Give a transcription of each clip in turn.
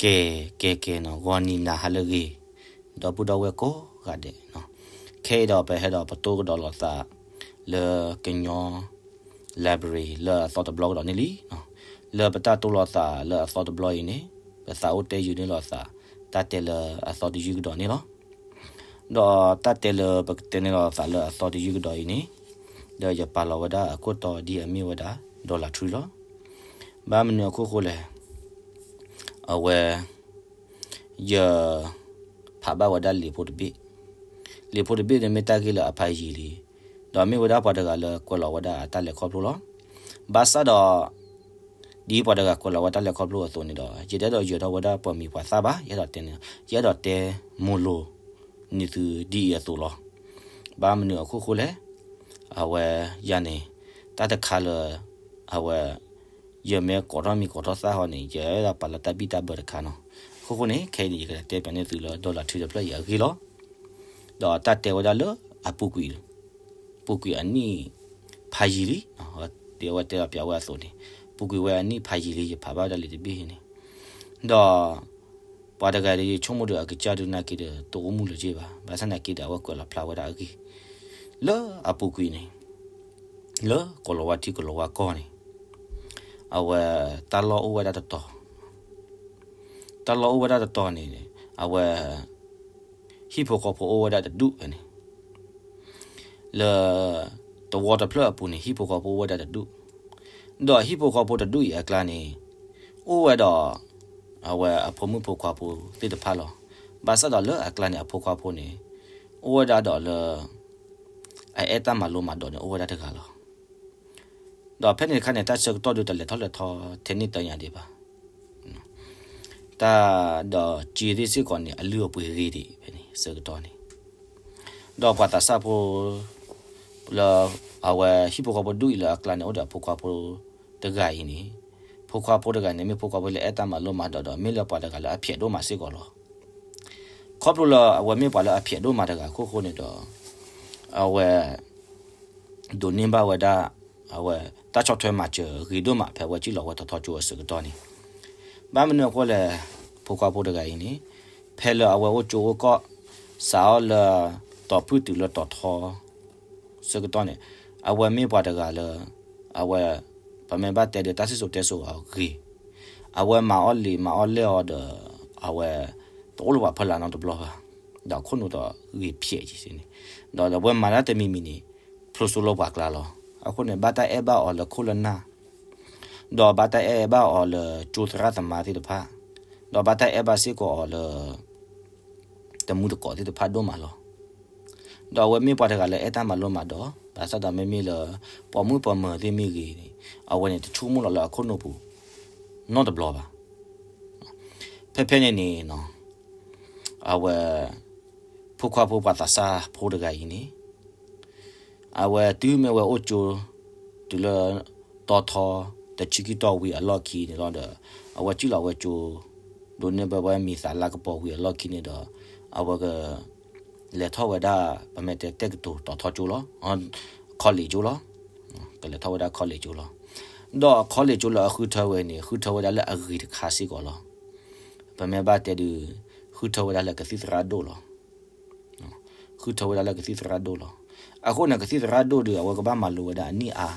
ကဲ ကဲ ကဲနီၤ ဂီၤနံၤနၤဟါလၢအဂ့ၤ, ဒီပုၢ်ဒီဝဲၢ်ကိးဂၤဒဲးနီၤ, ခဲအံၤဒီးပဟဲဒီးပတိၢ်ကဒီးလိာ်သးလၢကညီ library လၢအသီတဘျီကဒီးန့ၣ်လံနီၤ. လၢပတၢ်တိၢ်လိာ်သးလၢအသီတဘျီအံၤန့ၣ် ပသးအိၣ်တဲယုာ်န့ၢ်လိာ်သး တၢ်တဲလၢအသီတယုၢ်ကဒီးန့ၣ်လီၤ. ဒီးတၢ်တဲလၢပကတဲန့ၢ်လိာ်သးလၢအသီတယုၢ်ကဒီးအံၤန့ၣ်, ဒီးယပာ်လီၤဝဲဒၣ်အခိၣ်တီဒ်အမ့ၢ်ဝဲဒၣ် Dollar Tree လီၤ. ဘၣ်မနုၤအခိၣ်ဃိလဲၣ်, အဝဲ ယ ဖးဘၣ်ဝဲဒၣ်လံာ်ဖိတဘ့ၣ်, လံာ်ဖိတဘ့ၣ်န့ၣ်မ့ၢ်တၢ်ဂ့ၢ်လၢအဖးယံာ်လံ, ဒီးမ့ၢ်ဝဲဒၣ်ပှၤတဂၤလၢကွဲးလီၤဝဲဒၣ်အတၢ်လဲၤခီဖျိလီၤ. ဘၣ်ဆၣ်ဒီး ဒ်ပှၤတဂၤကွဲးလီၤဝဲတၢ်လဲၤခီဖျိအသိးန့ၣ်ဒီး ယတအဲၣ်ဒိးယၢၤထီၣ်ဝဲဒၣ်ပှၤမံၤပှၤသၣ်ဘၣ်, ယအဲၣ်ဒိးတဲန့ၣ်, ယအဲၣ်ဒိးတဲမိၢ်လိနံၤသုဒ်အံၤအသိးလီၤ. ဘၣ်မနုၤအခိၣ်ဃိလဲၣ်, အဝဲယၤန့ၣ် တၢ်တခါလၢ အဝဲ ယမ့ၢ်ကိးထီၣ်မံၤကိးထီၣ်သၣ်ဃီန့ၣ် ယအဲၣ်ဒိးပာ်လီၤတၢ်ဘံၣ်တၢ်ဘၢတခါနီၤ. အခိၣ်ဃိန့ၣ် ခဲအံၤန့ၣ် ယကတဲပၠးန့ၢ်သုလၢ Dollar Tree တဖျၢၣ်အံၤအဂ့ၢ်လီၤ. ဒီးတၢ်တဲဝဲဒၣ်လၢအပူၤကွံာ်, ပူၤကွံာ်အနံၣ်ဖးယံာ်လံ, ဒ်အဝဲတဲလီၤပၠးဝဲအသိးန့ၣ်, ပူၤကွံာ်ဝဲအနံၣ်ဖးယံာ်လံ ယဖးဘၣ်ဝဲဒၣ်လံာ်တဘ့ၣ်န့ၣ်, ဒီး ပှၤတဂၤဒီး ယဆိကမိၣ်ဒီးအကစၢ်ဒုးနာ်က့ဒီး တအိၣ်မူလၢၤက့ဘၣ်. ဘၣ်ဆၣ်နာ်က့ဒီး အဝဲကွဲးလီၤဖျါဝဲဒၣ်အဂ့ၢ်, လၢအပူၤကွံာ်န့ၣ် လၢကီၤလၤဝါထံကီၤလၤဝါကီၢ်န့ၣ်, အဝဲတၢ်လီၢ်အိၣ်ဝဲဒၣ်တတီၤ, တၢ်လီၢ်အိၣ်ဝဲဒၣ်တတီၤန့ၣ် အဝဲ ဟံၣ်ဖိဃီဖိအိၣ်ဝဲဒၣ်တဒူၣ်ဖဲန့ၣ်, လၢ သဝီတဖျၢၣ်အပူၤန့ၣ် ဟံၣ်ဖိဃီဖိအိၣ်ဝဲဒၣ်တဒူၣ်, ဒီးဟံၣ်ဖိဃီဖိတဒူၣ်အံၤအကျါန့ၣ် အိၣ်ဝဲဒီး အဝဲအဖိမုၣ်ဖိခွါဖိသ့ၣ်တဖၣ်လီၤ. ဘၣ်ဆၣ်ဒီးလၢအကျါန့ၣ် အဖိခွါဖိန့ၣ် အိၣ်ဝဲဒၣ်ဒီးလၢ အအဲၣ်တၢ်မၤလိမၤဒိးန့ၣ် အိၣ်ဝဲဒၣ်တဂၤလီၤ. ဒီးဖဲန့ၣ်တခါန့ၣ် တၢ်ဆၢကတီၢ်ဒုးတလဲၤထီၣ်လဲၤထီထဲန့ၣ်တညါဒံးဘၣ်. တၢ်ဒီးစ့သ့ၣ်စ့ၢ်ကီးန့ၣ် အလုၢ်အပှ့ၤဂ့ၤဒံးဖဲန့ၣ် ဆၢကတီၢ်န့ၣ်, ဒီးပှၤသးစၢ်ဖိ လၢ အဝဲဟံၣ်ဖိဃီဖိဒူၣ်အံၤလၢအကျါန့ၣ်အိၣ်ဒီးအဖိခွါဖိတဂၤအံၤန့ၣ်, ဖိခွါဖိတဂၤန့ၣ် မ့ၢ်ဖိခွါဖိလၢအဲၣ်တၢ်မၤလိမၤဒိးဒီး မ့ၢ်လၢပှၤတဂၤလၢအဖျဲးဒိၣ်မးစ့ၢ်ကီးလီၤ. ခီဖျိလၢအဝဲမ့ၢ်ပှၤလၢအဖျဲးဒိၣ်မးတဂၤအခိၣ်ဃိန့ၣ်ဒီး အဝဲ ဒိးန့ၢ်ဘၣ်ဝဲဒၣ် အဝဲတၢ်ဆီၣ်ထွဲမၤစၢၤဂ့ၤဒိၣ်မး ဖဲအဝဲစံၣ်လီၤဝဲထီထီကၠိအဆၢကတီၢ်န့ၣ်, ဘၣ်မနုၤအဃိလဲၣ်, ဖိခွါဖိတဂၤအံၤန့ၣ် ဖဲလၢအဝဲအိၣ်ကၠိအိၣ်ကီၢ် စးအီၤလၢ တီၤဖုၣ်တုၤလၢတီၤထီ ဆၢကတီၢ်န့ၣ် အဝဲမ့ၢ်ပှၤတဂၤလၢ အဝဲ ပမ့ၢ်ဘၣ်တဲဒီးတၢ်စံၣ်စိၤတဲစိၤအီၤဂ့ၤ, အဝဲမၤအီၣ်လံာ်မၤအီၣ်လဲၢ်အီၤဒီး အဝဲ တအိၣ်လၢပှၤဖီလာ်နီတဘျီဘၣ်, ဒီးခိၣ်နူာ်ဒီးဂ့ၤဖျဲးက့ၤန့ၣ်, ဒီးအဝဲမၤတၢ်တမံၤမံၤန့ၣ် ဖျိစိလၢပှၤကျါလီၤ. အဃိန့ၣ် ဘၣ်တၢ်အဲၣ်ဘၣ်အီၤလၢခိၣ်လၢနၢ် ဒီးဘၣ်တၢ်အဲၣ်ဘၣ်အီၤလၢကၠိသရၣ်သမါသ့ၣ်တဖၣ်, ဒီးဘၣ်တၢ်အဲၣ်ဘၣ်စ့ၢ်ကီးအီၤလၢ တမူတကိးသ့ၣ်တဖၣ်ဒိၣ်မးလီၤ. ဒီးအဝဲမ့ၢ်ပှၤတဂၤလၢအဲၣ်တၢ်မၤလိမၤဒိး, ဘၣ်ဆၣ်ဒီးမ့မ့ၢ်လၢ ပိာ်မုၣ်ပိာ်မၢၤသ့ၣ်မ့ၢ်ဂ့ၤန့ၣ် အဝဲန့ၣ်တဆိကမိၣ်လီၤလၢအခိၣ်နူာ်ပူၤ နီတဘျီဘၣ်. ဖဲဖဲန့ၣ်န့ၣ် အဝဲ ဖိခွါဖိပှၤသးစၢ်ဖိတဂၤအံၤန့ၣ် အဝဲတုၤမ့ၢ်ဝဲအိၣ်ကၠိ တုၤလၢ တီၤထီ တဆံခံတီၤဝံၤအလီၢ်ခံန့ၣ်လီၤဒီး အဝဲစံၣ်လီၤဝဲကၠိ ဒိးန့ၢ်ဘၣ်ဝဲမံၤသးလါကပီၤဝံၤအလီၢ်ခံန့ၣ်ဒီး အဝဲက လဲၤထီၣ်ဝဲဒၣ် ပမ့ၢ်တဲတက္ကသိုလ် တီၤထီကၠိလီၤ, college ကၠိလီၤ, ကလဲၤထီၣ်ဝဲဒၣ် college ကၠိလီၤ. ဒီး college ကၠိလၢအဃုထၢဝဲန့ၣ် ဃုထၢဝဲဒၣ်လၢအဂ့ၤတခါစ့ၢ်ကီးလီၤ. ပမ့ၢ်ဘၣ်တဲဒုး ဃုထၢဝဲဒၣ်လၢကသံၣ်သရၣ်ဒိၣ်လီၤ. ဃုထၢဝဲဒၣ်လၢကသံၣ်သရၣ်ဒိၣ်လီၤ. အဃိန့ၣ် ကသံၣ်သရၣ်ဒိၣ်ဒီး အဝဲကဘၣ်မၤလိဝဲဒၣ်အနံၣ်အါ,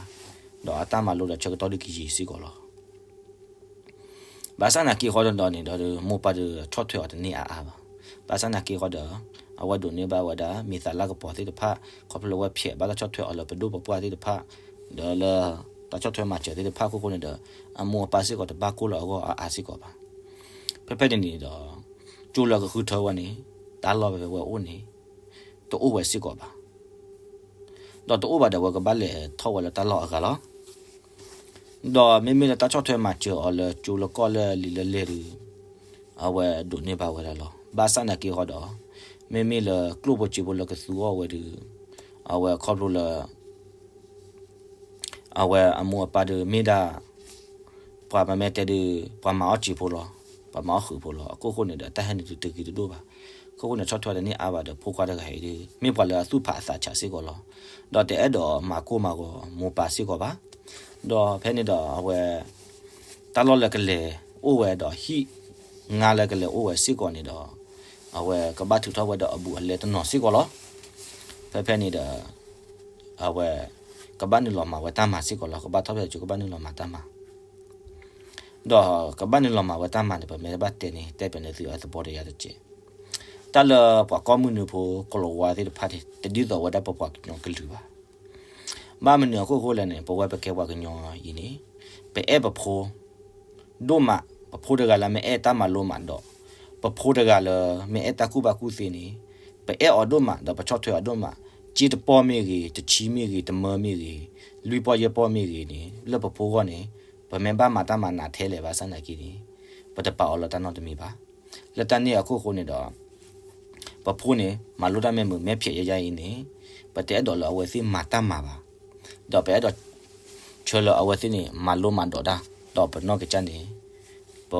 ဒီးအတၢ်မၤလိဒီးဆၢကတီၢ်ဒုးကယံာ်စ့ၢ်ကီးလီၤ. ဘၣ်ဆၣ်သနာ်က့ဃီဒီးန့ၣ်ဒီး မိၢ်ပၢ်ဒီးဆီၣ်ထွဲအီၤတန့ၢ်အါအါဘၣ်. ဘၣ်ဆၣ်သနာ်က့ဃီဒီး အဝဲဒိးန့ၢ်ဘၣ်ဝဲဒၣ် မံၤသးလါကပီၤသ့ၣ်တဖၣ် ခီဖျိလၢအဝဲဖျဲးဘၣ်တၢ်ဆီၣ်ထွဲအီၤလၢပဒိၣ်ပပှၢ်သ့ၣ်တဖၣ်, ဒီးလၢ တၢ်ဆီၣ်ထွဲမၤစၢၤသ့ၣ်တဖၣ်အခိၣ်ဃိန့ၣ်ဒီး အမိၢ်အပၢ်စ့ၢ်ကီးတဘၣ်ကိၢ်လၢအဂီၢ်အါအါစ့ၢ်ကီးဘၣ်. ဖဲဖဲန့ၣ်န့ၣ်ဒီး ကၠိလၢကဃုထၢဝဲန့ၣ် တၢ်လီၢ်ဖဲဖဲဝဲအိၣ်န့ၣ် တအိၣ်ဝဲစ့ၢ်ကီးဘၣ်. ဒီးတအိၣ်ဘၣ်ဒီး အဝဲကဘၣ်လဲၤထီၣ်ဝဲလၢတၢ်လီၢ်အဂၤလီၤ. ဒီးမ့မ့ၢ်လၢတၢ်ဆီၣ်ထွဲမၤစၢၤအီၤလၢကၠိလၢကီၢ်လၢလံာ်လၢလဲၢ်ဒီး အဝဲဒိးန့ၢ်ဘၣ်ဝဲဒၣ်လီၤ. ဘၣ်ဆၣ်သနာ်က့ဃီဒီး မ့မ့ၢ်လၢကျိၣ်ဖိစ့ဖိလၢကသူအီၤဝဲဒီး အဝဲခီဖျိလၢ အဝဲအမိၢ်အပၢ်ဒီးမ့ၢ်ဒၣ် ပှၤပမ့ၢ်တဲဒီး ပှၤမၤအီၣ်စ့ဖိလီၤ, ပှၤမၤအီၣ်ဃုာ်ဖိလီၤ. အခိၣ်ဃိန့ၣ်ဒီး တၢ်ဟဲနုာ်တဂ့ၤတဒိၣ်ဘၣ်. အခိၣ်ဃိန့ၣ် ဆီၣ်ထွဲတန့ၢ်အါဘၣ်ဒီး ဖိခွါတဂၤအံၤဒီး မ့ၢ်ပှၤလၢအသူၣ်ဖးအသးဆးစ့ၢ်ကီးလီၤ. ဒီးတအဲၣ်ဒိးမၤကိၢ်မၤဂီၤမိၢ်ပၢ်စ့ၢ်ကီးဘၣ်. ဒီးဖဲန့ၣ်ဒီးအဝဲ တၢ်လီၢ်လၢကလဲၤအိၣ်ဝဲဒီးဟံၣ် ငါလၢကလဲၤအိၣ်ဝဲစ့ၢ်ကီးန့ၣ်ဒီး အဝဲကဘၣ်ထုးထီၣ်ဝဲဒီးအဘူးအလဲတနီၤစ့ၢ်ကီးလီၤ. ဖဲဖဲန့ၣ်ဒီး အဝဲ ကဘၣ်နုာ်လီၤမၤဝဲတၢ်မၤစ့ၢ်ကီးလီၤ. ကဘၣ်ထီၣ်ဖဲကဘၣ်နုာ်လီၤမၤတၢ်မၤ ဒီးကဘၣ်နုာ်လီၤမၤဝဲတၢ်မၤန့ၣ် ပမ့ၢ်ဘၣ်တဲန့ၣ် တဲပၠးန့ၢ်သုအသပီတယါတက့ၢ်. တၢ်လၢပှၤကိးမုၢ်နုာ်ဖိကလီၤဝါသ့ၣ်တဖၣ်န့ၣ် တဒ်သိးဝဲဒၣ်ပပှၤကညီကလုာ်ဘၣ်. ဘၣ်မနုၤအခိၣ်ဃိလဲၣ်န့ၣ် ပဝဲပကဲပှၤကညီအံၤန့ၣ် ပအဲၣ်ပဖိ ဒိၣ်မး, ပဖိတဂၤလၢမ့ၢ်အဲၣ်တၢ်မၤလိမၤဒိး, ပဖိတဂၤလၢမ့ၢ်အဲၣ်တၢ်ကူၣ်ဘၣ်ကူၣ်သ့န့ၣ် ပအဲၣ်အီၤဒိၣ်မး ဒီးပဆီၣ်ထွဲအီၤဒိၣ်မး, က့တပီၢ်မ့ၢ်ဂ့ၤ, တဆံမ့ၢ်ဂ့ၤ, တမၢမ့ၢ်ဂ့ၤ, လွံၢ်ပီၢ်ယဲၢ်ပီၢ်မ့ၢ်ဂ့ၤန့ၣ် လၢပဖိဂီၢ်န့ၣ် ပမ့ၢ်ဘၣ်မၤတၢ်မၤနးထဲလဲၣ်ဘၣ်ဆၣ်သနာ်က့န့ၣ် ပတပာ်အီၤလၢတၢ်နီတမံၤဘၣ်. လၢတၢ်န့ၣ်အခိၣ်ဃိန့ၣ်ဒီး ပဖိန့ၣ် မၤလိတၢ်မ့ၢ်မုာ်မ့ၢ်ဖျဲးယဲယဲအံၤန့ၣ် ပတအဲၣ်ဒိးလၢအဝဲသ့ၣ်မၤတၢ်မၤဘၣ်. ဒီးပအဲၣ်ဒိးဆၢလၢအဝဲသ့ၣ်န့ၣ် မၤလိမၤဒိးတၢ်, ဒီးပနီၢ်ကစၢ်န့ၣ် ပ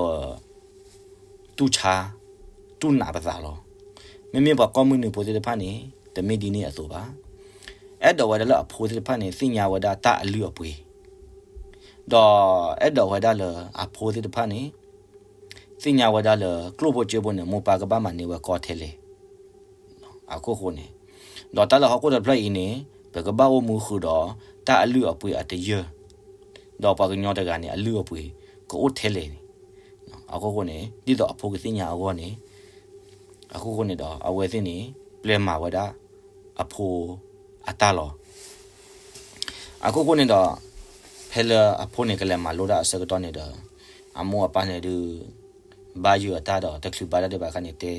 တူၢ်ဆါ တူၢ်နးပသးလီၤ. မ့မ့ၢ်ပှၤကိးမုၢ်နုာ်ဖိသ့ၣ်တဖၣ်န့ၣ် တမ့ၢ်ဒ်န့ၣ်အသိးဘၣ်. အဲၣ်ဒိးဝဲဒၣ်လၢအဖိသ့ၣ်တဖၣ်န့ၣ် သ့ၣ်ညါဝဲဒၣ်တၢ်အလုၢ်အပှ့ၤ ဒီးအဲၣ်ဒိးဝဲဒၣ်လၢအဖိသ့ၣ်တဖၣ်န့ၣ် သ့ၣ်ညါဝဲဒၣ်လၢကျိၣ်ဖိစ့ဖိန့ၣ် မိၢ်ပၢ်ကဘၣ်မၤန့ၢ်ဝဲကီထဲလဲၣ်. အခိၣ်ဃိန့ၣ် ဒီးတၢ်လၢဟီၣ်ခိၣ်တဖျၢၣ်အံၤန့ၣ် ပကဘၣ်အိၣ်မူဃုာ်ဒီးတၢ်အလုၢ်အပှ့ၤအတယၢၢ်, ဒီးပှၤကညီတဂၤန့ၣ် အလုၢ်အပှ့ၤကအိၣ်ထဲလဲၣ်န့ၣ် အခိၣ်ဃိန့ၣ် ဒ်သိးအဖိကသ့ၣ်ညါအဂီၢ်န့ၣ် အခိၣ်ဃိန့ၣ်ဒီး အဝဲသ့ၣ်န့ၣ် ပျဲမၤဝဲဒၣ်အဖိအတၢ်လီၤ. အခိၣ်ဃိန့ၣ်ဒီး ဖဲလၢအဖိန့ၣ် ကလဲၤမၤလိတၢ်အဆၢကတီၢ်န့ၣ်ဒီး အမိၢ်အပၢ်န့ၣ်ဒုး ဘါယွၤအတၢ်ဒီး တချုးဘါတၢ်ဒံးဘၣ်အခါန့ၣ် တဲ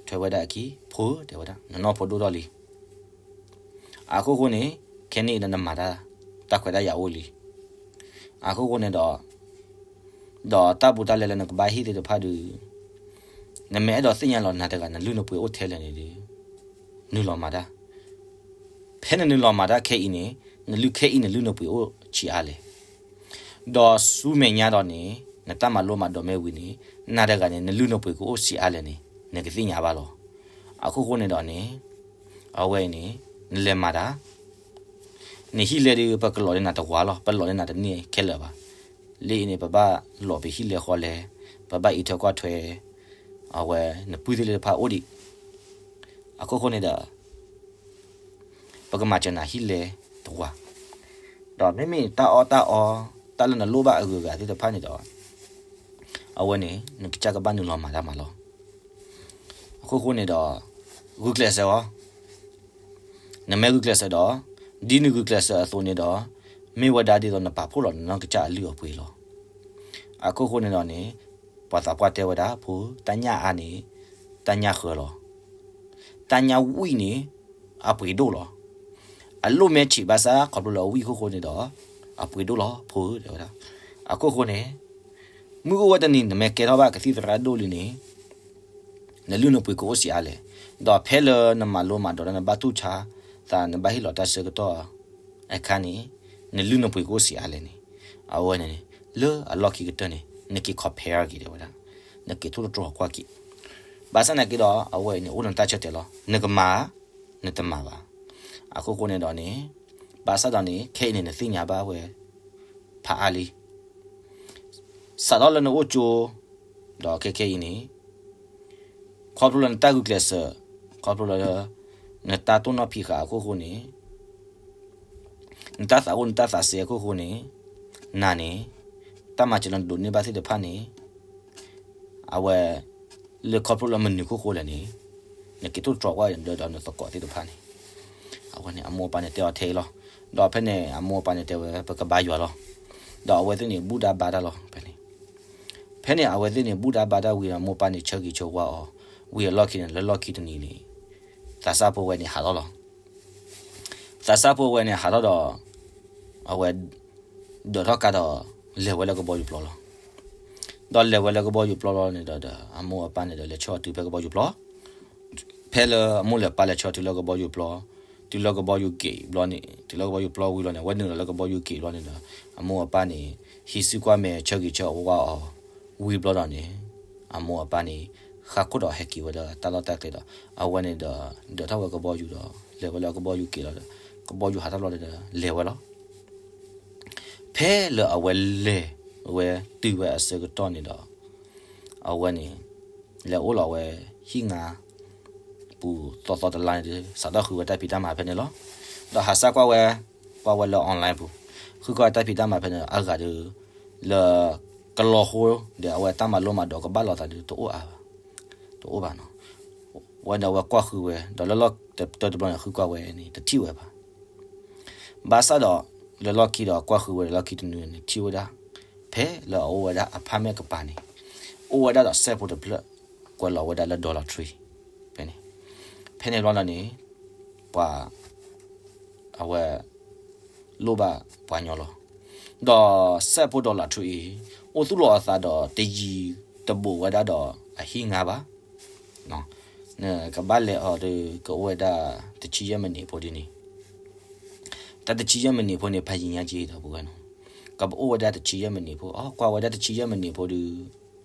ထွဲဝဲဒၣ်အခံ, ဖိဧၢ တဲဝဲဒၣ်, နနီၢ်ဖိဒိၣ်ထီၣ်လံ. အခိၣ်ဃိန့ၣ် ခဲန့ၣ်ဒီးနမၤတၢ် တၢ်ခွဲးတၢ်ယာ်အိၣ်လံ. အခိၣ်ဃိန့ၣ်ဒီး ဒီးတၢ်ဘူးတၢ်လဲလၢနကဘၣ်ဟ့ၣ်သ့ၣ်တဖၣ်ဒုး နမ့ၢ်အဲၣ်ဒိးသ့ၣ်ညါလီၤနၤတဂၤ နလုၢ်နပှ့ၤအိၣ်ထဲလဲၣ်န့ၣ်ဒီး နုာ်လီၤမၤတၢ်. ဖဲနနုာ်လီၤမၤတၢ်ခဲအံၤန့ၣ် နလုၢ်ခဲအံၤ နလုၢ်နပှ့ၤအိၣ်ဆံးအါလဲၣ်. ဒီးဆူမဲာ်ညါဒီးန့ၣ် နတၢ်မၤလိမၤဒိးမ့ၢ်ဝံၤန့ၣ် နၤတဂၤန့ၣ် နလုၢ်နပှ့ၤကအိၣ်ဆံးအါလဲၣ်န့ၣ် နကသ့ၣ်ညါဘၣ်လီၤ. အခိၣ်ဃိန့ၣ်ဒီးန့ၣ် အဝဲအံၤန့ၣ် နလဲၤမၤတၢ် နဟံၣ်လဲဒုး ပကလီၤန့ၢ်နၤတဝါလီၤ, ပလီၤန့ၢ်နၤတန့ၢ်ခဲလၢာ်ဘၣ်. လၢအံၤန့ၣ် ပဘၣ်လီၤပဟံၣ်လဲဃီလဲ, ပဘၣ်အံးထွဲကွၢ်ထွဲ, အဝဲနပုၢ်သ့ၣ်လၢတဖၣ်အိၣ်ဒံး. အခိၣ်ဃိန့ၣ်ဒီး ပကမၤစၢၤနၤဟံၣ်လဲတဝါ, ဒီးမ့မ့ၢ်တၢ်အီၣ်တၢ်အီ တၢ်လၢနလိၣ်ဘၣ်အဂုၤအဂၤသ့ၣ်တဖၣ်န့ၣ်ဒီး အဝဲန့ၣ် နကစၢ်ကဘၣ်နုာ်လီၤမၤတၢ်မၤလီၤ. အခိၣ်ဃိန့ၣ်ဒီး ဂုာ်ကျဲးစၢးအီၤ, နမ့ၢ်ဂုာ်ကျဲးစၢးဒီး ဒ်နဂုာ်ကျဲးစၢးအသိးန့ၣ်ဒီး မ့ၢ်ဝဲဒၣ်ဒ်သိးနပာ်ဖှိၣ်လီၤနနီၢ်ကစၢ်အလုၢ်အပှ့ၤလီၤ. အခိၣ်ဃိန့ၣ်ဒီးန့ၣ် ပှၤသးပှၢ်တဲဝဲဒၣ် ဖိဧၢ တၢ်ညၣ်အါန့ၣ် တၢ်ညၣ်ဃၢလီၤ. တၢ်ညၣ်ဝံၣ်န့ၣ် အပှ့ၤဒိၣ်လီၤ. အလိၣ်မ့ၢ်ဆံးဘၣ်ဆၣ် ခီဖျိလၢအဝံၣ်အခိၣ်ဃိန့ၣ်ဒီး အပှ့ၤဒိၣ်လီၤ ဖိဧၢ တဲဝဲဒၣ်. အခိၣ်ဃိန့ၣ် မုၢ်အိၣ်ဝဲတနံၤ နမ့ၢ်ကဲထီၣ်ဘၣ်ကသံၣ်သရၣ်ဒိၣ်လံန့ၣ် နလုၢ်နပှ့ၤကအိၣ်ဆံးအါလဲၣ်. ဒီးဖဲလၢနမၤလိမၤဒိးတၢ် နဘၣ်တူၢ်ဆါသး နဘၣ်ဟ့ၣ်လီၤတၢ်ဆၢကတီၢ်အခါန့ၣ် နလုၢ်နပှ့ၤကအိၣ်ဆံးအါလဲၣ်န့ၣ် အဝဲန့ၣ်န့ၣ် လၢအလီၢ်ခံကတၢၢ်န့ၣ် နက့ၤ compare က့ၤ တဲဝဲဒၣ်, နက့ၤထိၣ်သတြီၤကွၢ်က့ၤ. ဘၣ်ဆၣ်သနာ်က့ဒီး အဝဲအံၤန့ၣ် အိၣ်ဒီးနတၢ်ဆၢတဲာ်လီၤ. နကမၤ နတမၤဘၣ်. အခိၣ်ဃိန့ၣ်ဒီးန့ၣ် ဘၣ်ဆၣ်ဒီးန့ၣ် ခဲအံၤန့ၣ် နသ့ၣ်ညါဘၣ်ဝဲ ဖးအါလံ စးထီၣ်လၢနအိၣ်ကၠိ ဒီးခဲခဲအံၤန့ၣ် ခီဖျိလၢနတၢ်ဂုာ်ကျဲးစၢး, ခီဖျိလၢ နတၢ်တိၢ်နီၣ်ဖံးဃာ်အခိၣ်ဃိန့ၣ်, နတၢ်သးအိၣ်နတၢ်သးစဲအခိၣ်ဃိန့ၣ်, နၤန့ၣ် တၢ်မၤစၢၤလၢနဒိးန့ၢ်ဘၣ်သ့ၣ်တဖၣ်န့ၣ် အဝဲ လၢခီဖျိလၢမနုၤခိၣ်ဃိလဲၣ်န့ၣ် နက့ၤထိၣ်သတြီၤကွၢ်ဒီးနသကိးသ့ၣ်တဖၣ်န့ၣ်, အဝဲန့ၣ် အမိၢ်အပၢ်န့ၣ်တဲအီၤထဲအံၤလီၤ. ဒီးဖဲန့ၣ် အမိၢ်အပၢ်န့ၣ်တဲဝဲ ပကဘါယွၤလီၤ. ဒီးအဝဲသ့ၣ်န့ၣ် ဘူၣ်တၢ်ဘါတၢ်လီၤ ဖဲန့ၣ်. ဖဲန့ၣ် အဝဲသ့ၣ်န့ၣ် ဘူၣ်တၢ်ဘါတၢ်ဝံၤဒီး အမိၢ်အပၢ်န့ၣ် ဆၢဂ့ၤဆၢဝါအီၤ ဝံၤအလီၢ်ခံန့ၣ် လၢလီၢ်ခံတနံၤန့ၣ် သးစၢ်ဖိဝဲန့ၣ်ဟးထီၣ်လီၤ. သးစၢ်ဖိဝဲန့ၣ်ဟးထီၣ်ဒီး အဝဲ ဒိးထီၣ်ကါဒီး လဲၤဝဲလၢကဘီယူၤပျီလီၤ. ဒီးလဲၤဝဲလၢကဘီယူၤပျီလီၤန့ၣ်ဒီး အမိၢ်အပၢ်န့ၣ်ဒီး လဲၤဆှၢအီၤတုၤဖဲကဘီယူၤပျီ ဖဲလၢအမိၢ်လဲၤပၢ်လဲၤဆှၢတုၤလၢကဘီယူၤပျီ, တုၤလၢကဘီယူၤက့ၤဘျီန့ၣ်, တုၤလၢကဘီယူၤပျီဝံၤလီၤန့ၣ် အဝဲနုာ်လီၤလၢကဘီယူၤက့ၤဘျီန့ၣ်ဒီး အမိၢ်အပၢ်န့ၣ် ဟံးစုကွၢ်မဲာ်ဆၢဂ့ၤဆၢဝါအီၤ ဝံၤဘျီဒီးန့ၣ် အမိၢ်အပၢ်န့ၣ် ဃၣ်ခိၣ်ဒီးဟဲက့ၤဝဲလၢတၢ်လီၢ်တၢ်ကျဲဒီး အဝဲန့ၣ်ဒီး ဒိးထီၣ်ဝဲကဘီယူၤဒီး လဲၤဝဲလၢကဘီယူၤက့ၤလီၤဒီး ကဘီယူၤဟးထီၣ်လီၤဒီး လဲၤဝဲလီၤ. ဖဲလၢအဝဲလဲၤဝဲတုၤဝဲအဆၢကတီၢ်န့ၣ်ဒီး အဝဲန့ၣ် လဲၤအိၣ်လီၤဝဲ ဟံၣ်ငါ ပူၤသီသီတလါန့ၣ်ဒီး စးထီၣ်ဃုဝဲတၢ်ဖံးတၢ်မၤဖဲန့ၣ်လီၤ. ဒီးဟးစၢ်ကွၢ်ဝဲ, ကွၢ်ဝဲလၢ online ပူၤ, ဃုကွၢ်တၢ်ဖံးတၢ်မၤဖဲန့ၣ် အဂၤဒီး လၢ ကလီၤဃိဒီး အဝဲတၢ်မၤလိမၤဒိးကဘၣ်လိာ်သးဒီးတအိၣ်အါဘၣ်, တအိၣ်ဘၣ်နီၤ. ဝဲဒီးအဝဲကွၢ်ဃုဝဲ ဒီးလၢလီၢ်တၢတဘျီန့ၣ် ဃုကွၢ်ဝဲန့ၣ် တထံၣ်ဝဲဘၣ်. ဘၣ်ဆၣ်ဒီး လၢလီၢ်ခံဒီးကွၢ်ဃုဝဲဒီးလီၢ်ခံတနွံန့ၣ် ထံၣ်ဝဲဒၣ် ဖဲလၢအအိၣ်ဝဲဒၣ် apartment ကပၤန့ၣ် အိၣ်ဝဲဒၣ်ဒီးစဲးဖိတဖျၢၣ် ကွဲးလီၤဝဲဒၣ်လၢ Dollar Tree ဖဲန့ၣ်, ဖဲန့ၣ်ဘျီန့ၣ် ပှၤ အဝဲ လိၣ်ဘၣ်ပှၤညီလီၤ. ဒီးစဲးဖိ Dollar Tree အံၤ အိၣ်သူၣ်လီၤအသးဒီးတယံၤတဘူးဝဲဒၣ်ဒီးအဟံၣ်ငါဘၣ်. နကဘၣ်လဲၤအီၤဒီး ကအိၣ်ဝဲဒၣ်တဆံယဲၢ်မံးနံးဖိဒ်န့ၣ်, တၢ်တဆံယဲၢ်မံးနံးဖိန့ၣ် ဖးယံၤညါက့ဒီပုၢ်ဝဲၢ်နီၤ, ကဘၣ်အိၣ်ဝဲဒၣ်တဆံယဲၢ်မံးနံးဖိ, အကွၢ်ဝဲဒၣ်တဆံယဲၢ်မံးနံးဖိဒီး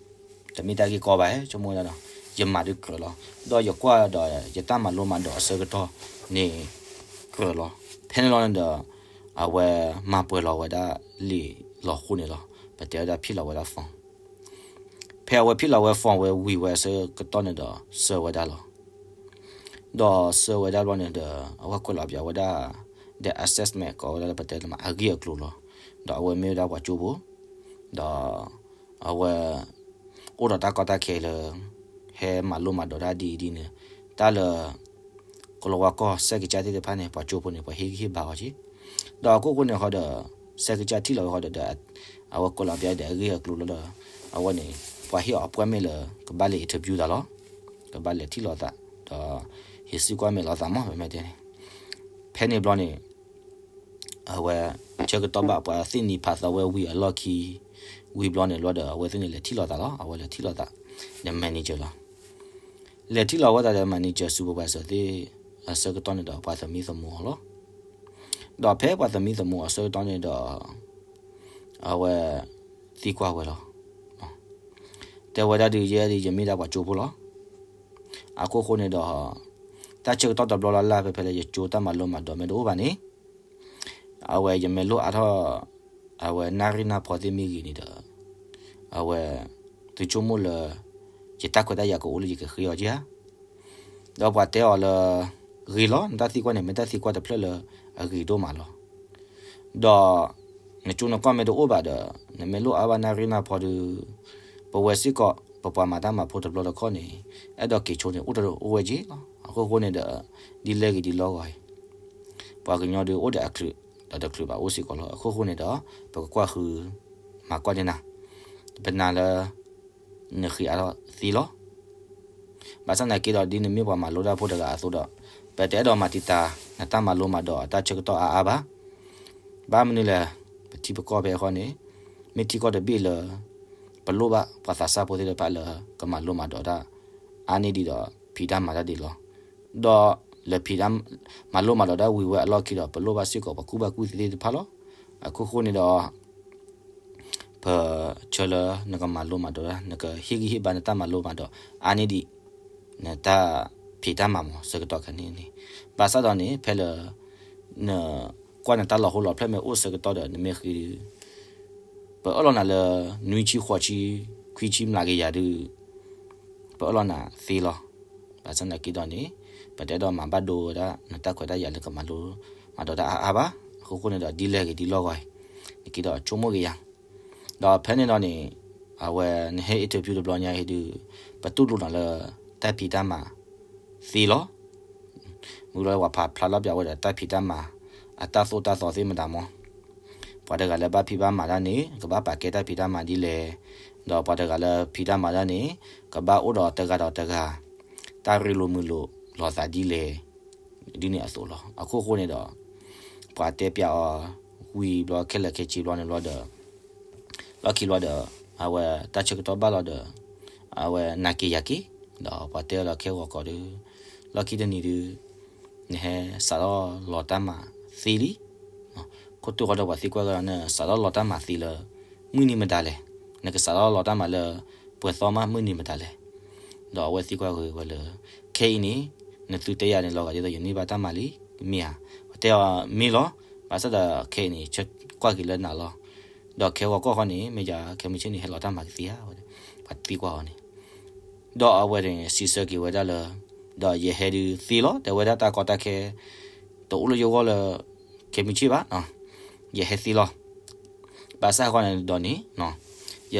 တမ့ၢ်တၢ်ဂ့ၢ်ကီဘၣ်, ဆိကမိၣ်ဝဲဒၣ်ဒီး ယမၤဒုးကြၢးလီၤ. ဒီးယကွၢ်ဒီးယတၢ်မၤလိမၤဒိးအဆၢကတီၢ်န့ၣ် ကြၢးလီၤ. ဖဲန့ၣ်လီၤန့ၣ်ဒီး အဝဲမၤပှဲၤလီၤဝဲဒၣ်လံာ်လီၤဃိန့ၣ်လီၤ. ပတဲဝဲဒၣ်ဖံၣ်လီၤဝဲဒၣ် form, ဖဲအဝဲဖံၣ်လီၤဝဲ form ဝဲဝံၤဝဲအဆၢကတီၢ်န့ၣ်ဒီး ဆှၢဝဲဒၣ်လီၤ. ဒီးဆှၢဝဲဒၣ်ဘျီန့ၣ်ဒီး အဝဲကွဲးလီၤပၠးဝဲဒၣ် the assessment ကိးဝဲဒၣ်လၢပတဲလၢမး အဂ့ၢ်အကျိၤလီၤ. ဒီးအဝဲမ့ၢ်ဝဲဒၣ်ပှၤကၠိဖိ, ဒီး အဝဲ အိၣ်ဒီးတၢ်ကီတၢ်ခဲလၢ ဟဲမၤလိမၤဒိးတၢ်ဒ်အံၤဒ်န့ၣ်, တၢ်လၢ ကလီၤဝါကီၢ်စဲးကစၢ်သ့ၣ်တဖၣ်န့ၣ် ပှၤကၠိဖိန့ၣ် ပှၤဟ့ၣ်ဂံၢ်ဟ့ၣ်ဘါအီၤက့, ဒီးအခိၣ်ဃိန့ၣ်ဃီဒီး စဲးကစၢ်ထံၣ်လီၤဝဲဃီဒီး အဝဲကွဲးလီၤပၠးဒီးအဂ့ၢ်အကျိၤလီၤဒီး အဝဲန့ၣ် ပှၤဟ့ၣ်အီၤ appointment လၢ ကဘၣ်လဲၤ interview သးလီၤ. ကဘၣ်လဲၤထံၣ်လိာ်သး ဒီး ဟ့ၣ်စံၣ်ကွၢ်မဲာ်လိာ်သးမး ပမ့ၢ်တဲန့ၣ်, ဖဲန့ၣ်ဘျီန့ၣ် အဝဲ ဆၢကတီၢ်ဘၣ်ပှၤသ့ၣ်နံၤဖးသီဝဲဝံၤအလီၢ်ခံ ဝံၤဘျီန့ၣ်လီၤဒီး အဝဲသ့ၣ်န့ၣ်လဲၤထံၣ်လိာ်သးလီၤ. အဝဲလဲၤထံၣ်လိာ်သး ဒီး manager လီၤ. လဲၤထံၣ်လိာ်ဝဲသးဒီး manager supervisor သ့ၣ် အဆၢကတီၢ်န့ၣ်ဒီး ပှၤသမံသမိးအီၤလီၤ. ဒီးဖဲပှၤသမံသမိးအီၤဆၢကတီၢ်န့ၣ်ဒီး အဝဲ သံကွၢ်ဝဲလီၤ. တဲဝဲဒၣ်ဒုး ယဲဒုး ယမ့ၢ်ဒၣ်ပှၤကၠိဖိလီၤ. အခိၣ်ဃိန့ၣ်ဒီး တၢ်ဆၢကတီၢ်တဘျီလၢ်လၢ် ဖဲဖဲလၢယကၠိတၢ်မၤလိမၤဒိးမ့ၢ်တအိၣ်ဘၣ်န့ၣ် အဝဲယမ့ၢ်လိၣ်အါထီၣ် အဝဲနၣ်ရံၣ်နၢ်ဖီသ့ၣ်မ့ၢ်ဂ့ၤန့ၣ်ဒီး အဝဲ သုဆိကမိၣ်လၢ ယတၢ်ခွဲးတၢ်ယာ်ကအိၣ်လၢယကဃ့အီၤက့ဧါ. ဒီးပှၤတဲအီၤလၢ ဂ့ၤလီၤ နတၢ်သံကွၢ်န့ၣ် မ့ၢ်တၢ်သံကွၢ်တဖျၢၣ်လၢအဂ့ၤဒိၣ်မးလီၤ. ဒီး နကၠိနကီၢ်မ့ၢ်တအိၣ်ဘၣ်ဒီး နမ့ၢ်လိၣ်အါဘၣ်နၣ်ရံၣ်နၢ်ဖီဒီး ပဝဲစ့ၢ်ကီး ပပှၤမၤတၢ်မၤဖိတဘျီတခီၣ်န့ၣ် အဲၣ်ဒိးက့ၤဆိန့ၣ် အိၣ်တအိၣ်ဝဲက့လီၤ. အခိၣ်ဃိန့ၣ်ဒီး ဒ်လဲၣ်ဂ့ၤဒ်လဲၣ်ဂ့ၤ ပှၤကညီဒုးအိၣ်ဒီးအချုး ဒီးတချုးဘၣ်အိၣ်စ့ၢ်ကီးလီၤ. အခိၣ်ဃိန့ၣ်ဒီး ပကကွၢ်ဃု မၤကွၢ်န့ၢ်နၤ ပနာ်လၢ နဃ့အါထီၣ်သ့လီၤ. ဘၣ်ဆၣ်သနာ်က့ဒီး ဒ်နမ့ၢ်ပှၤမၤလိတၢ်ဖိတဂၤအသိးဒီး ပတအဲၣ်ဒိးမၤတံာ်တာ် နတၢ်မၤလိမၤဒိးအတၢ်ဆၢကတီၢ်အါအါဘၣ်. ဘၣ်မနုၤလဲၣ်, ပထံပကီၢ်ဖဲအဃီန့ၣ် မ့ၢ်ထံကီၢ်တဘ့ၣ်လၢ ပလိၣ်ဘၣ်ပှၤသးစၢ်ဖိသ့ၣ်တဖၣ်လၢကမၤလိမၤဒိးတၢ် အါန့ၢ်ဒံးဒီးဖံးတၢ်မၤတၢ်ဒံးလီၤ. ဒီးလၢဖံးတၢ် မၤလိမၤဒိးတၢ်ဝံၤဝဲအလီၢ်ခံဒီး ပလိၣ်ဘၣ်စ့ၢ်ကီးပှၤကူၣ်ဘၣ်ကူၣ်သ့သ့ၣ်တဖၣ်လီၤ. အခိၣ်ဃိန့ၣ်ဒီး ပဆၢလၢနကမၤလိမၤဒိးတၢ် နကဟ့ၣ်ဂံၢ်ဟ့ၣ်ဘါနတၢ်မၤလိမၤဒိးအါန့ၢ်ဒံး နတၢ်ဖံးတၢ်မၤမၤဆၢကတီၢ်ခဲန့ၣ်န့ၣ်. ဘၣ်ဆၣ်ဒီးန့ၣ် ဖဲလၢ နကွၢ်နတၢ်လီၤဟိလီၤဖျဲၣ်မ့ၢ်အိၣ်ဆၢကတီၢ်ဒီး နမ့ၢ်ဃ့ဒီး ပအၢၣ်လီၤနၤလၢ နွံဆံဃိးဆံ ခွံဆံမျးကယၤဒုး ပအၢၣ်လီၤနၤသ့လီၤ. ဘၣ်ဆၣ်သနာ်က့ဒီးန့ၣ် ပတအဲၣ်ဒိးမၤဘၣ်ဒိဝဲဒၣ် နတၢ်ခွဲးတၢ်ယာ်လၢကမၤလိ မၤဒိးတၢ်အါအါဘၣ်. အခိၣ်ဃိန့ၣ်ဒီး ဒ်လဲၣ်ဂ့ၤဒ်လဲၣ်ဂ့ၤ နက့ဒီးဆိကမိၣ်က့ၤယၤ ဒီးဖဲန့ၣ်ဒီးန့ၣ် အဝဲနဟဲ interview တဘျီညါအံၤဒုး ပတူၢ်လိာ်နၤလၢတၢ်ဖံးတၢ်မၤသ့လီၤ. မုၢ်လၢပှၤဖးဖျါလီၤပျးဝဲဒီးတၢ်ဖံးတၢ်မၤ အတၢ်သိၣ်တၢ်သီသ့ၣ်မတၤမီၤ, ပှၤတဂၤလၢဘၣ်ဖံးဘၣ်မၤတၢ်န့ၣ် ကဘၣ်ပာ်ကဲတၢ်ဖံးတၢ်မၤဒ်လဲၣ်, ဒီးပှၤတဂၤလၢဖံးတၢ်မၤတၢ်န့ၣ် ကဘၣ်အိၣ်ဒီးတဂၤဒီးတဂၤ တၢ်ရ့လိာ်မုာ်လိာ်လိာ်သးဒ်လဲၣ် ဒ်န့ၣ်အသိးလီၤ. အခိၣ်ဃိန့ၣ်ဒီး ပှၤတဲပျးအီၤဝံၤဘျီ ခဲလၢာ်ခဲဆ့ဘျီန့ၣ်ဘျီဒီး လီၢ်ခံဘျီဒီး အဝဲတၢ်ဆၢကတီၢ်ဘၣ်လီၤဒီး အဝဲနာ်က့ၤယၤက့ၤ, ဒီးပှၤတဲအီၤလီၤခဲဂီၤကီးဒီး လီၢ်ခံတနံၤဒုး နဟဲစးထီၣ်လီၤတၢ်မၤသ့လံ. ခိၣ်တီဃီဒီးပှၤသံကွၢ်ကဒီး နစးထီၣ်လီၤတၢ်မၤသ့လၢ မုၢ်နံၤမတၤလဲၣ်, နကစးထီၣ်လီၤတၢ်မၤလၢ ပှဲၤသီမး မုၢ်နံၤမတၤလဲၣ်. ဒီးအဝဲသံကွၢ်ဝဲလၢ ခဲအံၤန့ၣ် နသုတဲယၤန့ၣ် လီၤဂာ်ဒ်သိးယန့ၢ်ဘၣ်တၢ်မၤလံ, မ့ၢ်ဧါ. ပတဲအီၤမ့ၢ်လီၤ, ဘၣ်ဆၣ်ဒီးခဲအံၤန့ၣ် ဆၢကွၢ်က့ၤလၢနၤလီၤ. ဒီးခဲဂီၤကီၢ်ခီန့ၣ် မ့ၢ်ယၤခဲမုၢ်ဆ့ၣ်န့ၣ် ဟဲလီၤတၢ်မၤကသ့ဧါ, ပှၤသံကွၢ်အီၤန့ၣ် ဒီးအဝဲန့ၣ်စံးဆၢက့ၤဝဲဒၣ်လၢ ဒီးယဟဲဒုးသ့လီၤ တဲဝဲဒၣ်တၢ်ကီတၢ်ခဲ တအိၣ်လၢယဂီၢ်လၢ ခဲမုၢ်ဆ့ၣ်ဘၣ်, ယဟဲသ့လီၤ. ဘၣ်ဆၣ်ဃီန့ၣ်ဒီးန့ၣ် ယ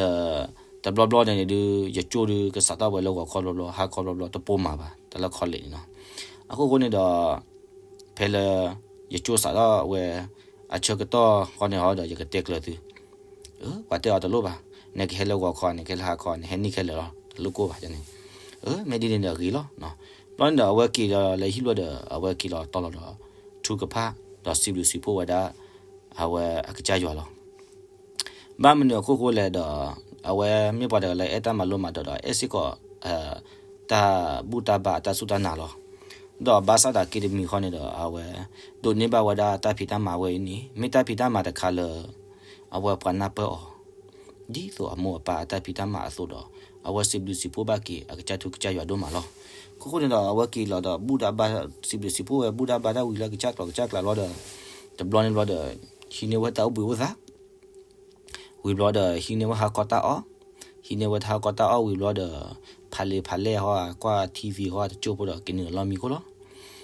တဘျီဘျီန့ၣ်ဒုး ယကၠိဒုးကစးထီၣ်ဝဲလၢဂီၤခီဘျီဘျီ ဟါခီဘျီဘျီ တပိာ်မးဘၣ် တၢ်လၢ college န့ၣ်နီၤ. အခိၣ်ဃိန့ၣ်ဒီး ဖဲလၢ ယကၠိစးထီၣ်ဝဲ အဆၢကတီၢ်ဃီန့ၣ်ဟီဒီး ယကတဲကျၢၤသု, ပှၤတဲအီၤတလိၣ်ဘၣ်, နကဟဲလၢဂီၤခီ နကဟဲလၢဟါခီ နဟဲန့ၢ်ခဲလၢာ်လီၤ တလိၣ်ကိၢ်ဘၣ်န့ၣ်, မ့ၢ်ဒ်န့ၣ်ဒီးဂ့ၤလီၤ. ဘျီန့ၣ်ဒီးအဝဲက့ၤဒီးလၢဟံၣ်ဘျီဒီး အဝဲက့ၤလီၤတီလီၤဒီး ထုကဖၣ် ဒီးစံးဘျုးစံးဖှိၣ်ဝဲဒၣ် အဝဲအကစၢ်ယွၤလီၤ. ဘၣ်မနုၤအခိၣ်ဃိလဲၣ်ဒီး အဝဲမ့ၢ်ပှၤတဂၤလၢအဲၣ်တၢ်မၤလိမၤဒိးဒီး အဲၣ်စ့ၢ်ကီး တၢ်ဘူၣ်တၢ်ဘါအတၢ်စူၢ်တၢ်နာ်လီၤ. ဒီးဘၣ်ဆၣ်ဒီးက့ၤတမံၤဃီန့ၣ်ဒီး အဝဲ ဒိးန့ၢ်ဘၣ်ဝဲဒၣ်တၢ်ဖံးတၢ်မၤဝဲအံၤန့ၣ် မ့ၢ်တၢ်ဖံးတၢ်မၤတခါလၢ အဝဲပှၤနၢ်ပၢၢ်အီၤ ဒ်သိးအမိၢ်အပၢ်အတၢ်ဖံးတၢ်မၤအသိးဒီး အဝဲစံးဘျုးစံးဖှိၣ်ဘၣ်က့ၤအကစၢ်ထူကစၢ်ယွၤဒိၣ်မးလီၤ. အခိၣ်ဃိန့ၣ်ဒီး အဝဲက့ၤလီၤဒီးဘူၣ်တၢ်ဘါ စံးဘျုးစံးဖှိၣ်ဝဲဘူၣ်တၢ်ဘါတၢ်ဝံၤလၢကစၢ်ကျိၤကစၢ်ကျါဘျီဒီး တဘျီန့ၣ်ဘျီဒီး ဟံးန့ၢ်ဝဲတၢ်အိၣ်ဘှံးအိၣ်သါ ဝံၤဘျီဒီး ဟံးန့ၢ်ဝဲဟါခီတၢ်အီၣ်, ဟံးန့ၢ်ဝဲဟါခီတၢ်အီၣ်ဝံၤဘျီဒီး ဖးလံာ်ဖးလဲၢ်ဟီ ကွၢ် TV ဟီတကၠိၢ်ဖိဒီး က့ၤနုာ်လီၤမံခိၣ်လီၤ.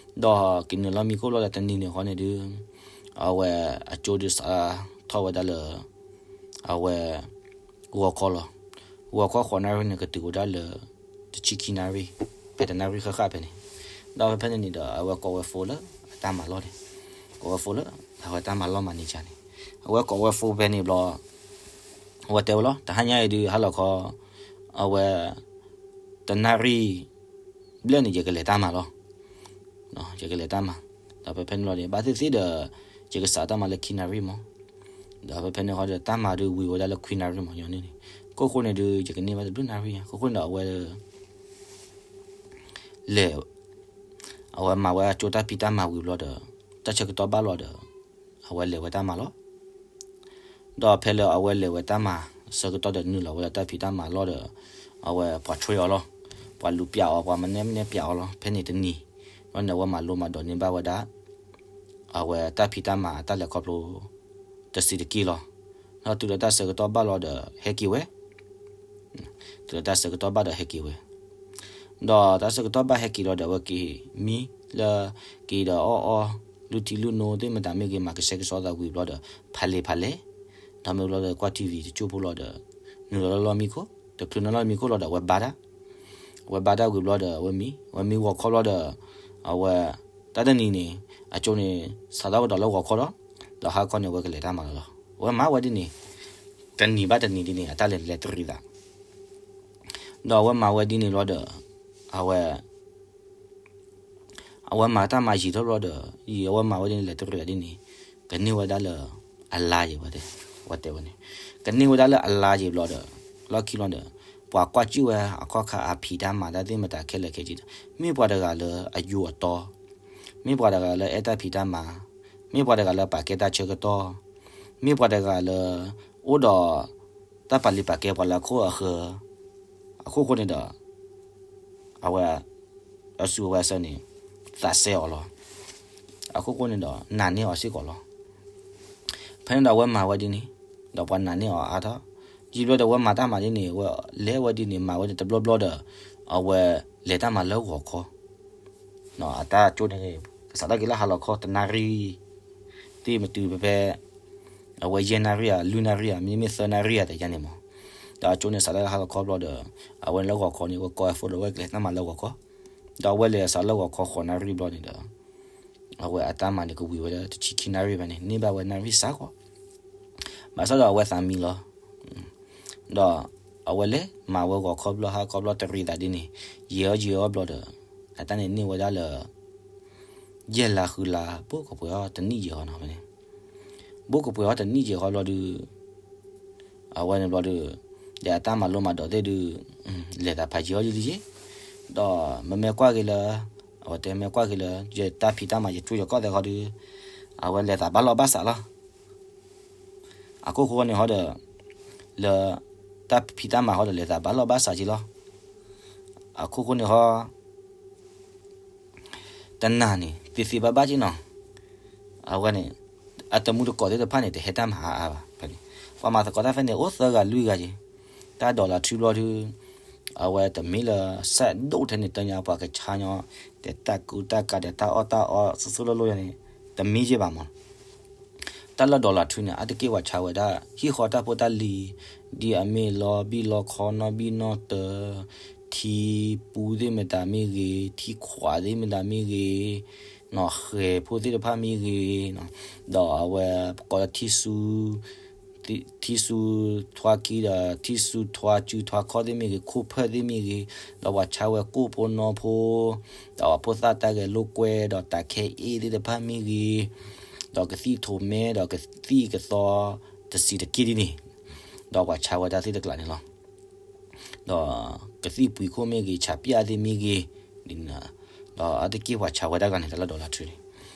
ဒီးက့ၤနုာ်လီၤမံခိၣ်လီၤဒီး တနံၤန့ၣ်ဃီန့ၣ်ဒုး အဝဲအကၠိဒုးစးထီၣ်ဝဲဒၣ်လၢ အဝဲ ဂီၤခီလီၤ. ဂီၤခီဃိးနၣ်ရံၣ်န့ၣ် ကတုၤဝဲဒၣ်လၢ တဆံခံနၣ်ရံၣ်, ဖဲတနၣ်ရံၣ်ဃၣ်ဃၣ်ဖဲန့ၣ်, ဒီးဖဲဖဲန့ၣ်န့ၣ်ဒီး အဝဲကိးဝဲ phone လၢအတၢ်မၤလီၢ်န့ၣ်, ကိးဝဲ phone လၢ အဝဲတၢ်မၤလီၢ်မၤန့ၢ်ကန့ၣ်, အဝဲကိးဝဲ phone ဖဲန့ၣ်ဘျီ အဝဲတဲဝဲလီၤ တဟါညါအံၤဒုး ဟါလီၤခီ အဝဲ တနၣ်ရံၣ် ဘျဲၣ်န့ၣ် ယကလဲၤတၢ်မၤလီၤ. ယကလဲၤတၢ်မၤ, ဒီးဖဲဖဲန့ၣ်လီၤန့ၣ် ဘၣ်သ့ၣ်သ့ၣ်ဒီး ယကစးတၢ်မၤလၢခံနၣ်ရံၣ်မး, ဒီးဖဲဖဲန့ၣ်ဃီဒီး တၢ်မၤဒုးဝံၤဝဲဒၣ်လၢခွံနၣ်ရံၣ်မး ညီန့ၣ်န့ၣ်, ခိၣ်ဃိန့ၣ်ဒုး ယကန့ၢ်ဘၣ်တဘျုးနၣ်ရံၣ်ညါ ခိၣ်ဃိန့ၣ်ဒီး အဝဲ လဲၤ အဝဲမၤဝဲအကၠိတၢ်ဖံးတၢ်မၤဝံၤဘျီဒီး တၢ်ဆၢကတီၢ်ဘၣ်လီၤဒီး အဝဲလဲၤဝဲတၢ်မၤလီၤ. ဒီးဖဲလၢအဝဲလဲၤဝဲတၢ်မၤ ဆၢကတီၢ်ဒီးနုာ်လီၤဝဲဒၣ်တၢ်ဖံးတၢ်မၤလီၢ်ဒီး အဝဲပှၤ train အီၤလီၤ. ပှၤလူၤပျးအီၤ ပှၤမနုၤမနုၤပျးအီၤလီၤ. ဖဲန့ၣ်တနံၤ ဘျီန့ၣ်အဝဲမၤလိမၤဒိးန့ၢ်ဘၣ်ဝဲဒၣ် အဝဲတၢ်ဖံးတၢ်မၤတၢ်လဲၤခီဖျိ တစံးတက့ၢ်လီၤ. ဒီးတုၤလၢတၢ်ဆၢကတီၢ်ဘၣ်လီၤဒီးဟဲက့ၤဝဲ တုၤလၢတၢ်ဆၢကတီၢ်ဘၣ်ဒီးဟဲက့ၤဝဲ, ဒီးတၢ်ဆၢကတီၢ်ဘၣ်ဟဲက့ၤလီၤဒီး အဝဲက့ၤမံလၢ က့ၤဒီးအီၣ်အီ လုၢ်ထံလုၢ်နိသ့ၣ်မတၤမ့ၢ်ဂ့ၤ မၤကဆှဲကဆှီသးဝံၤဘျီဒီး ဖးလံာ်ဖးလဲၢ်, ဒီးမ့ၢ်ဘျီဒီးကွၢ် TV တကၠိၢ်ဖိလီၤဒီး နုာ်လီၤလၢလီၢ်မံခိၣ် တချုးနုာ်လီၢ်မံခိၣ်လီၤဒီး အဝဲဘါတၢ် အဝဲဘါတၢ်ဝံၤဘျီဒီး အဝဲမံ အဝဲမံဂီၤခီဘျီဒီး အဝဲ တၢ်တနံၤန့ၣ် အကၠိန့ၣ် စးထီၣ်ကဒီးလၢဂီၤခီဒီး ဒီးဟါခီန့ၣ် အဝဲကလဲၤတၢ်မၤလီၤလီၤ. အဝဲမၤဝဲဒ်န့ၣ် တနံၤဘၣ်တနံၤဒ်န့ၣ် အတၢ်လဲၤလဲၤတရံးသး ဒီးအဝဲမၤဝဲဒ်န့ၣ်ဘျီဒီး အဝဲ အဝဲမၤတၢ်မၤယံာ်ထီၣ်ဘျီဒီး ယံာ်အဝဲမၤဝဲဒ်န့ၣ် လဲၤတရံးသးဒ်န့ၣ် ကန့ၢ်ဝဲဒၣ်လၢ အလါယံာ်ဝဲ, အဝဲတဲဝဲန့ၣ် ကန့ၢ်ဝဲဒၣ်လၢအလါယံာ်ဘျီဒီး လီၢ်ခံလီၤဒီး ပှၤကွၢ်ကၠံၣ်ဝဲအခီၣ်ခါအဖံးတၢ်မၤတၢ်သ့ၣ်မတၤခဲလၢာ်ခဲဆ့ဒီး မ့ၢ်ပှၤတဂၤလၢအယိာ်အတီ မ့ၢ်ပှၤတဂၤလၢအဲၣ်တၢ်ဖံးတၢ်မၤ, မ့ၢ်ပှၤတဂၤလၢပာ်ကဲတၢ်ဆၢကတီၢ်, မ့ၢ်ပှၤတဂၤလၢ အိၣ်ဒီး တၢ်ပာ်လုၢ်ပာ်ကဲပှၤလၢအခိၣ်အဃၢၤ, အခိၣ်ဃိန့ၣ်ဒီး အဝဲ အစုအဝဲအဆၢန့ၣ် သးစဲအီၤလီၤ. အခိၣ်ဃိန့ၣ်ဒီး နာ်န့ၢ်အီၤစ့ၢ်ကီးလီၤ. ဖဲန့ၣ်ဒီးအဝဲမၤဝဲဒ်န့ၣ် ဒီးပှၤနာ်န့ၢ်အီၤအါထီၣ်, ယံာ်ဘျီဒီးအဝဲမၤတၢ်မၤဒ်န့ၣ် အဝဲလဲၤဝဲဒ်န့ၣ် မၤဝဲဒ်တဘျီဘျီဒီး အဝဲလဲၤတၢ်မၤလၢဂီၤခီ အတၢ်ကၠိန့ၣ် ကစးထီၣ်က့ၤလၢဟါလီၤခီတနၣ်ရံၣ် သ့ၣ်မတုၤဖဲဖဲ အဝဲယဲၢ်နၣ်ရံၣ်ဧါ လွံၢ်နၣ်ရံၣ်ဧါ မ့တမ့ၢ်သၢနၣ်ရံၣ်ဧါ တယါန့ၣ်မး, ဒီးအကၠိန့ၣ်စးထီၣ်လၢဟါလီၤခီဘျီဒီး အဝဲန့ၣ်လၢဂီၤခီန့ၣ် အဝဲကိးဝဲ phone ဒီးအဝဲကလဲၤတၢ်မၤလၢဂီၤခီ, ဒီးအဝဲလဲၤစးလၢဂီၤခီဃိးနၣ်ရံၣ်ဘျီန့ၣ်ဒီး အဝဲအတၢ်မၤန့ၣ် ကဝံၤဝဲဒၣ်တဆံခံနၣ်ရံၣ်ဖဲန့ၣ် န့ၢ်ဘၣ်ဝဲနၣ်ရံၣ်စှၤကီး, ဘၣ်ဆၣ်ဒီးအဝဲသးမံလီၤ. ဒီးအဝဲလဲၤမၤဝဲဂီၤခီဘျီဟါခီဘျီတရံးသးဒ်န့ၣ် ယံာ်အီၣ်ယံာ်အီၣ်ဘျီဒီး အတၢ်န့ၣ်န့ၢ်ဝဲဒၣ်လၢ ယဲၢ်လါဃုလါ ဘိၣ်ကပှဲၤအီၣ်တနံၣ်ယံာ်ဃီနီၤဖဲန့ၣ်, ဘိၣ်ကပှဲၤအီၣ်တနံၣ်ယံာ်ဃီဘျီဒီး အဝဲန့ၣ်ဘျီဒီး ဒီးအတၢ်မၤလိမၤဒိးသ့ၣ်ဒုး လဲၤသးဖးယံာ်အီၣ်လံလံယ့, ဒီးမ့မ့ၢ်ကွၢ်က့ၤလၢ အဝဲတဲမ့ၢ်ကွၢ်က့ၤလၢ ယတၢ်ဖံးတၢ်မၤယကၠိယကီၢ်သဲးဃီဒီး အဝဲလဲၤသးဘၣ်လီၢ်ဘၣ်စးလီၤ. အခိၣ်ဃိန့ၣ်ဃီဒီး လၢ တၢ်ဖံးတၢ်မၤဃီဒီးလဲၤသးဘၣ်လီၢ်ဘၣ်စးက့လီၤ. အခိၣ်ဃိန့ၣ်ဃီ တနၤန့ၣ် သ့သ့ဘၣ်ဘၣ်က့နီၤ, အဝဲန့ၣ် အတမူတကိးသ့ၣ်တဖၣ်န့ၣ် တဟဲတၢ်မၤအါအါဘၣ်, ပှၤမၤသကိးတၢ်ဖဲန့ၣ် အိၣ်သၢဂၤလွံၢ်ဂၤက့, တၢ်ဒိးလီၤထူဘျီဒုး အဝဲတမ့ၢ်လၢ စဲးဒိၣ်ထဲန့ၣ် တၢ်ညါပှၤကဆါညီ ဒီးတၢ်ကူတၢ်ကၤဒီးတၢ်အီၣ်တၢ်အီ စိၤစိၤလိၤလိၤန့ၣ် တမ့ၢ်ယဲၢ်ဘၣ်မး. တၢ်လၢ dollar ထူန့ၣ် အါတက့ၢ်ပှၤဆါဝဲဒၣ် ဟံၣ်ဃီတၢ်ဖိတၢ်လံၤ ဒ်အမ့ၢ်လီဘံၣ်လီခီ နီၣ်ဘံၣ်နီၣ်တၢၤ ထံပူသ့ၣ်မတၤမ့ၢ်ဂ့ၤ, ထံခွးသ့ၣ်မတၤမ့ၢ်ဂ့ၤ, နီၣ်ဃဲၤဖိသ့ၣ်တဖၣ်မ့ၢ်ဂ့ၤ, ဒီးအဝဲပကိးလၢထံဆူ ထံဆူထွါကံဒီး ထံဆူထွါစုထွါခီၣ်သ့ၣ်မ့ၢ်ဂ့ၤ, ခိၣ်ဖၢၣ်သ့ၣ်မ့ၢ်ဂ့ၤ, ဒီးပှၤဆါဝဲကိၣ်ဖိနီၢ်ဖိ, ဒီးဖိသၣ်တၢ်ဂဲၤလိာ်ကွဲ ဒီးတၢ်ခဲအ့ၣ်သ့ၣ်တဖၣ်မ့ၢ်ဂ့ၤ, ဒီးကသံၣ်ထိးမဲ ဒီးကသံၣ်ကသီ တဆံးတက့ၢ်ဒ်န့ၣ်, ဒီးပှၤဆါဝဲတၢ်သ့ၣ်တကျါန့ၣ်လီၤ. ဒီးကသံၣ်ပှံၤခိၣ်မ့ၢ်ဂ့ၤ, ဆးပၠၣ်သ့ၣ်မ့ၢ်ဂ့ၤ, ဒ်န့ၣ်, ဒီးအါတက့ၢ်ပှၤဆါဝဲဒၣ်ကျါန့ၣ် တၢ်လၢ dollar ထူန့ၣ်,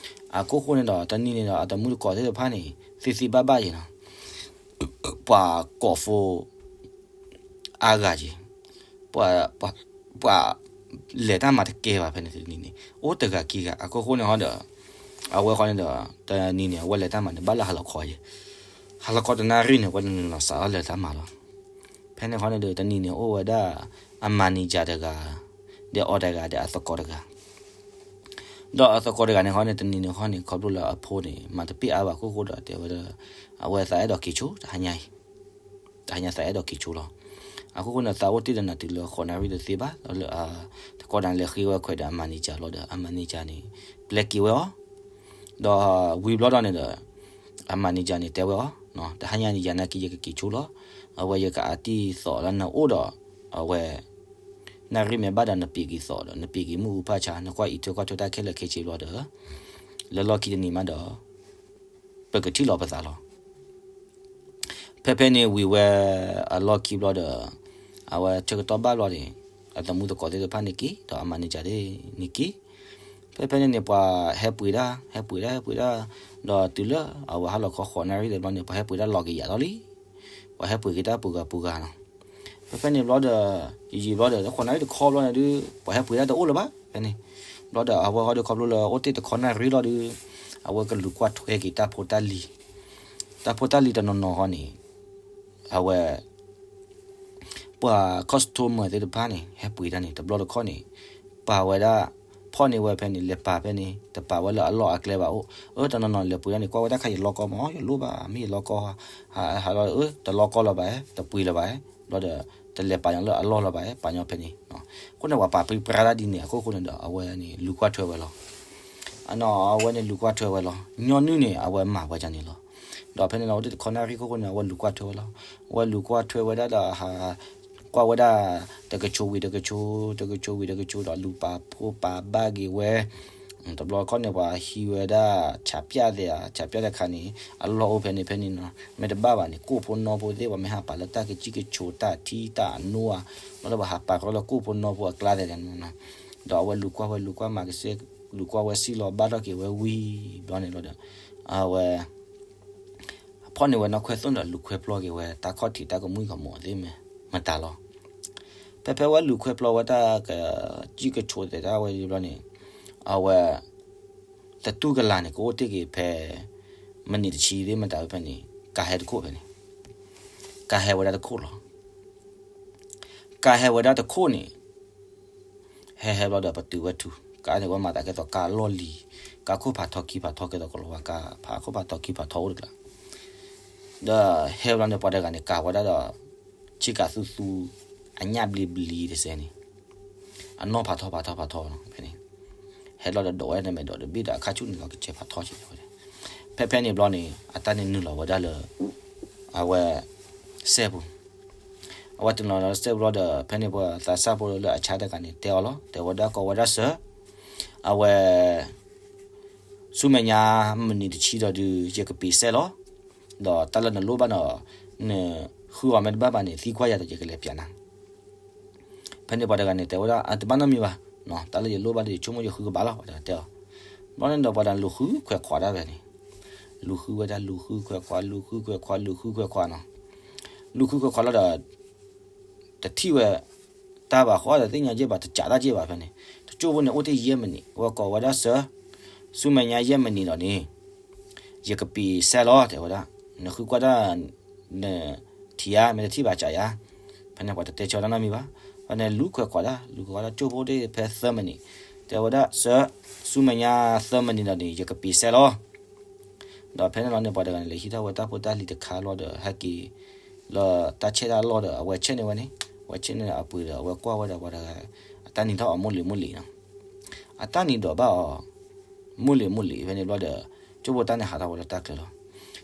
အခိၣ်ဃိန့ၣ်ဒီး တနံၤန့ၣ်ဒီး အတမူတကိးသ့ၣ်တဖၣ်န့ၣ် သ့သ့ဘၣ်ဘၣ်ယဲၢ်နီၤ, ပှၤကိးဖိ အါဂၤက့ၤ, ပှၤ ပှၤ ပှၤလဲၤတၢ်မၤတကဲဘၣ်ဖဲန့ၣ်တနံၤန့ၣ် အိၣ်တဂၤခံဂၤ အခိၣ်ဃိန့ၣ်ဟီဒီး အဝဲဃီန့ၣ်ဒီး တနံၤန့ၣ် အဝဲလဲၤတၢ်မၤန့ၣ် ဘၣ်လၢဟါလီၤခီယဲၢ်, ဟါလီၤခီတနၣ်ရံၣ်န့ၣ် အဝဲနုာ်လီၤစးထီၣ်လဲၤတၢ်မၤလီၤ. ဖဲန့ၣ်ဃီန့ၣ်ဒီး တနံၤန့ၣ် အိၣ်ဝဲဒၣ်အ manager တဂၤ, ဒီးအီၤတဂၤဒီးအသကိးတဂၤ ဒီးအသကိးတဂၤန့ၣ်ဃီန့ၣ် တနံၤန့ၣ်ဃီန့ၣ် ခီဖျိလၢအဖိန့ၣ် မၤတပ့ၢ်အါဘၣ်အခိၣ်ဃိဒီး တဲဝဲဒၣ် အဝဲသးအဲၣ်ဒိးက့ၤဆိ တဟါညါအံၤ, တဟါညါသးအဲၣ်ဒိးက့ၤဆိလီၤ. အခိၣ်ဃိန့ၣ် သးအိၣ်တ့ၢ်ဒီးနၤတုၤလၢဃိးနၣ်ရံၣ်တသ့ဘၣ်, ဒီးလၢအသကိးန့ၣ် လဲၤဃ့ဝဲခွဲးဒီးအ manager ဘျီဒီး အ manager န့ၣ် ပျဲက့ၤဝဲအီၤ, ဒီးဝံၤဘျီဒီးန့ၣ်ဒီး အ manager န့ၣ် တဲဝဲအီၤ, တဟါညါန့ၣ် ယၤနာ်က့ ယကက့ၤဆိလီၤ. အဝဲယကအတံၢ်သီးလၢနအိၣ်ဒီး အဝဲ နၣ်ရံၣ်မ့ၢ်ဘၣ်ဒီးနပံာ်က့ၤသီးဒီး နပံာ်က့ၤမုၢ်အူဖၣ်ဆါ နကွၢ်အံးထွဲကွၢ်ထွဲတၢ်ခဲလၢာ်ခဲဆ့ဘျီဒီး လၢလီၢ်ခံတနံၤမးဒီး ပကထံၣ်လီၤပသးလီၤ. ဖဲဖဲန့ၣ်ဝံၤဝဲအလီၢ်ခံဘျီဒီး အဝဲဆၢကတီၢ်ဘၣ်ဘျီန့ၣ် အသမူသကိးသ့ၣ်တဖၣ်န့ၣ်က့ၤ ဒီးအ manager န့ၣ်က့ၤ. ဖဲဖဲန့ၣ်န့ၣ် ပှၤဟဲပှ့ၤဒၣ် ဟဲပှ့ၤဒၣ် ဟဲပှ့ၤဒၣ်, ဒီးတုၤလၢအဝဲဟါလီၤခီဃိးနၣ်ရံၣ်တဘျီန့ၣ် ပှၤဟဲပှ့ၤဒၣ်လီၤက့ၤယၤလီၤလံ. ပှၤဟဲပှ့ၤက့ၤတၢ်ပှၤဂၤပှၤဂၤနီၤ. ဖဲဖဲန့ၣ်ဘျီဒီး ယံာ်ယံာ်ဘျီဒီး ဃိးနၣ်ရံၣ်တခီဘျီန့ၣ်ဒုး ပှၤဟဲပှ့ၤဒၣ်တအိၣ်လၢၤဘၣ် ဖဲန့ၣ်. ဘျီဒီးအဝဲဃီဒီးခီဖျိလၢအိၣ်တ့ၢ်တခီနၣ်ရံၣ်လီၤဒုး အဝဲကလူၤကွၢ်ထွဲက့ၤတၢ်ဖိတၢ်လံၤ, တၢ်ဖိတၢ်လံၤတနီၤနီၤဃီန့ၣ် အဝဲ ပှၤ customer သ့ၣ်တဖၣ်န့ၣ် ဟဲပှ့ၤဒၣ်န့ၣ် တဘျီတခီၣ်န့ၣ် ပာ်ဝဲဒၣ် ဖီၣ်န့ၢ်ဝဲဖဲန့ၣ် လဲၤပာ်ဖဲန့ၣ် တပာ်ဝဲလၢအလီၢ်အကျဲဘၣ်အိၣ်, အၢ တနီၤနီၤလဲၤပှ့ၤဒၣ်န့ၣ် ကွၢ်ဝဲတၢ်ခါ ယလီၢ်ကီမး ယလိၣ်ဘၣ်မ့ၢ်ယလီၢ်ကီ, ဟးလီၤ အၢ တလီၢ်ကီလၢၤဘၣ် တပှ့ၤလၢၤဘၣ်, ဘျီဒီး တလဲၤပာ်ညီလၢအလီၢ်လၢၤဘၣ် ပာ်ညီဖဲန့ၣ်. အဃိန့ၣ် ပှၤပာ်ပြံပြါတၢ်ဒ်န့ၣ် အခိၣ်ဃိန့ၣ်ဒီး အဝဲန့ၣ် လူၤကွၢ်ထွဲဝဲလီၤ. အနီၤ အဝဲန့ၣ်လူၤကွၢ်ထွဲဝဲလီၤ. ညီနုၢ်န့ၣ် အဝဲမၤဝဲဒ်န့ၣ်လီၤ. ဒီးဖဲန့ၣ်လီၤ အိၣ်တ့ၢ်တခီနၣ်ရံၣ်ခိၣ်ဃိန့ၣ် အဝဲလူၤကွၢ်ထွဲဝဲလီၤ. အဝဲလူၤကွၢ်ထွဲဝဲဒၣ်ဒီး ဟး ကွၢ်ဝဲဒၣ် တကဆိဝံၤတကဆိ, တကဆိဝံၤတကဆိဒီး လူၤပာ်ဖှိၣ်ပာ်ဘၣ်က့ၤဝဲ တဘျီခီန့ၣ် ပှၤဟံးဝဲဒၣ် ဆးပၠၣ်သ့ၣ်ဧါ, ဆးပၠၣ်တခါန့ၣ် အလီၢ်အိၣ်ဖဲန့ၣ်ဖဲန့ၣ်နီၤ, မ့ၢ်တဘၣ်ဘၣ်န့ၣ် ကိၣ်ဖိနီၢ်ဖိသ့ၣ် ပှၤမ့ၢ်ဟးပာ်လၢတၢ်ကစံၣ်ကဆိးတၢ်ထံတၢ်အနိဧါ, ဘျီဒီးပှၤဟးပာ်ဃီလၢကိၣ်ဖိနီၢ်ဖိအကျါသ့ၣ်န့ၣ်နီၤ, ဒီးအဝဲလူၤကွၢ်ဝဲလူၤကွၢ်မၤကစဲ လူၤကွၢ်ဝဲစံၣ်လီၤဘၣ်ထီၣ်က့ၤဝဲဝံၤဘျီန့ၣ်လီၤဒီး အဝဲ ဖီၣ်န့ၢ်ဝဲနီၢ်ခွဲသိၣ်ဒီး လူၤခွဲပျီက့ၤဝဲ တၢ်ခီၣ်ထံးတၢ်ကမှံကမီၤသ့ၣ်မတၤလီၤ. ဖဲဖဲဝဲလူၤခွဲပျီဝဲတၢ်ကစံၣ်ကဆိးသ့ၣ်တၢ်ဝဲဘျီန့ၣ် အဝဲ သတူၢ်ကလာ်န့ၣ် ကအိၣ်တ့ၢ်က့ၤဖဲ မနံၤတဆံသ့ၣ်မတၤဝဲဖဲန့ၣ် ကါဟဲတခိၣ်ဖဲန့ၣ် ကါဟဲဝဲဒၣ်တခိၣ်လီၤ. ကါဟဲဝဲဒၣ်တခိၣ်န့ၣ် ဟဲဟဲဘျီဒီး ပတုာ်ဝဲထူ, ကါန့ၣ် ဝဲမၤသးကဲသိးကါလီၢ်လံၤ, ကါခိၣ်ဖးထီခံဖးထီကဲသိးကလီၤဝါကါ ဖးခိၣ်ဖးထီခံဖးထီအိၣ်တကျါ, ဒီးဟဲဘျီန့ၣ် ပှၤတဂၤန့ၣ် ကၤဝဲဒၣ်ဒီး ဆ့ကၤသူသူ အညၣ်ဘျ့ဘျ့တစဲးန့ၣ် အနီၢ်ဖးထီဖးထီဖးထီနီၤ ဖဲန့ၣ် ဟဲလီၤဒီးဒိးဝဲန့ၣ်မဲာ်ဒီးတဘ့ၣ်ဒီးအခါဆူၣ်န့ၣ်လီၤကစဲးဖးထီက့ၤဝဲ, ဖဲဖဲန့ၣ်ဘျီန့ၣ် အတၢ်န့ၣ်နုာ်လီၤဝဲဒၣ်လၢ အဝဲ စဲးပူၤ, အဝဲတနီၤလီၤစဲးပူၤလီၤဒီး ဖဲန့ၣ်ပှၤသးစၢ်ဖိလၢအဆါတဂၤန့ၣ် တဲအီၤလီၤ တဲဝဲဒၣ်ကိးဝဲဒၣ်စၢၤ, အဝဲ ဆူမဲာ်ညါ မနံၤတဆံဒီးဒုး ယကပ့ၤစဲးလီၤ, ဒီးတၢ်လၢနလိၣ်ဘၣ်ဒီး နဃုအီၤမ့ၢ်တဘၣ်ဘၣ်န့ၣ် သံကွၢ်ယၤဒီးယကလဲၤပျးနၤ ဖဲန့ၣ်ပှၤတဂၤန့ၣ် တဲဝဲဒၣ် အတဘၣ်နီတမံၤဘၣ်, တၢ်လၢယလိၣ်ဘၣ်ဒီး ယဆိကမိၣ်ယဃုကဘၣ်လီၤ ပှၤတဂၤတဲအီၤ, ဘျီန့ၣ်ဒီးပှၤတဂၤလူၤဃုခွဲးခွးဒၣ်ဖဲန့ၣ်, လူၤဃုဝဲဒၣ်လူၤဃုခွဲးခွး လူၤဃုခွဲးခွး လူၤဃုခွဲးခွးနီၤ, လူၤဃုခွဲးခွးလီၤဒီး တထံၣ်ဝဲ တၢ်ဘၣ်ဃီဒီးသ့ၣ်ညါက့ၢ်ဘၣ် တကးတၢ်က့ၢ်ဘၣ်ဖဲန့ၣ်, တကၠိၢ်ဖိန့ၣ် အိၣ်တ့ၢ်ယဲၢ်မံးနံး အဝဲကိးဝဲဒၣ်စၢၤ, ဆူမဲာ်ညါယဲၢ်မံးနံးဒီးန့ၣ် ယကပ့ၤစဲးလီၤ တဲဝဲဒၣ်, နဃုကွၢ်တၢ် နထံၣ်ဧါ မ့ၢ်တထံၣ်ဘၣ်ကးယၤ, ဖဲန့ၣ်ပှၤတတဲဆၢတၢ်နီတမံၤဘၣ်, ပှၤ ဖဲန့ၣ်လူၤခွဲးခွါဒၣ် လူၤခွဲးခွါဒၣ် ကၠိဖိတ့ၢ်ဖဲသၢမံးနံး, တဲဝဲဒၣ် စၢ, ဆူမဲာ်ညါသၢမံးနံးဒီးန့ၣ် ယကပ့ၤစဲးလီၤ. ဒီးဖဲန့ၣ်လီၤန့ၣ် ပှၤတဂၤန့ၣ် လဲၤဟံးထီၣ်ဝဲတၢ်ဖိတၢ်လံၤတခါလီၤဒီး ဟဲက့ၤလၢတၢ်ဆဲးတၢ်လီၢ်ဒီး အဝဲဆဲးန့ၢ်ဝဲန့ၣ်, အဝဲဆဲးန့ၢ်အပှ့ၤဒီး အဝဲကွၢ်ဝဲဒီးပှၤတဂၤ အတၢ်နံၤထီၣ်အီၤမိၢ်လံၤမိၢ်လံၤနီၤ. အတၢ်နံၤဒိးဘၣ်အီၤ မိၢ်လံၤမိၢ်လံၤ ဖဲန့ၣ်ဘျီဒီး ကၠိဖိတၢ်န့ၣ်ဟးထီၣ်ဝဲလၢတၢ်ချၢလီၤ.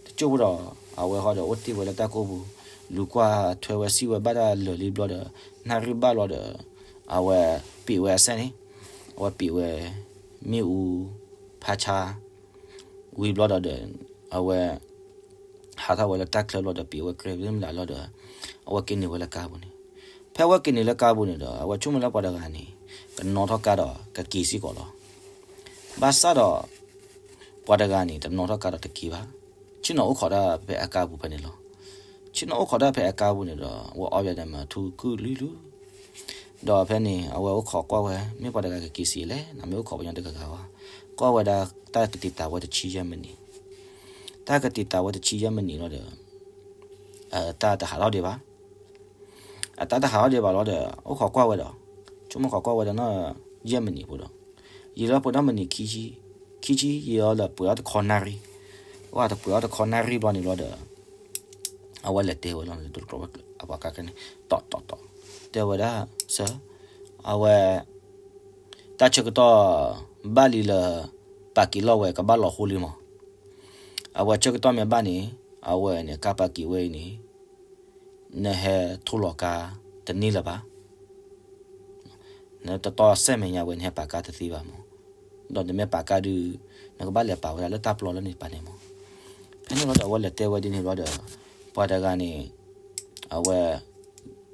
တကၠိဖိဒီး အဝဲဃီဒီးအိၣ်တ့ၢ်ဝဲလၢတၢ်ကိၢ်ပူၤ, လူၤကွၢ်ထွဲဝဲစံးဝဲဘၣ်တၢ်လၢာ်လံဘျီဒီး နၣ်ရံၣ်ဘၣ်လီၤဒီး အဝဲပ့ၤဝဲအစဲးန့ၣ်, အဝဲပ့ၤဝဲ မ့ၣ်အူ ဖးဆါ ဝံၤဘျီဒီးဒီး အဝဲ ဟးထီၣ်ဝဲလၢတၢ်ချၢဘျီဒီး ပ့ၤဝဲကြဲးမုၢ်လၢ်လီၤဒီး အဝဲက့ၤနုာ်ဝဲလၢကါပူၤန့ၣ်, ဖဲအဝဲက့ၤနုာ်လၢကါပူၤန့ၣ်ဒီး အဝဲဆိကမိၣ်လၢပှၤတဂၤန့ၣ် ကနီၣ်ထီၣ်ကါဒီးကက့ၤစ့ၢ်ကီးလီၤ. ဘၣ်ဆၣ်ဒီး ပှၤတဂၤန့ၣ် တနီၣ်ထီၣ်ကါဒီးတက့ၤဘၣ်, ဆ့ၣ်နီၤအိၣ်ခိးဒၣ်ဖဲအကါပူၤဖဲန့ၣ်လီၤ. ဆ့ၣ်နီၤအိၣ်ခိးဒၣ်ဖဲအကါပူၤန့ၣ်ဒီး အဝဲအီၣ်ဘၣ်ဒီးမၤထူကုၢ်လုၢ်လုၢ် ဒီးဖဲန့ၣ် အဝဲအိၣ်ခိးကွၢ်ဝဲ မ့ၢ်ပှၤတဂၤကက့ၤစ့လဲၣ်, နမ့ၢ်အိၣ်ခိးပညီတဂၤဂၤဝဲ, ကွၢ်ဝဲဒၣ်တၢ်ကတံာ်တာ်ဝဲတဆံယဲၢ်မံးနံး, တၢ်ကတံာ်တာ်ဝဲတဆံယဲၢ်မံးနံးလီၤဒီး အတၢ်တဟးထီၣ်ဒံးဘၣ်, အတၢ်တဟးထီၣ်ဒံးဘၣ်လီၤဒီး အိၣ်ခိးကွၢ်ဝဲဒီး ဆိကမိၣ်ခိးကွၢ်ဝဲဒီးနီၤ ယဲၢ်မံးနံးဖိဒီး ယံာ်လီၤဖိဒီးမံးနံး ခံဆံ, ခံဆံယံာ်လီၤဒီးပှဲၤအီၤတခီနၣ်ရံၣ်, ဝဲတပှဲၤအီၤတခီနၣ်ရံၣ်ဘျီန့ၣ်လီၤဒီး အဝဲလဲၤတဲဝဲလီၤန့ၣ် တကျိးဝဲအပှၤကါခဲန့ၣ် တီတီတီ, တဲဝဲဒၣ် စၢ, အဝဲ တၢ်ဆၢကတီၢ် ဘၣ်လံလၢ ပာ်က့ၤလီၢ်ဝဲကဘၣ်လီၤဟိလံမး, အဝဲဆၢကတီၢ်မ့ၢ်ဘၣ်န့ၣ် အဝဲန့ၣ် ကါပာ်က့ၤဝဲအံၤန့ၣ် နဟဲထိၣ်လီၤကါတန့ၢ်လၢၤဘၣ် နတတီၢ်စဲးမဲာ်ညါဝဲ နဟဲပာ်ကါတသ့ဘၣ်မး, ဒီးနမ့ၢ်ပာ်ကါဒုး နကဘၣ်လဲၤပာ်ဝဲဒၣ်လၢတၢ်ပျီလၢန့ၣ်ပာ်န့ၣ်မး. ဖဲန့ၣ်လီၤဒီး အဝဲလဲၤတဲဝဲဒ်န့ၣ်လီၤဒီး ပှၤတဂၤန့ၣ် အဝဲ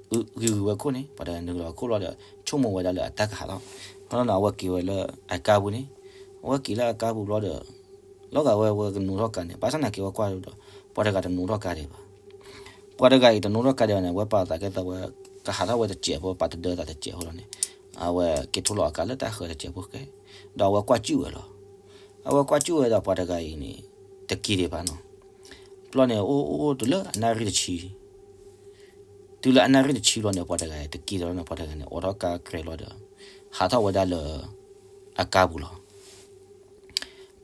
ဂံၤဂုၤဝဲခိၣ်န့ၣ် ပှၤတဂၤနုာ်လီၤဝဲခိၣ်လီၤဒီး ဆိကမိၣ်ဝဲဒၣ်လၢအတၢ်ကဟးထီၣ်, ဖဲန့ၣ်လီၤဒီး အဝဲက့ၤဝဲလၢအကါပူၤန့ၣ်, အဝဲက့ၤလၢအကါပူၤဘျီဒီး လီၤဂာ်ဝဲ ဝဲကနူၤထီၣ်ကါန့ၣ် ဘၣ်ဆၣ်သနာ်က့ဝဲကွၢ်ဒီး ပှၤတဂၤတနူၤထီၣ်ကါဒံးဘၣ် ပှၤတဂၤအံၤတနူၤထီၣ်ကါဒံးဘၣ်န့ၣ် အဝဲပာ်သးကဲသိးဝဲ ကဟးထီၣ်ဝဲတစဲးဖိ ပာ်တဒၢသးတစဲးဖိလီၤန့ၣ်, အဝဲက့ၤထိၣ်လီၤအကါလၢတၢ်ဃၢၤတစဲးဖိဃဲ, ဒီးအဝဲကွၢ်စုၣ်ဝဲလီၤ. အဝဲကွၢ်စုၣ်ဝဲဒီးပှၤတဂၤအံၤန့ၣ် တက့ၤဒံးဘၣ်နီၤ. ဘျီန့ၣ် အိၣ်အိၣ်တုၤလၢအနၣ်ရံၣ်တဆံ, တုၤလၢအနၣ်ရံၣ်တဆံဘျီန့ၣ် ပှၤတဂၤတက့ၤဒီးနီၤ ပှၤတဂၤန့ၣ် အိးထီၣ်ကါကြဲးလီၤဒီး ဟးထီၣ်ဝဲဒၣ်လၢ အကါပူၤလီၤ.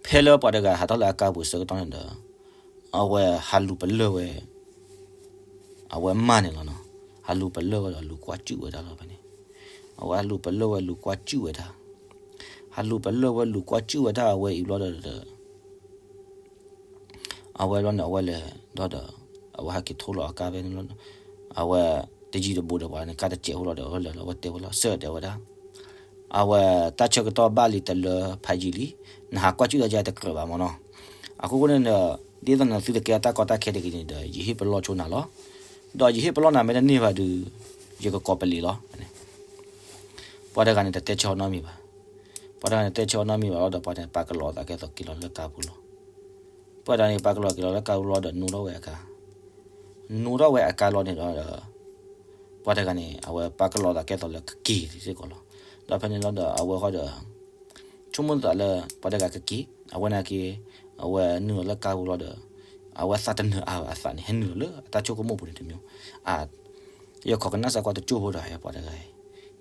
ဖဲလၢပှၤတဂၤဟးထီၣ်လၢအကါပူၤဆၢကတီၢ်န့ၣ်ဒီး အဝဲဟးလူၤပလၢၢ်ဝဲ အဝဲမါန့ၣ်လီၤနီၤ. ဟးလူၤပလၢၢ်ဝဲဒီးလူၤကွၢ်စုၣ်ဝဲဒၣ်လီၤဖဲန့ၣ်. အဝဲဟးလူၤပလၢၢ်ဝဲလူၤကွၢ်စုၣ်ဝဲဒၣ်, ဟးလူၤပလၢၢ်ဝဲလူၤကွၢ်စုၣ်ဝဲဒၣ်အဝဲအံၤဘျီဒီး အဝဲဘျီန့ၣ် အဝဲလဲၤဒီး အဝဲဟဲက့ၤထိၣ်လီၤအကါဖဲန့ၣ်လီၤ. အဝဲတယံၤတဘူးဒီးပှၤန့ၣ် ကါတစဲးဖိလီၤဒီး အဝဲလဲၤလီၤ အဝဲတဲဝဲလီၤ စၢၢ်တဲဝဲဒၣ် အဝဲတၢ်ဆၢကတီၢ်ဘၣ်လံတလၢဖးယံာ်လံ, နဟးကွၢ်စုၣ်ဒီးယၤတကြၢးဘၣ်မၢ်နီၤ. အဃိဃိန့ၣ်ဒီး ဒ်သိးနသုတကဲအတၢ်ကီတၢ်ခဲတဂ့ၤန့ၣ်ဒီး ယဟ့ၣ်ပလီၢ်ဆိနၤလီၤ. ဒီးယဟ့ၣ်ပလီၢ်နၤမ့ၢ်တန့ၢ်ဘၣ်ဒီး ယကကိးပလံၤလီၤ. ပှၤတဂၤန့ၣ်တတဲဆၢအီၤနီတမံၤဘၣ်. ပှၤတဂၤန့ၣ်တဲဆၢအီၤနီတမံၤဘၣ်လီၤ. ဒီးပှၤတဂၤန့ၣ် ပာ်ကလီၤသးကဲသိးက့ၤလီၤလၢကါပူၤလီၤ. ပှၤတဂၤန့ၣ် ပာ်ကလီၤက့ၤလီၤလၢကါပူၤလီၤဒီးနူထီၣ်ဝဲအကါ, နူထီၣ်ဝဲအကါလီၤန့ၣ်ဒီး ပှၤတဂၤန့ၣ် အဝဲပာ်ကလီၤသးကဲသိးလၢကက့ၤစ့ၢ်ကီးလီၤ. ဒီးဖဲန့ၣ်လီၤဒီး အဝဲဃီဒီး ဆိကမိၣ်သးလၢ ပှၤတဂၤကက့ၤ, အဝဲန့ၣ်က့ၤ, အဝဲနုာ်လီၤလၢကါပူၤလီၤဒီး အဝဲသးတနၢၤအါဘၣ်အသးန့ၣ် ဟဲနုာ်လီၤလၢအတၢ်ဆိကမိၣ်ပူၤန့ၣ်တမံၤ, အ ယခိးကနၣ်စၢ်ကွၢ်တကၠိၢ်ဖိဒီးဟဲပှၤတဂၤအံ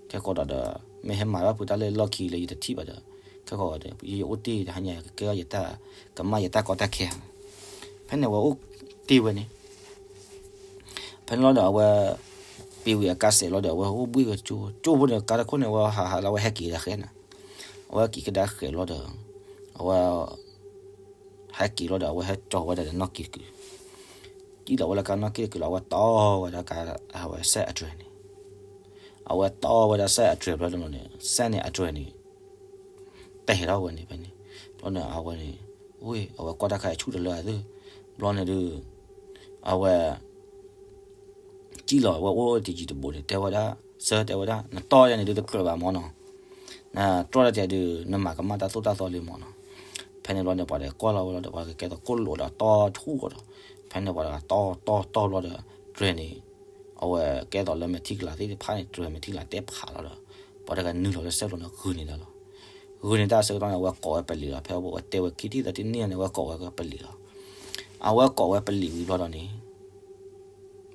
ၤ, ခဲကိးဒီးဒီး မ့ၢ်ဟဲမၤဘၣ်ဖုးတၢ်လၢလီၢ်ခံလၢယတထံၣ်ဘၣ်ဒီး ခဲကိးဒီး ယအိၣ်တ့ၢ်တဟါညါ ကကဲထီၣ်ယတၢ် ကမၣ်ယတၢ်ကီတၢ်ခဲ, ဖဲန့ၣ်အဝဲအိၣ်တ့ၢ်ဝဲန့ၣ် ဖဲန့ၣ်လီၤဒီးအဝဲ ပ့ၤဝံၤအကါစဲးလီၤဒီး အဝဲအိၣ်ဘှံးဝဲကၠိ ကၠိဖိန့ၣ် ကါတခိၣ်န့ၣ် အဝဲဟးဟးလၢအဝဲဟဲက့ၤဒၣ်ဃဲနၤ, အဝဲက့ၤကဒါဃဲးလီၤဒီး အဝဲ ဟဲက့ၤလီၤဒီး အဝဲဟဲကၠီၤဝဲဒၣ်ဒီးနီၣ်ကံၢ်တကုာ်, ကံၣ်လီၤဝဲလၢကါနီၣ်ကံၢ်တကုာ်လီၤ အဝဲတီဝဲဒၣ်ကါ အဝဲစဲးအတြဲၤန့ၣ်, အဝဲတီဝဲဒၣ်စဲးအတြဲၤဘျီန့ၣ် စဲးန့ၣ်အတြဲၤန့ၣ် တဟဲထီၣ်ဝဲန့ၣ်ဖဲန့ၣ်, ဘျီန့ၣ် အဝဲန့ၣ် ဝ့ၢ် အဝဲကွၢ်တၢ်ခါအဆူၣ်တလၢအသ့, ဘျီန့ၣ်ဒုး အဝဲ ကံၣ်လီၤဝဲအိၣ်တယံၤတဘူးန့ၣ် တဲဝဲဒၣ် စၢ တဲဝဲဒၣ် နတီယၤန့ၣ်ဒုးတကြၢးဘၣ်မၢ်နီၤ, နတီတၢ်တဲဒုး နမၤကမၣ်တၢ်သိၣ်တၢ်သီလံမၢ်နီၤ, ဖဲန့ၣ်ဘျီန့ၣ် ပှၤတဂၤကွၢ်လီၤဝဲလီၤဒီး ပှၤတဂၤကဲသိးကိၣ်လိာ်ဒီးတီထူၣ်ကီးဒီး, ဖဲန့ၣ်ပှၤတဂၤတီတီတီဘျီဒီး တြဲၤန့ၣ် အဝဲကဲသိးလၢမဲာ်ထံကလၤသ့ၣ်တဖၣ်န့ၣ် တြဲၤမဲာ်ထံကလၤတဲဖးလီၤဒီး ပှၤတဂၤနုာ်လီၤလၢစဲးဖျိန့ၣ်ဂုာ်န့ၢ်တၢ်လီၤ, ဂုာ်န့ၢ်တၢ်အဆၢကတီၢ်န့ၣ် အဝဲကိးဝဲပလံၤလီၤ, ဖဲအဝဲတဲဝဲခံထံၣ်သၢထံၣ်န့ၣ်န့ၣ် အဝဲကိးဝဲပလံၤလီၤ, အဝဲကိးဝဲပလံၤဝံၤဘျီဒီးန့ၣ်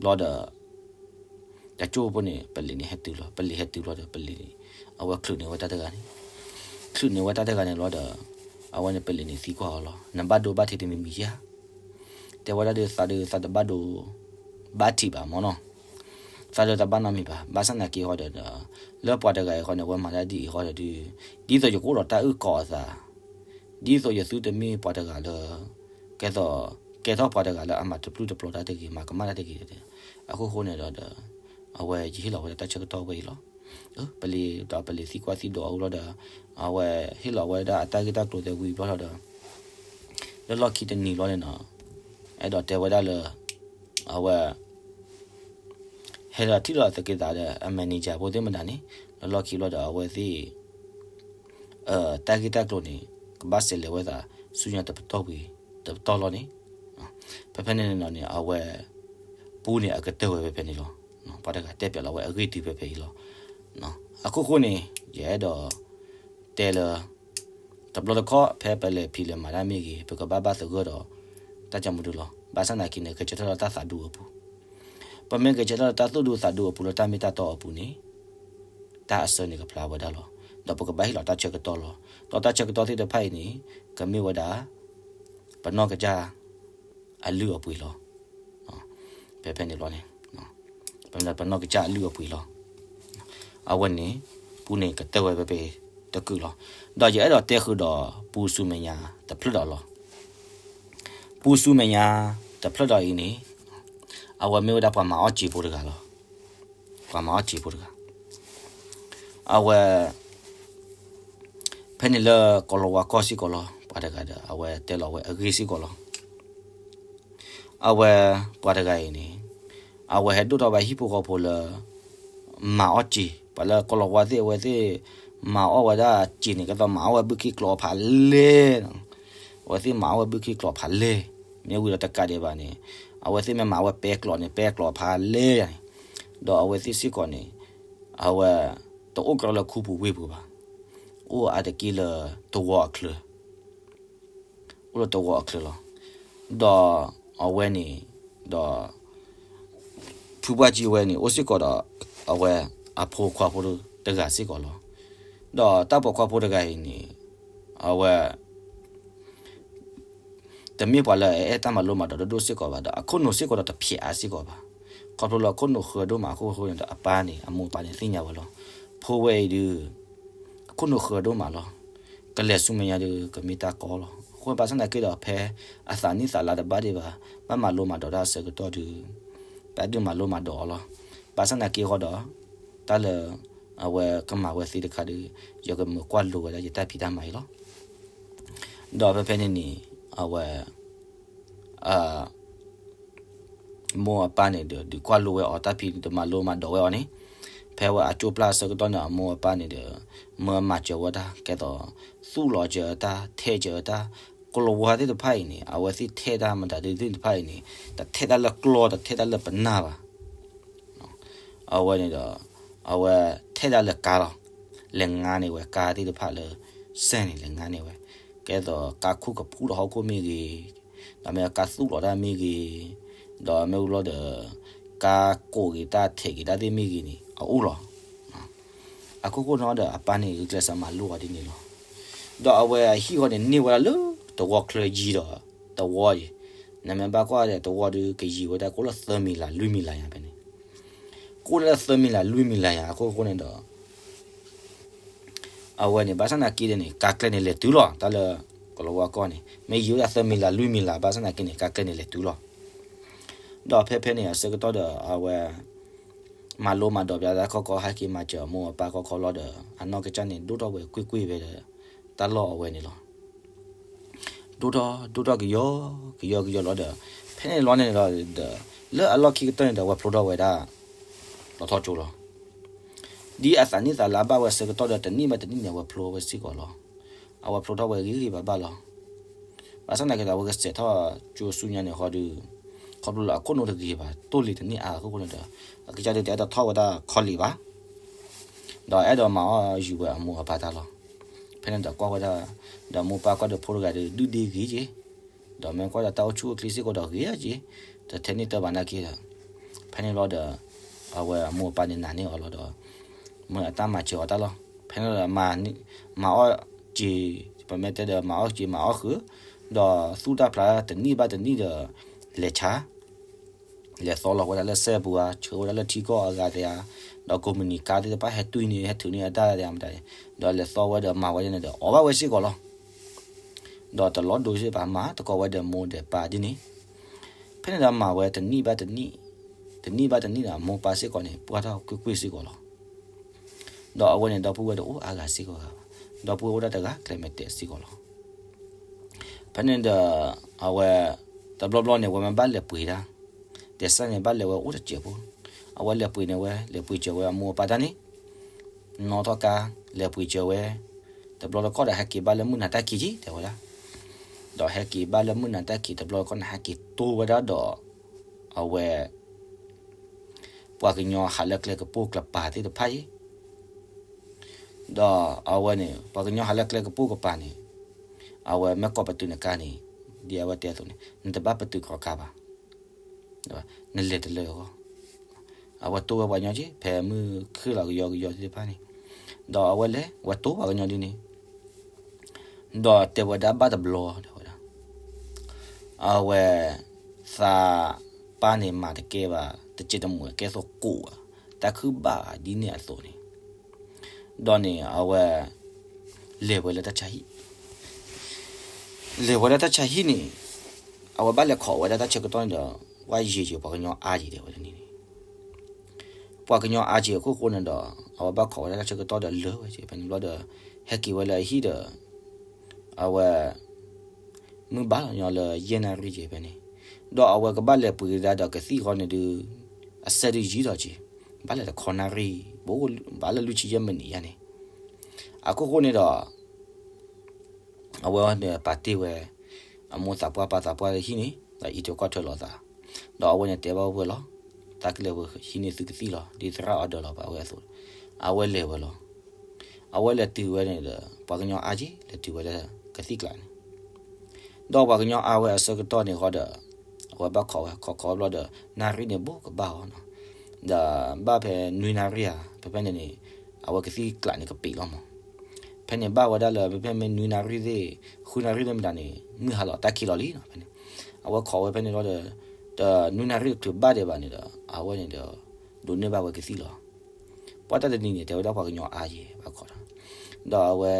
ဘျီဒီး တၢ်ကၠိဖိန့ၣ် ပလံၤန့ၣ်ဟဲတုၤလီၤ, ပလံၤဟဲတုၤလီၤဒီး ပလံၤန့ၣ် အဝဲချုးန့ၢ်ဝဲတၢ်တဂၤန့ၣ်, ချုးန့ၢ်ဝဲတၢ်တဂၤန့ၣ်လီၤဒီး အဝဲန့ၣ်ပလံၤန့ၣ်သံကွၢ်အီၤလီၤ, နဘၣ်ဒိဘၣ်ထံးတမံၤမံၤဧါ. တဲဝဲဒၣ်ဒီး သးဒီးသးတဘၣ်ဒိ ဘၣ်ထံးဘၣ်မၢ်နီၤ, သးဒီးသးဘၣ်နီတမံၤဘၣ်. ဘၣ်ဆၣ်သနာ်က့ဃီဒီး လၢပှၤတဂၤအံၤဃီန့ၣ် အဝဲမၤတၢ်ဒ်အံၤဃီဒီး ဒ်သိးယကအိၣ်ဒီးတၢ်အုၣ်ကီၤအသး, ဒ်သိးယသုတမ့ၢ်ပှၤတဂၤလၢ ကဲသိး ကဲထီၣ်ပှၤတဂၤလၢအမၤတပျုၢ်တပျီၤတၢ်တဂ့ၤ, မၤကမၣ်တၢ်တဂ့ၤဒီး အခိၣ်ဃိန့ၣ်ဒီး အဝဲယဟ့ၣ်လီၤဝဲဒၣ်တၢ်ဆၢကတီၢ်ဝဲအံၤလီၤ. ပလံၤဒီးပလံၤသံကွၢ်သံဒိးအီၤလီၤဒီး အဝဲဟ့ၣ်လီၤဝဲဒၣ်အတၢ်ဂ့ၢ်တၢ်ကျိၤသဲးဝံၤဘျီလီၤဒီး လၢလီၢ်ခံတနံၤလီၤန့ၣ်နီၤ, အဲၣ်ဒိးတဲဝဲဒၣ်လၢ အဝဲ ဟဲလီၤထံၣ်လီၤသက့ၤသးဒီးအ manager ဖိသ့ၣ်မတၤန့ၣ်, လၢလီၢ်ခံဘျီဒီး အဝဲသ့ၣ် တၢ်ဂ့ၢ်တၢ်ကျိၤန့ၣ် ကဘၣ်စဲးလဲၤဝဲသး ဆူညါတပတီၢ်ဝံၤ တပတီၢ်လီၤန့ၣ်, ဖဲဖဲန့ၣ်န့ၣ်နီၤန့ၣ် အဝဲ ပူန့ၣ်အကတၢၢ်ဝဲဖဲဖဲန့ၣ်လီၤ. ပှၤတဂၤတဲပၠးလီၤဝဲအဂ့ၢ်တုၤဖဲဖဲအံၤလီၤ. အခိၣ်ဃိန့ၣ် ယအဲၣ်ဒိး တဲလၢ တဘျီတခီၣ်ဖဲပလဲၤဖံးလဲၤမၤတၢ်မ့ၢ်ဂ့ၤ ပကဘၣ်ဘၣ်သဂၢၢ်ဒီး တၢ်ကမူဒုလီၤ. ဘၣ်ဆၣ်သနာ်က့န့ၣ် ဂဲၤဆၢထၢၣ်လၢတၢ်သးဒူအပူၤ, ပမ့ၢ်ဂဲၤဆၢထၢၣ်လၢတၢ်သူၣ်ဒူသးဒူအပူၤလၢတၢ်မ့ၢ်တၢ်တီအပူၤန့ၣ် တၢ်အဆၢန့ၣ်ကဖျါဝဲဒၣ်လီၤ. ဒီးပကဘၣ်ဟ့ၣ်လီၤတၢ်ဆၢကတီၢ်လီၤ. ဒီးတၢ်ဆၢကတီၢ်သ့ၣ်တဖၣ်အံၤန့ၣ် ကမ့ၢ်ဝဲဒၣ် ပနီၢ်ကစၢ် အလုၢ်အပှ့ၤလီၤ. ဖဲဖဲန့ၣ်လီၤန့ၣ် ပနီၢ်ကစၢ်အလုၢ်အပှ့ၤလီၤ. အဝဲန့ၣ် ပူန့ၣ်ကတၢၢ်ဝဲဖဲဖဲတကုာ်လီၤ. ဒီးယအဲၣ်ဒိးတဲဃုာ်ဒီး ပူဆူမဲာ်ညါတဖျၢၣ်ဒီးလီၤ. ပူဆူမဲာ်ညါတဖျၢၣ်ဒီးအံၤန့ၣ် အဝဲမ့ၢ်ဝဲဒၣ်ပှၤမၤအီၣ်စ့ဖိတဂၤလီၤ. ပှၤမၤအီၣ်စ့ဖိတဂၤ အဝဲ ဖဲန့ၣ်လၢကီၤလၤဝါကီၢ်စ့ၢ်ကီးလီၤ. ပှၤတဂၤဒီး အဝဲတဲလီၤဝဲအဂ့ၢ်စ့ၢ်ကီးလီၤ. အဝဲ ပှၤတဂၤအံၤန့ၣ် အဝဲဟဲဒိၣ်ထီၣ်ဝဲဟံၣ်ဖိဃီဖိလၢ မၤအီၣ်စ့, ပှၤလၢကီၤလၤဝါသ့ၣ် အဝဲသ့ၣ် မၤအီၣ်ဝဲဒၣ်စ့န့ၣ် ကဲသိးမၤအီၣ်ဝဲဘုခ့ကျိာ်ဖးလဲၢ်, အဝဲသ့ၣ်မၤအီၣ်ဝဲဘုခ့ကျိာ်ဖးလဲၢ်, မ့ၢ်ဝံၤဒီးတကးဒံးဘၣ်န့ၣ် အဝဲသ့ၣ်မ့ၢ်မၤဝဲပဲကျိာ်န့ၣ် ပဲကျိာ်ဖးလဲၢ်ယၤန့ၣ်, ဒီးအဝဲသ့ၣ်စ့ၢ်ကီးန့ၣ် အဝဲ တအိၣ်ကရၢလၢခူပူၤဝ့ၢ်ပူၤဘၣ်, အိၣ်အါတက့ၢ်လၢတဝီအချၢ အိၣ်လၢတဝီအချၢလီၤ. ဒီးအဝဲန့ၣ် ဒီး ဖုပှၢ်ကံဝဲန့ၣ် အိၣ်စ့ၢ်ကီးဒီး အဝဲအဖိခွါဖိတဂၤစ့ၢ်ကီးလီၤ. ဒီးတၢ်ပိာ်ခွါဖိတဂၤအံၤန့ၣ် အဝဲ တမ့ၢ်ပှၤလၢအအဲၣ်တၢ်မၤလိမၤဒိးဒိၣ်ဒိၣ်စ့ၢ်ကီးဘၣ်ဒီး အခိၣ်နူာ်စ့ၢ်ကီးဒီးတဖျဲးအါစ့ၢ်ကီးဘၣ်. ခီဖျိလၢအခိၣ်နူာ်ဃၢဒိၣ်မးအခိၣ်ဃိန့ၣ်ဒီး အပၢ်န့ၣ် အမိၢ်အပၢ်န့ၣ်သ့ၣ်ညါဝဲလီၤ. ဖိဝဲအံၤဒုး အခိၣ်နူာ်ဃၢဒိၣ်မးလီၤ. ကလဲၤဆူမဲာ်ညါဒုး ကမ့ၢ်တၢ်ကီလီၤ. အဃိဘၣ်ဆၣ်သနာ်က့ဒီး ဖဲအသးနံၣ်သးလါတဘၣ်ဒံးဘၣ်, ဘၣ်မၤလိမၤဒိးတၢ်အဆၢကတီၢ်ဒုး တၢ်ဒုးမၤလိမၤဒိးအီၤလီၤ. ဘၣ်ဆၣ်သနာ်က့ဃီဒီး တၢ်လၢ အဝဲကမၤဝဲသ့တခါဒုး ယကမၤကွၢ်လိဝဲဒၣ်ယတၢ်ဖံးတၢ်မၤအံၤလီၤ. ဒီးဖဲဖဲန့ၣ်န့ၣ် အဝဲ မိၢ်အပၢ်န့ၣ်ဒီး ဒုးကွၢ်လိဝဲအီၤတၢ်ဖံးတမၤလိမၤဒိးဝဲအီၤန့ၣ်, ဖဲဝဲအကၠိပျၢ်အဆၢကတီၢ်န့ၣ် အမိၢ်အပၢ်န့ၣ်ဒီး မၢအမၤစၢၤဝဲတၢ် ကဲသိး သူၣ်လီၤစၢၤတၢ် ထဲးစၢၤတၢ်, ကီၤလၤဝါသ့ၣ်တဖၣ်အံၤန့ၣ် အဝဲသ့ၣ်ထဲးတၢ်မတၤဒုးသ့ၣ်တဖၣ်အံၤန့ၣ် တထဲးတၢ်လၢကျီ တထဲးတၢ်လၢပနၢ်ဘၣ် အဝဲန့ၣ်ဒီး အဝဲထဲးတၢ်လၢကါလီၤ. လဲၤငါန့ၢ်ဝဲကါသ့ၣ်တဖၣ်လၢ စဲၣ်န့ၣ် လဲၤငါန့ၢ်ဝဲ, ကဲသိးကါခိၣ်ကပူၤလီၤဟီၣ်ခိၣ်မ့ၢ်ဂ့ၤ, ဒီးမ့ၢ်ကါသူၣ်လီၤတၢ်မ့ၢ်ဂ့ၤ, ဒီးမ့ၢ်ဝံၤလီၤဒီး ကါကိးက့ၤတၢ်ထဲးက့ၤတၢ်သ့ၣ်မ့ၢ်ဂ့ၤန့ၣ် အအိၣ်လီၤ. အခိၣ်ဃိန့ၣ်ဒီး အပၢ်န့ၣ် ဂုာ်ကျဲးစၢးမၤလိအီၤဒ်န့ၣ်လီၤ. ဒီးအဝဲအဟံၣ်ဃီန့ၣ် န့ၢ်ဝဲဒၣ်လၢတဝီချၢယံၤဒီး တဝီယံၤ, နမ့ၢ်ဘၣ်ကွၢ်ဒီး တဝီဒုးကယံၤဝဲဒၣ် ကအိၣ်လၢသၢမံၤလးလွံၢ်မံၤလးယၤဖဲန့ၣ်, ကအိၣ်လၢသၢမံၤလးလွံၢ်မံၤလးယၤ အခိၣ်ဃိန့ၣ်ဒီး အဝဲန့ၣ် ဘၣ်ဆၣ်သနာ်က့န့ၣ် ကါကျဲန့ၣ်လဲၤတုၤလီၤ တၢ်လၢ ကီၤလၤဝါကီၢ်န့ၣ် မ့ၢ်ယံၤဝဲဒၣ်သၢမံၤလးလွံၢ်မံၤလး ဘၣ်ဆၣ်သနာ်က့န့ၣ် ကါကျဲန့ၣ်လဲၤတုၤလီၤ. ဒီးဖဲဖဲန့ၣ်အဆၢကတီၢ်ဒီး အဝဲ မၤလိမၤဒိးဘၣ်တၢ်ခီခီ ဟဲက့ၤမၤစၢၤအမိၢ်အပၢ်ခီခီလီၤဒီး အနီၢ်ကစၢ်န့ၣ် ဒိၣ်ထီၣ်ဝဲကွ့ၢ်ကွ့ၢ်ဖဲဒီး တၢ်လီၢ်အဝဲန့ၣ်လီၤ. ဒိၣ်ထီၣ် ဒိၣ်ထီၣ်ကယီကယီကယီလီၤဒီး ဖဲန့ၣ်လီၤန့ၣ်ဒီး လၢအလီၢ်ခံကတၢၢ်န့ၣ်ဒီး အဝဲဖျိထီၣ်ဝဲဒၣ် လီၤထီၣ်ကၠိလီၤ. ဒ်အသးနံၣ်သးလါဘၣ်ဝဲအဆၢကတီၢ်ဒီး တနံၣ်ဘၣ်တနံၣ်န့ၣ် အဝဲဖျိဝဲစ့ၢ်ကီးလီၤ. အဝဲဖျိထီၣ်ဝဲဂ့ၤဂ့ၤဘၣ်ဘၣ်လီၤ. ဘၣ်ဆၣ်သနာ်က့ဒီး အဝဲကစဲးထီၣ်ကၠိဆူညါန့ၣ်ဃီဒီး ခီဖျိလၢအခိၣ်နူာ်တဂ့ၤဘၣ် တိၢ်လံၤတန့ၢ်အါအခိၣ်ဃိန့ၣ်ဒီး အကစၢ်ဒုးတအဲၣ်ဒိးထီၣ်ဝဲဒၣ်ခီလ့ၣ်ဘၣ် ဒီးအဲၣ်ဒိးမၤအီၣ်ယုာ်ဝဲအမိၢ်အပၢ်တၢ်လီၤ. ဖဲန့ၣ်ဒီးကွၢ်ဝဲဒၣ် ဒီးမိၢ်ပၢ်ကွၢ်ဒီးဖိတဂၤဒီး ဒုၣ်ဒ့ဂ့ၤက့ၤ, ဒီးမ့ၢ်ကွၢ်ဒီးတၢ်အိၣ်ဆူၣ်အိၣ်ချ့စ့ၢ်ကီးဒီးဂ့ၤက့ၤ, တထဲန့ၢ်တၢ်ဘၣ်နာ်က့ဒီး ဖဲန့ၣ်လီၤဒီး အဝဲအမိၢ်အပၢ်န့ၣ်နာ်န့ၢ်အီၤလီၤဒီး မ့ၢ်အတၢ်မၤစၢၤအီၤတၢ်လီၤ. ဖဲန့ၣ်ဒီး မၤအီၣ်စ့, ပမ့ၢ်တဲဒီး မၤအီၣ်စ့မၤအီၣ်ဃုာ်, ဒီးသူၣ်တၢ်ဖျါတနံၣ်ဘၣ်တနံၣ်ဒီး လဲၤဆါ လဲၤသီလီၤဝဲဒၣ်လၢစဲပူၤဧါ, ဆှၢဝဲဒၣ်လၢထံကီၢ်အဂၤသ့ဧါ, ဒီးကိးမုၢ်နံၤကါသ့ၣ်တဖၣ်ဟဲတွံၢ်န့ၢ် ဟဲထုးန့ၢ်အတၢ်သ့ဧါမတၤ, ဒီးလဲၤသီဝဲဒီးမၤဝဲဒ်န့ၣ်ဒီး အီၣ်ဘၣ်ဝဲစ့ၢ်ကီးလီၤ. ဒီးတလီၤဒိစ့ၢ်ဘၣ် မၤသကိးဝဲဒီးမိၢ်ဒီးပၢ်ဒ်န့ၣ်, ဖဲန့ၣ်ဒီးမၤဝဲတနံၣ်ဘၣ်တနံၣ်, တနံၣ်ဘၣ်တနံၣ်ဒီး အမိၢ်ပၢ်စ့ၢ်ကီးန့ၣ် ပှၢ်ထီၣ်ကွ့ၢ်ကွ့ၢ်စ့ၢ်ကီးလီၤ. ဒီးအဝဲန့ၣ် ဒီပုၢ်ဝဲၢ်တအိၣ်အါဂၤစ့ၢ်ကီးဘၣ်, ဒီပုၢ်ဝဲၢ်အိၣ်ဒၣ်တဂၤကျဲၤမဲာ်တဲးစ့ၢ်ကီးလီၤ. ဖဲန့ၣ်ဒီး အဝဲ တဘျီဘျီန့ၣ် အဝဲမ့ၢ်ဘၣ်လဲၤပှ့ၤတၢ်, တဲစၢ်န့ၣ် ဘၣ်လဲၤဝဲအိၣ်တစဲးဖိ, အဝဲလဲၤပှ့ၤန့ၢ်ဝဲ လဲၤပှ့ၤစၢၤဝဲအမိၢ်အပၢ်တၢ်န့ၣ်, နီၣ်ထီၣ်ကါ လဲၤပှ့ၤစၢၤဝဲ, တဘျီတခီၣ်ဒီးဟဲက့ၤဘၣ်လၢမုၢ်နၤတၢ်ခံးက့ၤ တဲဝဲဒၣ်, ဒီးဟဲက့ၤဘၣ်လၢမုၢ်နၤတၢ်ခံး တဘျီတခီၣ်န့ၣ် ဟဲက့ၤတိၢ်ဝဲဒၣ်ဒီး အဝဲ ပှၤကညီဟးလၢကျဲကပိာ်ကျဲပၤသ့ၣ်တဖၣ်အံၤ, ဒီးအဝဲန့ၣ် ပှၤကညီဟးလၢကျဲကပိာ်ကပၤန့ၣ်, အဝဲမ့ၢ်ကိးပတုာ်နကါန့ၣ်, ဒ်အဝဲတဲအသိးန့ၣ် နတဘၣ်ပတုာ်ကီးကါဘၣ်, နလဲၤတလၢအဂီၢ်, အဝဲတိၢ်ဝဲပှၤကညီက့ၤ ဖဲမုၢ်ခ့ၣ်လီၤကယီကယီသ့ၣ်တဖၣ်န့ၣ်, ဒီးအဝဲလဲၤ အဝဲတိၢ်ပှၤကညီဒ်န့ၣ် ဒီးတဲဝဲဒၣ်ဘၣ်တဘျီ တဲဝဲဒၣ်, အဝဲ သးပၢ်န့ၣ်မၤတကဲဘၣ် တစဲးတမှဲာ် ကဲသိးကိးဧါ, တၢ်ခုၣ်ဘၣ်ဧါ ဒ်န့ၣ်အသိးန့ၣ်, ဒီးန့ၣ် အဝဲ လဲၤဝဲလၢတၢ်ဆါဟံၣ်, လဲၤဝဲလၢတၢ်ဆါဟံၣ်န့ၣ်, အဝဲဘၣ်လဲၤခိးဝဲဒၣ်တၢ်ဆၢကတီၢ်န့ၣ်ဒီး ဝဲယံာ်ယံာ် ပှၤကညီအါယံာ် တဲဝဲဒ်န့ၣ်န့ၣ် ပှၤကညီအါက့ၤအခိၣ်ဃိန့ၣ်ဒီး အဝဲဘၣ်ခိးဝဲဒၣ်တၢ်ဆၢကတီၢ်ဒီးလၢာ်ဝဲက့ၤ ဖဲန့ၣ်ဘျီဒီး ဟဲက့ၤဝဲလၢအဟံၣ်ဒီး အဝဲ မုၢ်ဘၣ်လီၤညီလၢယဲၢ်နၣ်ရံၣ်က့ၤဖဲန့ၣ်, ဒီးအဝဲကဘၣ်လဲၤပှ့ၤကဒါဒီးကသံၣ်ဃီန့ၣ်ဒုး အစဲးဒုးယံၤဒီးက့ၤ, ဘၣ်လဲၤတခီနၣ်ရံၣ်, ဘၣ်လၢလွံၢ်ဆံယဲၢ်မံးနံးယါန့ၣ်, အခိၣ်ဃိန့ၣ်ဒီး အဝဲန့ၣ်ပာ်တ့ၢ်ဝဲ အမိၢ်သးပှၢ်ပၢ်သးပှၢ်လၢဟံၣ်န့ၣ် ဒီးအံးထွဲကွၢ်ထွဲလိာ်သး, ဒီးအဝဲန့ၣ်တဲဘၣ်ဝဲလီၤ, တၢ်ကလဲၤဝဲဟံးန့ၢ်သုကသံၣ်လီၤ ဒ်သရၣ်အီၤဒီးလီၤ ပာ်ဝဲအသိး, အဝဲလဲၤဝဲလီၤ. အဝဲလဲၤတုၤဝဲန့ၣ်ဒီး ပှၤကညီအါက့ၤ လဲၤတုၤဝဲလၢကသံၣ်ကျးန့ၣ် ဒီးပှၤကညီအါဝဲအဆၢကတီၢ်န့ၣ်ဃီဒီး အဝဲဘၣ်ခိးဝဲ ခိးခိးဝဲဘျီဒီး နၣ်ရံၣ်န့ၣ်ဘိးကဘၣ်အီၤနီၤ, ဒီးဘၣ်ဖဲနွံနၣ်ရံၣ်ဧါ ဖဲဖဲန့ၣ်န့ၣ် အဝဲကသံၣ်ကျးန့ၣ်ကပံာ်လီၤမး, ဖဲန့ၣ်ဘၣ်ဝဲဒၣ်လၢ ဖဲဖဲမ့ၢ်နွံနၣ်ရံၣ်သ့ၣ် ဃုနၣ်ရံၣ်သ့ၣ်မတၤန့ၣ် မုၢ်ဟါလီၤတၢ်ခံးလီၤလံနီၤ ဖဲန့ၣ်, အဝဲခိးဝဲဖဲန့ၣ်လီၤဒီး တနွံနၣ်ရံၣ်တချုးဘၣ်ဒံးဘၣ်န့ၣ်ဒီး အဝဲန့ၣ်ဒီး ဒိးန့ၢ်ဘၣ်ဝဲကသံၣ်လီၤ. ပှၤတၢ်တနံၤန့ၣ် တဲဝဲဒၣ်ပှၤကညီအါယဲၢ် ဘၣ်ခိးဒီး ဒီးအဝဲ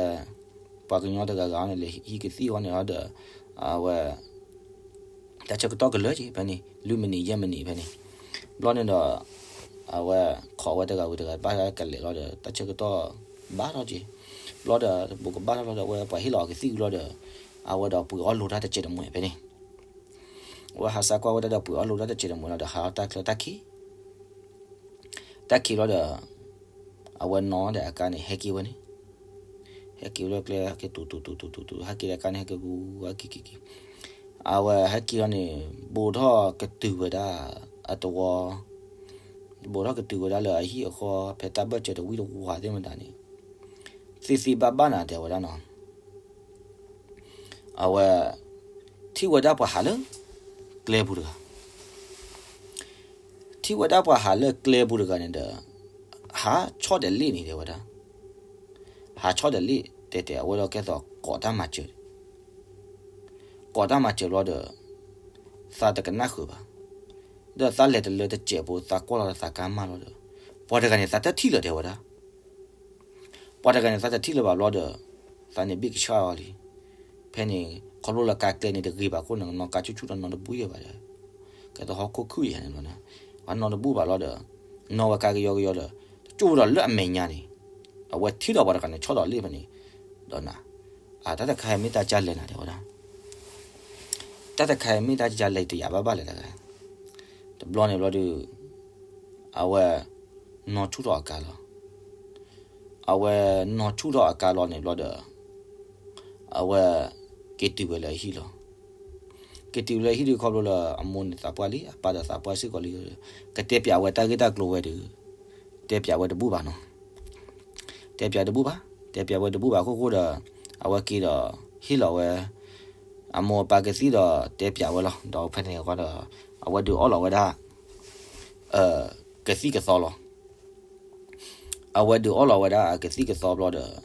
ပှၤကညီတဂၤဂၤန့ၣ် လဲၤဟံးကသံၣ်ဝဲန့ၣ်လီၤဒီး အဝဲ တၢ်ဆၢကတီၢ်ကလၢာ်က့ၤဖဲန့ၣ် လွံၢ်မံးနံးယဲၢ်မံးနံးဖဲန့ၣ်, ဘျီန့ၣ်ဒီး အဝဲခိးဝဲတဂၤဝံၤတဂၤ ဘၣ်ကလဲာ်လီၤဒီး တၢ်ဆၢကတီၢ်ဘၣ်ထီၣ်က့ၤ, ဘျီဒီး တဘိးကဘၣ်ထီၣ်လီၤဒီး အဝဲပှၤဟ့ၣ်လီၤအီၤကသံၣ်ဝံၤလီၤဒီး အဝဲဒီးပှ့ၤအီၣ်လိာ်တၢ်တစဲးတမှဲာ်ဖဲန့ၣ်, အဝဲဟးစၢ်ကွၢ်ဝဲဒၣ်ဒီးပှ့ၤအီၣ်လိာ်တၢ်တစဲးတမှဲာ်လီၤဒီး ဟးလီၤတၢ်ချၢတၢ်ခံး တၢ်ခံးလီၤဒီး အဝဲနီၢ်ဒီးအကါန့ၣ် ဟဲက့ၤဝဲန့ၣ်, ဟဲက့ၤဝဲလၢကျဲ ဟဲက့ၤတူၤတူၤတူၤတူၤတူၤတူၤ ဟဲက့ၤဒီးအကါန့ၣ် ဟဲက့ၤဂူဂူ ဟဲက့ၤက့ၤက့ၤ, အဝဲဟဲက့ၤလီၤန့ၣ် ဘူးထီၣ်ကတုၤဝဲဒၣ် အတဝီ ဘူးထီၣ်ကတုၤဝဲဒၣ်လၢအဟံၣ်အဃီ ဖဲတၢ်ဘၢၣ်စၢၤတဝံၣ်တဝါသ့ၣ်မတၤန့ၣ် သ့သ့ဘၣ်ဘၣ်နၤ တဲဝဲဒၣ်နီၤ အဝဲ ထံၣ်ဝဲဒၣ်ပှၤဟးလၢ ကျဲပူၤတဂၤ, ထံၣ်ဝဲဒၣ်ပှၤဟးလၢကျဲပူၤတဂၤန့ၣ်ဒီး ဟးဆီၣ်ဒီးလ့ၣ်န့ၣ် တဲဝဲဒၣ်, ဟးဆီၣ်ဒီးလ့ၣ် တဲတဲအဝဲဒီးကဲသိးကိးတၢ်မၤစၢၤ, ကိးတၢ်မၤစၢၤဘျီဒီး သးတကနၣ်ဃုာ်ဘၣ်, ဒီးသးလဲၤတလၢတစဲးဖိ သးကွၢ်လီၤဒီးသးကါမၢ်လီၤဒီး ပှၤတဂၤန့ၣ် သးတထံၣ်လၢၤ တဲဝဲဒၣ် ပှၤတဂၤန့ၣ် သးတထံၣ်လၢၤဘၣ်ဘျီဒီး သးန့ၣ်ဘ့ၣ်ကဆှၣ်အီၤလံ. ဖဲန့ၣ် ခီဖျိလၢကါကျဲန့ၣ်တဂ့ၤဘၣ်အဃိန့ၣ် နီၢ်ကါဆူၣ်ဆူၣ်ဒီးနီၢ်တဘူၣ်ယဲၢ်ဘၣ်ဒီး ကဲသိးဟီၣ်ခိၣ်ခုၣ်ယဲၢ်န့ၣ်လီၤ. အနီၢ်တဘူၣ်ဘၣ်ဘျီဒီး နီၢ်ဝဲကါကယီကယီဒီး တကၠိၢ်ဒီးလၢအမဲာ်ညါန့ၣ် အဝဲထံၣ်ဒီးပှၤတဂၤန့ၣ်ဆီၣ်ဒီးလ့ၣ်ဖဲန့ၣ် ဒီးနၤ အတၢ်တခါအံၤမ့ၢ်တၢ်ကလဲၣ်နၤ တဲဝဲဒၣ် တၢ်တခါအံၤမ့ၢ်တၢ်ကလဲၣ်တယာ်ဘၣ်ဘၣ်လဲၣ်တဂၤ တဘျီန့ၣ်ဘျီဒီး အဝဲ နီၢ်ဆူၣ်ထီၣ်အကါလီၤ. အဝဲနီၢ်ဆူၣ်ထီၣ်အကါလီၤန့ၣ်ဘျီဒီး အဝဲ က့ၤတုၤဝဲလၢအဟံၣ်လီၤ. က့ၤတုၤလၢအဟံၣ်ဒီးခီဖျိလၢအမိၢ်န့ၣ်သးပှၢ်လံ အပၢ်ဒီးသးပှၢ်စ့ၢ်ကီးလံ ကတဲပၠးဝဲတၢ်ဂ့ၢ်တၢ်ကျိၤဝဲဒီး တဲပၠးဝဲတဘူၣ်ဘၣ်နီၤ တဲပၠးတဘူၣ်ဘၣ် တဲပၠးဝဲတဘူၣ်ဘၣ်အခိၣ်ဃိဒီး အဝဲက့ၤဒီး ဟ့ၣ်လီၤဝဲ အမိၢ်အပၢ်ကသံၣ်ဒီးတဲပၠးဝဲလီၤ. ဒီးဖဲန့ၣ်အဃိဒီး အဝဲဒုးအီၣ်လီၤဝဲဒၣ် အ ကသံၣ်ကသီလီၤ. အဝဲဒုးအီၣ်လီၤဝဲဒၣ်အကသံၣ်ကသီဘျီဒီး,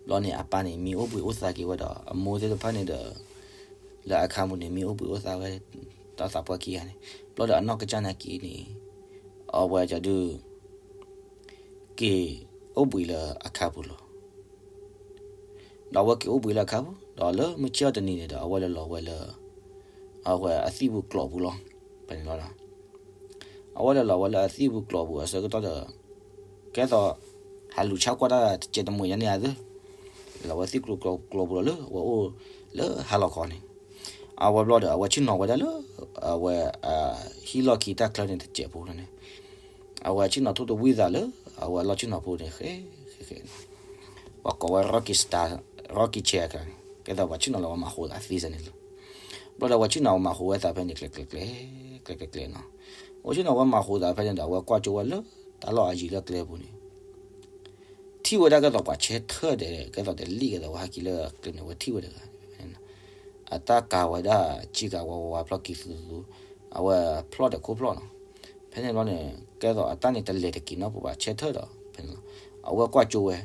ဘျီန့ၣ် အပၢ်န့ၣ် မံအိၣ်ဘှံးအိၣ်သါက့ၤဝဲဒီး အမိၢ်သ့ၣ်တဖၣ်န့ၣ်ဒီး လၢအခါပူၤန့ၣ် မံအိၣ်ဘှံးအိၣ်သါဝဲ တၢ်သးပှၢ်ခံဂၤန့ၣ်, ဘျီဒီးအနီၢ်ကစၢ်နာ်က့ၤန့ၣ် အဝဲဒုး က့ၤအိၣ်ဘှံးလၢအခါပူၤလီၤ. ဒီးအဝဲက့ၤအိၣ်ဘှံးလၢအခါပူၤ ဒီးလၢမုၢ်ဆ့ၣ်အီၤတနံၤန့ၣ်ဒီး အဝဲလဲၤလီၤဝဲလၢ အဝဲအသံၣ်ပူၤကျိာ်ပူၤလီၤ. ဖဲန့ၣ်လီၤဒီး အဝဲလဲၤလီၤဝဲလၢအသံၣ်ပူၤကျိာ်ပူၤအဆၢကတီၢ်ဒီး ကဲသိး ဟးလူၤဆါကွၢ်တၢ်တစဲးတမှံၤညါန့ၣ်ဧါသ့ၣ်, လဲၤလီၤဝဲသံၣ်ပူၤကျိာ်ပူၤလီၤလၢ အဝဲအိၣ်လၢဟါလီၤခီန့ၣ်, အဝဲဘျီဒီး အဝဲဆ့ၣ်နီၤဝဲဒၣ်လၢ အဝဲ ဟံၣ်လီၢ်ခံတၢ်ချၢန့ၣ်တစဲးဖိန့ၣ်, အဝဲဆ့ၣ်နီၤထိၣ်တဝံၣ်သးလၢ အဝဲအလီၢ်ဆ့ၣ်နီၤဖိန့ၣ် ဃဲဃဲဃဲန့ၣ်, ပှၤကိးဝဲ Rocky Star, Rocky Chair န့ၣ် ကဲသိးပှၤဆ့ၣ်နီၤလၢပှၤမၤဃိးသးသ့စဲန့ၣ်လီၤ. ဘျီဒီးအဝဲဆ့ၣ်နီၤဝဲမၤဃိးဝဲသးဖဲန့ၣ် ကျဲကျဲကျဲ, ကျဲကျဲကျဲနီၤ, အဝဲဆ့ၣ်နီၤဝဲမၤဃိးသးဖဲန့ၣ်ဒီး အဝဲကွၢ်ကၠိဝဲလၢ တၢ်လီၢ်အယံၤလၢကျဲပူၤန့ၣ် ထံၣ်ဝဲဒၣ်ကဲသိးပှၤဆဲထၢၣ်ဒီး ကဲသိးတလံၣ်ကဲသိးဝဲဟဲက့ၤလၢကျဲန့ၣ် အဝဲထံၣ်ဝဲတဂၤ, အတၢ်ကၤဝဲဒၣ် ကၠံကၤဝါဝါဝါဖျီၣ်ကံၤသူသူ, အဝဲဖျီၣ်ဒီးခိၣ်ဖျီၣ်နီၤ, ဖဲန့ၣ်ဘျီန့ၣ် ကဲသိးအတၢ်န့ၣ်တလဲၤတက့ၤနီတပူၤဘၣ် ဆဲထၢၣ်ဒီး ဖဲန့ၣ်လီၤ, အဝဲကွၢ်ကၠိဝဲ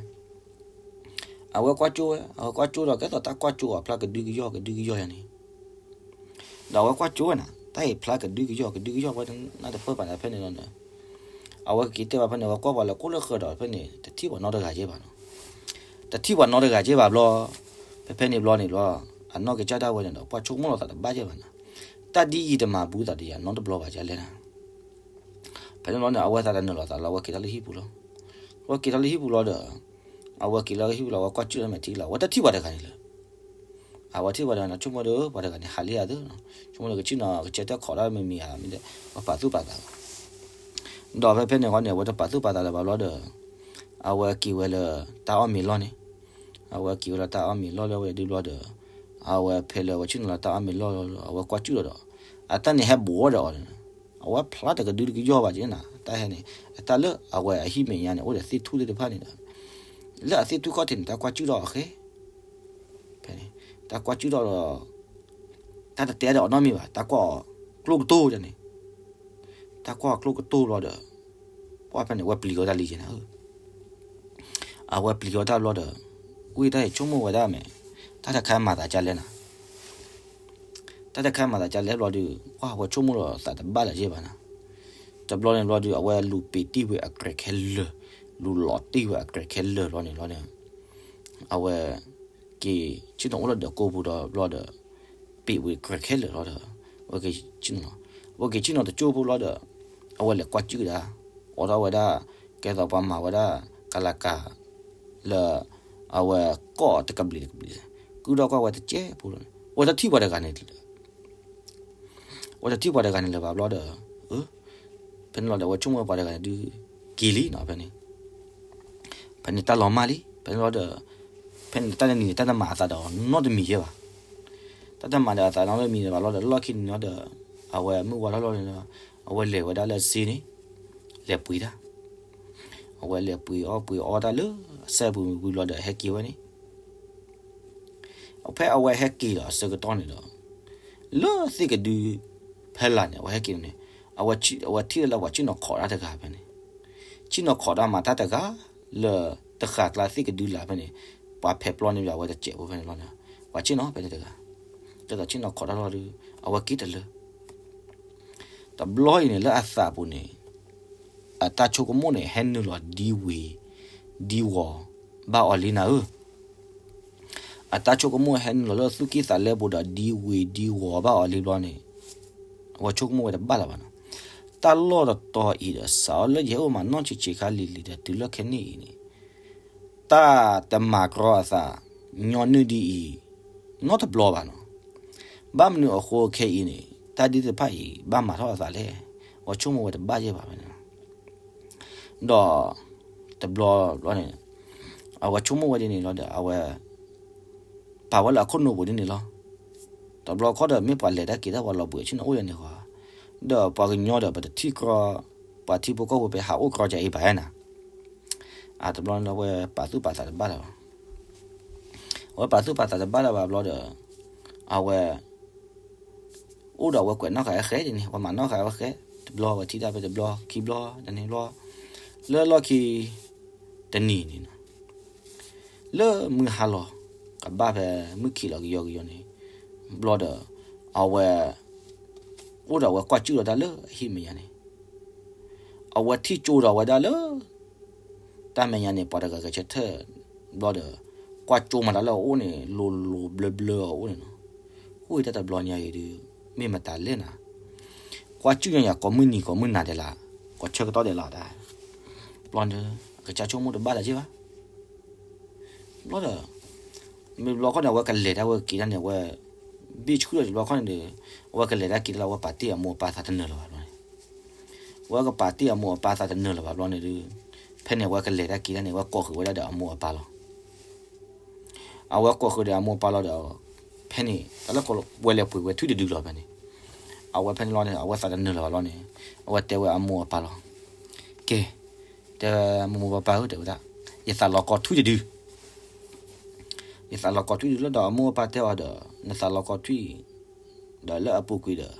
အဝဲကွၢ်ကၠိဝဲ အဝဲကွၢ်ကၠိဒီး ကဲသိးတၢ်ကွၢ်ကၠိအီၤဖျါကဒုကယီၢ်ကဒုကယီၢ်ယါန့ၣ်, ဒီးအဝဲကွၢ်ကၠိဝဲနၤ တၢ်အံၤဖျါကဒုကယီၢ်ကဒုကယီၢ်ဝဲ နၢ်တပၢၢ်ပာ်နၤဖဲန့ၣ်လီၤန့ၣ်, အဝဲက့ၤတဲဘၣ်ဖဲန့ၣ် အဝဲကွၢ်ပှၤလၢကိၣ်လၢဃၢၤဒီး ဖဲန့ၣ် တထံၣ်ပှၤနီတဂၤက့ဘၣ်နီၤ, တထံၣ်ပှၤနီတဂၤက့ဘၣ်ဘျီ, ဖဲဖဲန့ၣ်ဘျီန့ၣ်ဘျီ, အနီၢ်ကစၢ်ဒၣ်ဝဲန့ၣ်ဒီး ပှၤဆိကမိၣ်လီၤသးတဘၣ်က့ဘၣ်နၤ, တၢ်ဒ်အံၤတမၤဘူးသးဒီးယၤနီတဘျီဘၣ်ကလဲၣ်နၤ ဖဲန့ၣ်ဘျီန့ၣ် အဝဲသးတနုာ်လီၤသးလီၤ အဝဲက့ၤထီၣ်လၢဟံၣ်ပူၤလီၤ. အဝဲက့ၤထီၣ်လၢဟံၣ်ပူၤလီၤဒီး အဝဲက့ၤလၢဟံၣ်ပူၤလီၤ အဝဲကွၢ်ကၠုၣ်လၢမဲာ်ထံလီၤ အဝဲတထံၣ်ပှၤတဂၤန့ၣ်လၢၤ. အဝဲထံၣ်ပှၤတဂၤန့ၣ် ဆိကမိၣ်ဒီး ပှၤတဂၤန့ၣ် ဟးလံဧါသ့ၣ်, ဆိကမိၣ်ဒီးကဆ့ၣ်နီၤ ကဆဲးတၢ်ခိးတၢ်မ့ၢ်မံၤဧါ မ့ၢ်ဒီး ပှၤပာ်သူၣ်ပာ်သးလီၤ. ဒီးဖဲဖဲန့ၣ်ဃီန့ၣ် အဝဲတပာ်သူၣ်ပာ်သးလၢၤဘၣ်ဘျီဒီး အဝဲက့ၤဝဲလၢတၢ်အီၣ်မ့ၤလီၢ်န့ၣ်, အဝဲက့ၤဝဲလၢတၢ်အီၣ်မ့ၤလီၢ်လၢဝဲဒုဘျီဒီး အဝဲဖဲလၢအဝဲဆ့ၣ်နီၤလၢတၢ်အီၣ်မ့ၤလီၢ်လီၤ အဝဲကွၢ်ကၠုၣ်လီၤဒီး အတၢ်န့ၣ်ဟဲဘိးဒီးအီၤန့ၣ်, အဝဲဖျါတကဒုတကယီၢ်ဘၣ်က့နၤ တၢ်ဟဲန့ၣ် အတၢ်လၢအဝဲအဟံၣ်မဲာ်ညါန့ၣ် အိၣ်ဒီးသ့ၣ်ထူၣ်သ့ၣ်တဖၣ်န့ၣ်ဒီး လၢအသ့ၣ်ထူၣ်ခီၣ်ထံးန့ၣ် တၢ်ကွၢ်ကၠုၣ်ထီၣ်အီၤဃဲ ဖဲန့ၣ် တၢ်ကွၢ်ကၠုၣ်ထီၣ်ဒီး တၢ်တတဲဒီးအီၤနီတမံၤဘၣ် တၢ်ကွၢ်အီၤကျိၣ်ကတိၢ်န့ၣ်, တၢ်ကွၢ်အီၤကျိၣ်ကတိၢ်ဘျီဒီး ပှၢ်ဖဲန့ၣ် အဝဲပျံၤဃီၤတၢ်လံက့နၤဧၢ, အဝဲပျံၤဃီၤတၢ်ဘျီဒီး ဝံၣ်တၢ်အံၤဆိကမိၣ်ဝဲဒၣ်မ့ၢ် တၢ်တခါမၤသးကလဲၣ်နၤ တၢ်တခါမၤသးကလဲၣ်ဘျီဒီး ပှၢ်ဝဲဆိကမိၣ်လီၤသးတဘၣ်လၢၤက့ဘၣ်နၤ, တဘျီန့ၣ်ဘျီဒီး အဝဲလူၤပ့ၤတံၢ်ဝဲအကြဲးခဲလၢာ်, လူၤလီၤတံၢ်ဝဲအကြဲးခဲလၢာ်ဘျီန့ၣ်ဘျီန့ၣ် အဝဲ က့ၤဆ့ၣ်နီၤအိၣ်လၢဒၢးကိၢ်ပူၤဒီးဘျီဒီး ပ့ၤဝံၤကြဲးခဲလၢာ်လီၤဒီး အဝဲက့ၤဆ့ၣ်နီၤလီၤ, အဝဲက့ၤဆ့ၣ်နီၤတကၠိဖိလီၤဒီး အဝဲလဲၤကွၢ်ကၠုၣ်ကဒါ အိးထီၣ်ဝဲဒၣ် ကဲသိးပှၤမၤဝဲဒၣ် ကလၤကၤ လၢ အဝဲကီၢ်တကဘျံးတကဘျံး ကုၢ်ထီၣ်ကွၢ်ဝဲတကဲဖိလီၤန့ၣ် အဝဲတထံၣ်ပှၤတဂၤန့ၣ်လၢၤ အဝဲတထံၣ်ပှၤတဂၤန့ၣ်လၢၤဘၣ်ဘျီဒီး ဖဲန့ၣ်လီၤဒီး အဝဲဆိကမိၣ်ဝဲပှၤတဂၤန့ၣ်ဒုးက့ၤလံနီၤ ဖဲန့ၣ် ဖဲန့ၣ်တၢ်လီၤမၢ်လံ ဖဲန့ၣ်လီၤဒီး ဖဲန့ၣ်တၢ်တနံၤန့ၣ် တၢ်တမၤအသးဒီးနီတမံၤယဲဘၣ် တၢ်တမၤဒီးအသးနီတမံၤဘၣ်လီၤဒီး လီၢ်ခံန့ၣ်လီၤဒီး အဝဲမုၢ်ဝါထီၣ်လီၤန့ၣ်ဒီး အဝဲလဲၤဝဲဒၣ်လၢစ့န့ၣ် လဲၤပှ့ၤတၢ် အဝဲလဲၤပှ့ၤအီၣ်ပှ့ၤအီတၢ်လၢ စဲပူၤဝံၤလီၤဒီး ဟဲက့ၤဝဲန့ၣ် ဖဲအဝဲဟဲက့ၤဒီးအဆၢကတီၢ်န့ၣ်ဒီး လၢသ့ၣ်ကဒု ဖဲလၢ်န့ၣ် အဝဲဟဲက့ၤန့ၣ် အဝဲထံၣ်လၢပှၤဆ့ၣ်နီၤခိးတၢ်တဂၤဖဲန့ၣ် ဆ့ၣ်နီၤခိးတၢ်မၤတၢ်တဂၤ လၢတဃၣ်ကျါသ့ၣ်ကဒုလၢ်ဖဲန့ၣ် ပှၤဖဲးပျီန့ၢ်ဘၣ်ဝဲတစဲးဖိဖဲန့ၣ်လီၤန့ၣ် ပှၤဆ့ၣ်နီၤဖဲန့ၣ်တဂၤ ဒ်သိးဆ့ၣ်နီၤခိးတၢ်လီၤဒီး အဝဲက့ၤတလၢ တဘျီအံၤန့ၣ် လၢအသးပူၤန့ၣ် အတၢ်ဆိကမိၣ်န့ၣ် ဟဲနုာ်လီၤဒံဝ့ၤဒံဝီၤဘၣ်အီၤလံနၤဧၢ အတၢ်ဆိကမိၣ်ဟဲနုာ်လီၤလၢသူၣ်ကံၢ်သးလဲပူၤဒီး ဒံဝ့ၤဒံဝီၤဘၣ်အီၤလံဘျီန့ၣ် အဝဲဆိကမိၣ်ဝဲတဘၣ်လၢၤဘၣ်နီၤ တၢ်လီၢ်တတီၤအံၤဒီး စးအီၤလၢယဟဲအိၣ်မးနီၢ်ဆံးဆံးခါလံၤလံၤဒီး တုၤလၢခဲနံၣ်အံၤန့ၣ် တၢ်တမၤကြီအသး ညီနုၢ်ဒ်အံၤ နီတဘျီဘၣ်နီၤ. ဘၣ်မနုၤအဃိခဲအံၤန့ၣ် တၢ်ဒ်တဖၣ်အံၤ ဘၣ်မၤထီၣ်အသးလဲၣ်. အဝဲဆိကမိၣ်ဝဲတဘၣ်ယဲၢ်ဘၣ်ဖဲန့ၣ်လီၤ. ဒီးတဘျီဘျီန့ၣ် အဝဲဆိကမိၣ်ဝဲဒ်န့ၣ်လီၤဒီး အဝဲ ပာ်ဝဲလၢအခိၣ်နူာ်ပူၤဒ်န့ၣ်လီၤ. တဘျီခီဒီး မ့ၢ်ပှၤလဲၤတၢ်က့ၤတၢ် ပှၤလီၤဘှံးဆ့ၣ်နီၤအိၣ်ယဲၢ်န့ၣ်ဃီ, ဒီးပှၤကညီဒီး ပတထံၣ်ကြီ ပှၤထံဖိကီၢ်ဖိ ပဟးအိၣ်ကြီကဲအံၤဘၣ်နၤ. တဘျီန့ၣ်လီၤ အဝဲပာ်သူၣ်ပာ်သးတဘၣ်လၢၤဘၣ်. အဝဲပာ်သူၣ်ပာ်သးတဘၣ်လၢၤဘၣ်ဘျီဒီး အဝဲ အိၣ်ဒီးအဝဲကွဲးနီၣ်ဃာ်ဝဲဃဲဒ်န့ၣ် ပှၤမၤနီၣ်ဃာ်ဝဲဃဲ, တ ဘျီဝဲထံၣ်တၢ်ဖဲတဘျီခံဘျီတနံၤဘျီ, လၢလီၢ်ခံတနံၤန့ၣ်နီၤ, လၢမုၢ်ဟါလီၤ ကဘၣ်ဖဲမုၢ်ခံးလီၤကယီကယီန့ၣ်, ဘျီဒီး အဝဲ အိၣ်ဒီးအဝဲကွၢ်ကၠုၣ်လီၤတၢ်လၢအဟံၣ်မဲာ်ညါန့ၣ်, အဝဲထံၣ်ကၠိဒီးအဝဲဒၣ်လၢ တၢ်မဲာ်ညါန့ၣ် ပှၤတဂၤဂဲၤဆၢထၢၣ်ဘျီဒီး ကွၢ်ကၠိမးတၢ်လၢအအိၣ်န့ၣ် လိၤလိၤဘျၢဘျၢအအိၣ်န့ၣ်နီၤ, ဃိတၢ်တဘျီညါအံၤဒုး မ့ၢ်မတၤလဲၣ်နၤ, ကွၢ်ကၠုၣ်ညါယၤကိးမုၢ်နံၤကိးမုၢ်နၤဒဲးလၢ်, ကိးဆၢကတီၢ်ဒဲးလၢ်ဒၣ်, ဘျီဒီး အကစၢ်ဆိကမိၣ်တဘၣ်လၢၤက့ဘၣ် ဘျီဒီး မ့ၢ်ဘျီခီန့ၣ် အဝဲကလဲၤတၢ်ဝဲက့ၤတၢ်န့ၣ် အဝဲ ဘ့ၣ်ဆူၣ်ဒီးဘျီခီန့ၣ်ဒီး အဝဲကလဲၤတၢ်က့ၤတၢ်လၢအဝဲပာ်တ့ၢ်အမိၢ်အပၢ်သးတနၢၤလၢၤဘၣ်ဘျီန့ၣ်, အဝဲကပာ်တ့ၢ်အမိၢ်အပၢ်သးတနၢၤလၢၤဘၣ်ဘျီန့ၣ်ဒီး ဖဲန့ၣ်အဝဲကလဲၤတၢ်က့ၤတၢ်န့ၣ် အဝဲကိးဃုာ်ဝဲဒၣ်ဒီးအမိၢ်အပၢ်လီၤ. အဝဲကိးဃုာ်ဒီးအမိၢ်အပၢ်လီၤဒီး ဖဲန့ၣ် တၢ်လၢဝဲလဲၤပှ့ၤဝဲထွံၣ်တဒုလီၤဖဲန့ၣ်, အဝဲဖဲန့ၣ်လီၤန့ၣ် အဝဲသးတနၢၤလၢၤဘၣ်ဘျီန့ၣ် အဝဲတဲဝဲအမိၢ်အပၢ်လီၤ. ကဲ, တဲမိၢ်မိၢ်ပၢ်ပၢ်ဧၢ တဲဝဲဒၣ်, ယသးလီၤကီးထွံၣ်တဒု ယသးလီၤကီးထွံၣ်တဒုလီၤဒီးအမိၢ်အပၢ်တဲအီၤဒီး နသးလီၤကီးထွံၣ် ဒီးလၢအပူၤကွံာ်ဒီး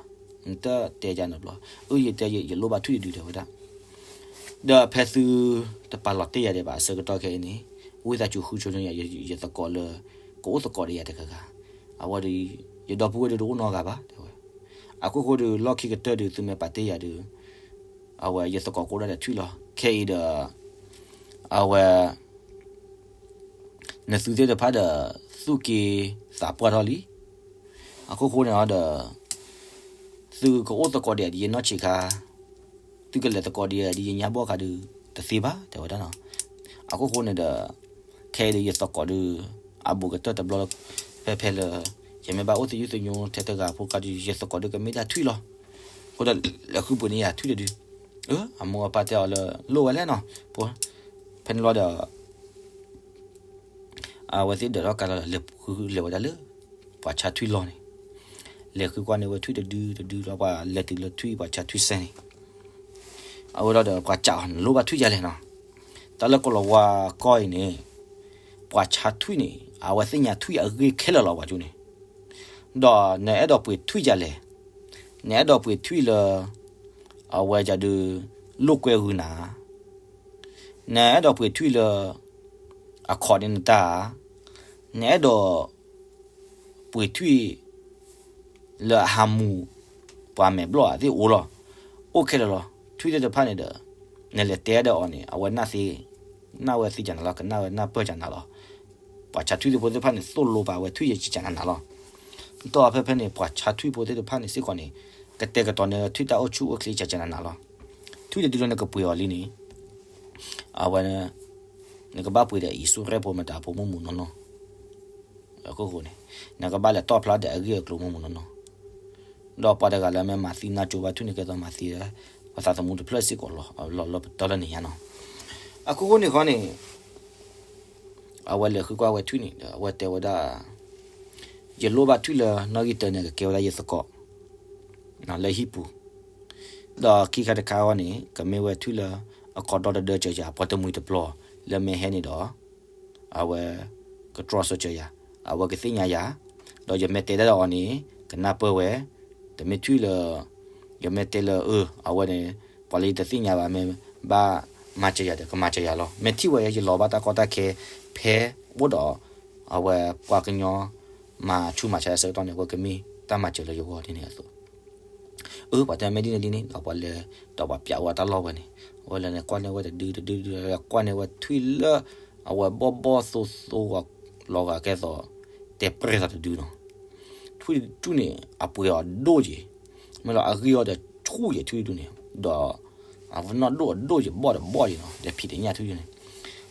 နတတဲယၤန့ၣ်ဘျီ, အၢ ယတဲယလိၣ်ဘၣ်ထွံၣ်တဒုတဲဝဲဒၣ်, ဒီးဖဲသုတပာ်လီၤတ့ၢ်ယၤဒဲးဘၣ်အဆၢကတီၢ်ခဲအံၤန့ၣ်, ဝံသးစူၤဃုဆိယၤ ယသကိးလၢ ကအိၣ်သကိးဒီးယၤတဂၤဂၤ, အဝဲဒီး ယဒီပုၢ်ဝဲၢ်ဒီးတအိၣ်နီတဂၤဘၣ် တဲဝဲ, အခိၣ်ဃိဒီးလီၢ်ခံကတၢၢ်ဒီး သုမ့ၢ်ပာ်တ့ၢ်ယၤဒီး အဝဲယသကိးကအိၣ်ဒၣ်ဒီးထွံၣ်လီၤ. ခဲအံၤဒီး အဝဲ နသုသ့ၣ်တဖၣ်ဒီး သူၣ်က့သးပှၢ်ထီၣ်လံ. အခိၣ်ဃိန့ၣ်ဒီး သုကအိၣ်သကိးဒံးဒ်ယနီၢ်ဆံးခါ, သုကလဲၤသကိးဒံးဒ်ယညါဘီၣ်ခါဒုး တသ့ဘၣ် တဲဝဲဒၣ်နီၤ. အခိၣ်ဃိန့ၣ်ဒီး ခဲအံၤဒီးယသကိးဒုး အဘူးကတၢၢ်တဘျီလၢ ဖဲဖဲလၢ ယမ့ၢ်ဘၣ်အိၣ်သယုၢ်သညိထဲတဂၤဖိခါဒုး ယသကိးဒုးကမ့ၢ်တၢ်ထွံၣ်လီၤ. အဃိဒီးလဲၤဃုပှ့ၤန့ၢ်ယၤထွံၣ်တဒု, အမိၢ်အပၢ်တဲအီၤလၢ လိၣ်ဝဲလဲၣ်နီၤ, ဖဲန့ၣ်လီၤဒီး အဝဲသ့ၣ်ဒၢးထီၣ်ကါလီၤဒီး လဲၤဃုလဲၤဝဲဒၣ်လၢ ပှၤဆါထွံၣ်လီၢ်န့ၣ်, လဲၤဃုကွၢ်န့ၢ်ဝဲထွံၣ်တဒုတဒုလီၤ, ပှၤလဲၤတုၤလၢထွံၣ်ပှၤဆါထွံၣ်စဲန့ၣ်, အဝဲလီၤဒီးပှၤစံးအီၤ နလိၣ်ဘၣ်ထွံၣ်ဒ်လဲၣ်နီၤ, တၢ်လၢကိၣ်လၤဝါကီၢ်အံၤန့ၣ်, ပှၤဆါထွံၣ်န့ၣ် အဝဲသ့ၣ်ညါထွံၣ်အဂ့ၢ်ခဲလၢာ်လီၤ ပှၤကၠိန့ၣ်, ဒီးနအဲၣ်ဒိးပှ့ၤထွံၣ်ဒ်လဲၣ်, နအဲၣ်ဒိးပှ့ၤထွံၣ်လၢ အဝဲဒုး လိာ်ကွဲဂုာ်နၤ နအဲၣ်ဒိးပှ့ၤထွံၣ်လၢ အခီၣ်န့ၢ်နတၢ်ဧါ, နအဲၣ်ဒိး ပှ့ၤထွံၣ် လၢအဟးမူၤ ပှၤမဲာ်ဘျီၣ်အသ့ၣ်အိၣ်လီၤ, အိၣ်ခဲလၢာ်လီၤ. ထွံၣ်သ့ၣ်တဖၣ်န့ၣ်ဒီး နလဲၤတဲဒီးအီၤန့ၣ် အဝဲနၢ်သ့, နၢ်ဝဲသ့ကနၤလီၤ, ကနၣ်ဝဲနၢ်ပၢၢ်ကနၤလီၤ. ပှၤဆါထွံၣ်သ့ၣ်ဖိသ့ၣ်တဖၣ်န့ၣ် သိၣ်လိပာ်ဝဲထွံၣ်ယကနၤနၤလီၤ. ဒီးဖဲဖဲန့ၣ် ပှၤဆါထွံၣ်ဖိသ့ၣ်တဖၣ်န့ၣ်စ့ၢ်ကီးန့ၣ် ကတဲာ်ကတီၤန့ၢ်ထွံၣ်တၢ်အိၣ်ဆူၣ်အိၣ်ချ့ကကနၤနၤလီၤ. ထွံၣ်တဒုလၢနကပှ့ၤအီၤလံန့ၣ် အဝဲ နကဘၣ်ပှ့ၤဒီးအံၣ်စရ့လးဖိမတၤဖိမုၢ်မုၢ်နီၢ်နီၢ်, အခိၣ်ဃိန့ၣ် နကဘၣ်လဲၤတီၣ်ဖျါဒီးအဂ့ၢ်အကျိၤမုၢ်မုၢ်နီၢ်နီၢ်, ဒီးပှၤတဂၤလၢမ့ၢ်မၤသံနါကၠိဘၣ်ထွံၣ်န့ၣ် ကဲသိးမၤသံဒီး ပှၤသးသမူတဖျၢၣ်စ့ၢ်ကီးလီၤ, လီၤလၢပတီၢ်လၢန့ၣ်ညါနီၤ. အခိၣ်ဃိန့ၣ်ဃီန့ၣ် အဝဲလဲၤဃုကွၢ်ဝဲထွံၣ်န့ၣ်ဒီး အဝဲတဲဝဲဒၣ် ယလိၣ်ဘၣ်ထွံၣ်လၢနီၣ်ဂံၢ်တၢန့ၣ် ကကဲဝဲဒၣ်ယသကိး လၢဟံၣ်ပူၤ, ဒီးခံခါတခါအဂီၢ်န့ၣ် ကမ့ၢ်ဝဲထွံၣ်လၢ အခီၣ်ဒီတဒၢစၢၤယၤ ပှၤတမှံၤတပျီၤ လၢမ့ၢ်ဟဲန့ၣ်ဒီး အဝဲ ကတြီဆၢစၢၤယၤ, အဝဲကသ့ၣ်ညါယၤ, ဒီးယမ့ၢ်တဲဒၣ်ဒီးအီၤန့ၣ် ကနၢ်ပၢၢ်ဝဲ, တမ့ၢ်ထွံၣ်လၢ ယမ့ၢ်တဲလၢအၢ အဝဲန့ၣ် ပှၤလၢယတသ့ၣ်ညါဘၣ် မ့ၢ်ဘၣ်မၤစၢၤယၤဒီး ကမၤစၢၤယၤလီၤ. မ့ၢ်ထံၣ်ဝဲ ယလီၤဘၣ်တၢ်ကီတၢ်ခဲ ဖဲအိၣ်ဒီး အဝဲပှၤကညီ မၤဆူၣ်မၤဆါအဆၢကတီၢ်န့ၣ် အဝဲကမ့ၢ်တၢ်မၤစၢၤလၢယဂီၢ်ဒ်န့ၣ်အသိး အၢ ပှၤတဲမ့ၢ်ဒ်န့ၣ်ဒ်န့ၣ် ဒီးပှၤလဲၤ ဒီးပှၤပျးဝဲတၢ်လီၢ်ဝဲန့ၣ် အဝဲလဲၤန့ၣ် ကွၢ်န့ၢ်ဝဲတဒုတဒုတဒု ကွၢ်န့ၢ်ဝဲထွံၣ်လၢ အဝဲဘီၣ်ဘီၣ်သိသိလီၤဂာ်ကဲသိး တဲပြဲၢ်သိးတဒုနီၤ. ထွံၣ်တဒုန့ၣ် အပှ့ၤအီၤဒိၣ်က့ၤ မ့ၢ်လီၤ အဂံၢ်အီၤဒီးဆူၣ်က့ၤထွံၣ်တဒုန့ၣ် ဒီး အနီၢ်ဒိၣ်အဒိၣ်က့ၤ ဘီၣ်ဒီးဘီၣ်က့ၤနီၤ ဒီးဖံးတညၣ်ထွံၣ်တဒုန့ၣ်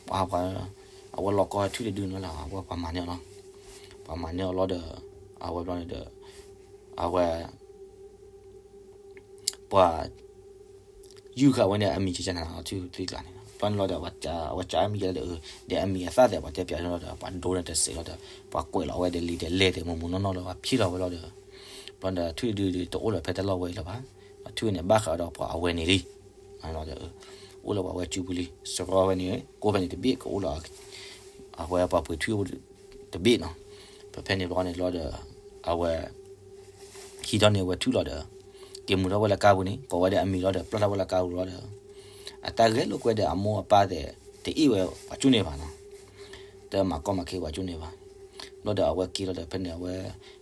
ပှၤ အဝဲလီၤကီထွံၣ်တဒုန့ၣ်လီၤ အဝဲပှၤမၤန့ၢ်အီၤလီၤ. ပှၤမၤန့ၢ်အီၤလီၤဒီး အဝဲဘျီန့ၣ်ဒီး အဝဲ ပှၤ ယုၢ်ဃာ်ဝဲန့ၣ် အမံၤကကနၤလီၤ ထွံၣ်သ့ၣ်ကျါန့ၣ် ဘျီန့ၣ်လီၤဒီး အဝဲကၠါအမံၤလီၤဒီး ဒီးအမံၤအသၣ်သဲး ပှၤတဲပျးန့ၣ်လီၤဒီး ပှၤဒိန့ၣ်တစဲးလီၤဒီး ပှၤကွဲးလီၤဝဲဒီးလံာ်ဒီးလဲၢ်ဒီး မုၢ်မုၢ်နီၢ်နီၢ်လီၤ ပှၤဖံးလီၤဝဲလီၤဒီး ဘျီဒီး ထွံၣ်တဒုဒီး တအိၣ်လၢၤဖဲတၢ်လီၢ်ဝဲအံၤလၢၤဘၣ်. ထွံၣ်န့ၣ် ဘၣ်ဃးဒီးပှၤအဝဲန့ၣ်လံ လီၤဒီး အိၣ်လၢပှၤဝဲစုပူၤလံ စရီဝဲန့ၣ် ကိးဖဲန့ၣ်တဘ့ၣ် ကအိၣ်လၢ အဝဲပှၤပှ့ၤထွံၣ်အိၣ်တဘ့ၣ်နီၤ. ဖဲဖဲန့ၣ်ဘျီန့ၣ်လီၤဒီး အဝဲ ဟံးထီၣ်န့ၢ်ဝဲထွံၣ်လီၤဒီး က က့ၤမူၤထီၣ်ဝဲလၢကါပူၤန့ၣ် ကိးဝဲဒီးအမံၤလီၤဒီး ပျၢ်ထီၣ်ဝဲလၢကါပူၤလီၤဒီး အတၢ်ဂဲၤလိာ်ကွဲဒီးအမိၢ်အပၢ်သ့ၣ် တအ့ၣ်ဝဲပှၤကၠူၣ်န့ၢ်ဘၣ်နီၤ, တမၤကီမၤခဲပှၤကၠူၣ်န့ၢ်ဘၣ်. ဘျီဒီးအဝဲက့ၤလီၤဒီး ဖဲန့ၣ်အဝဲ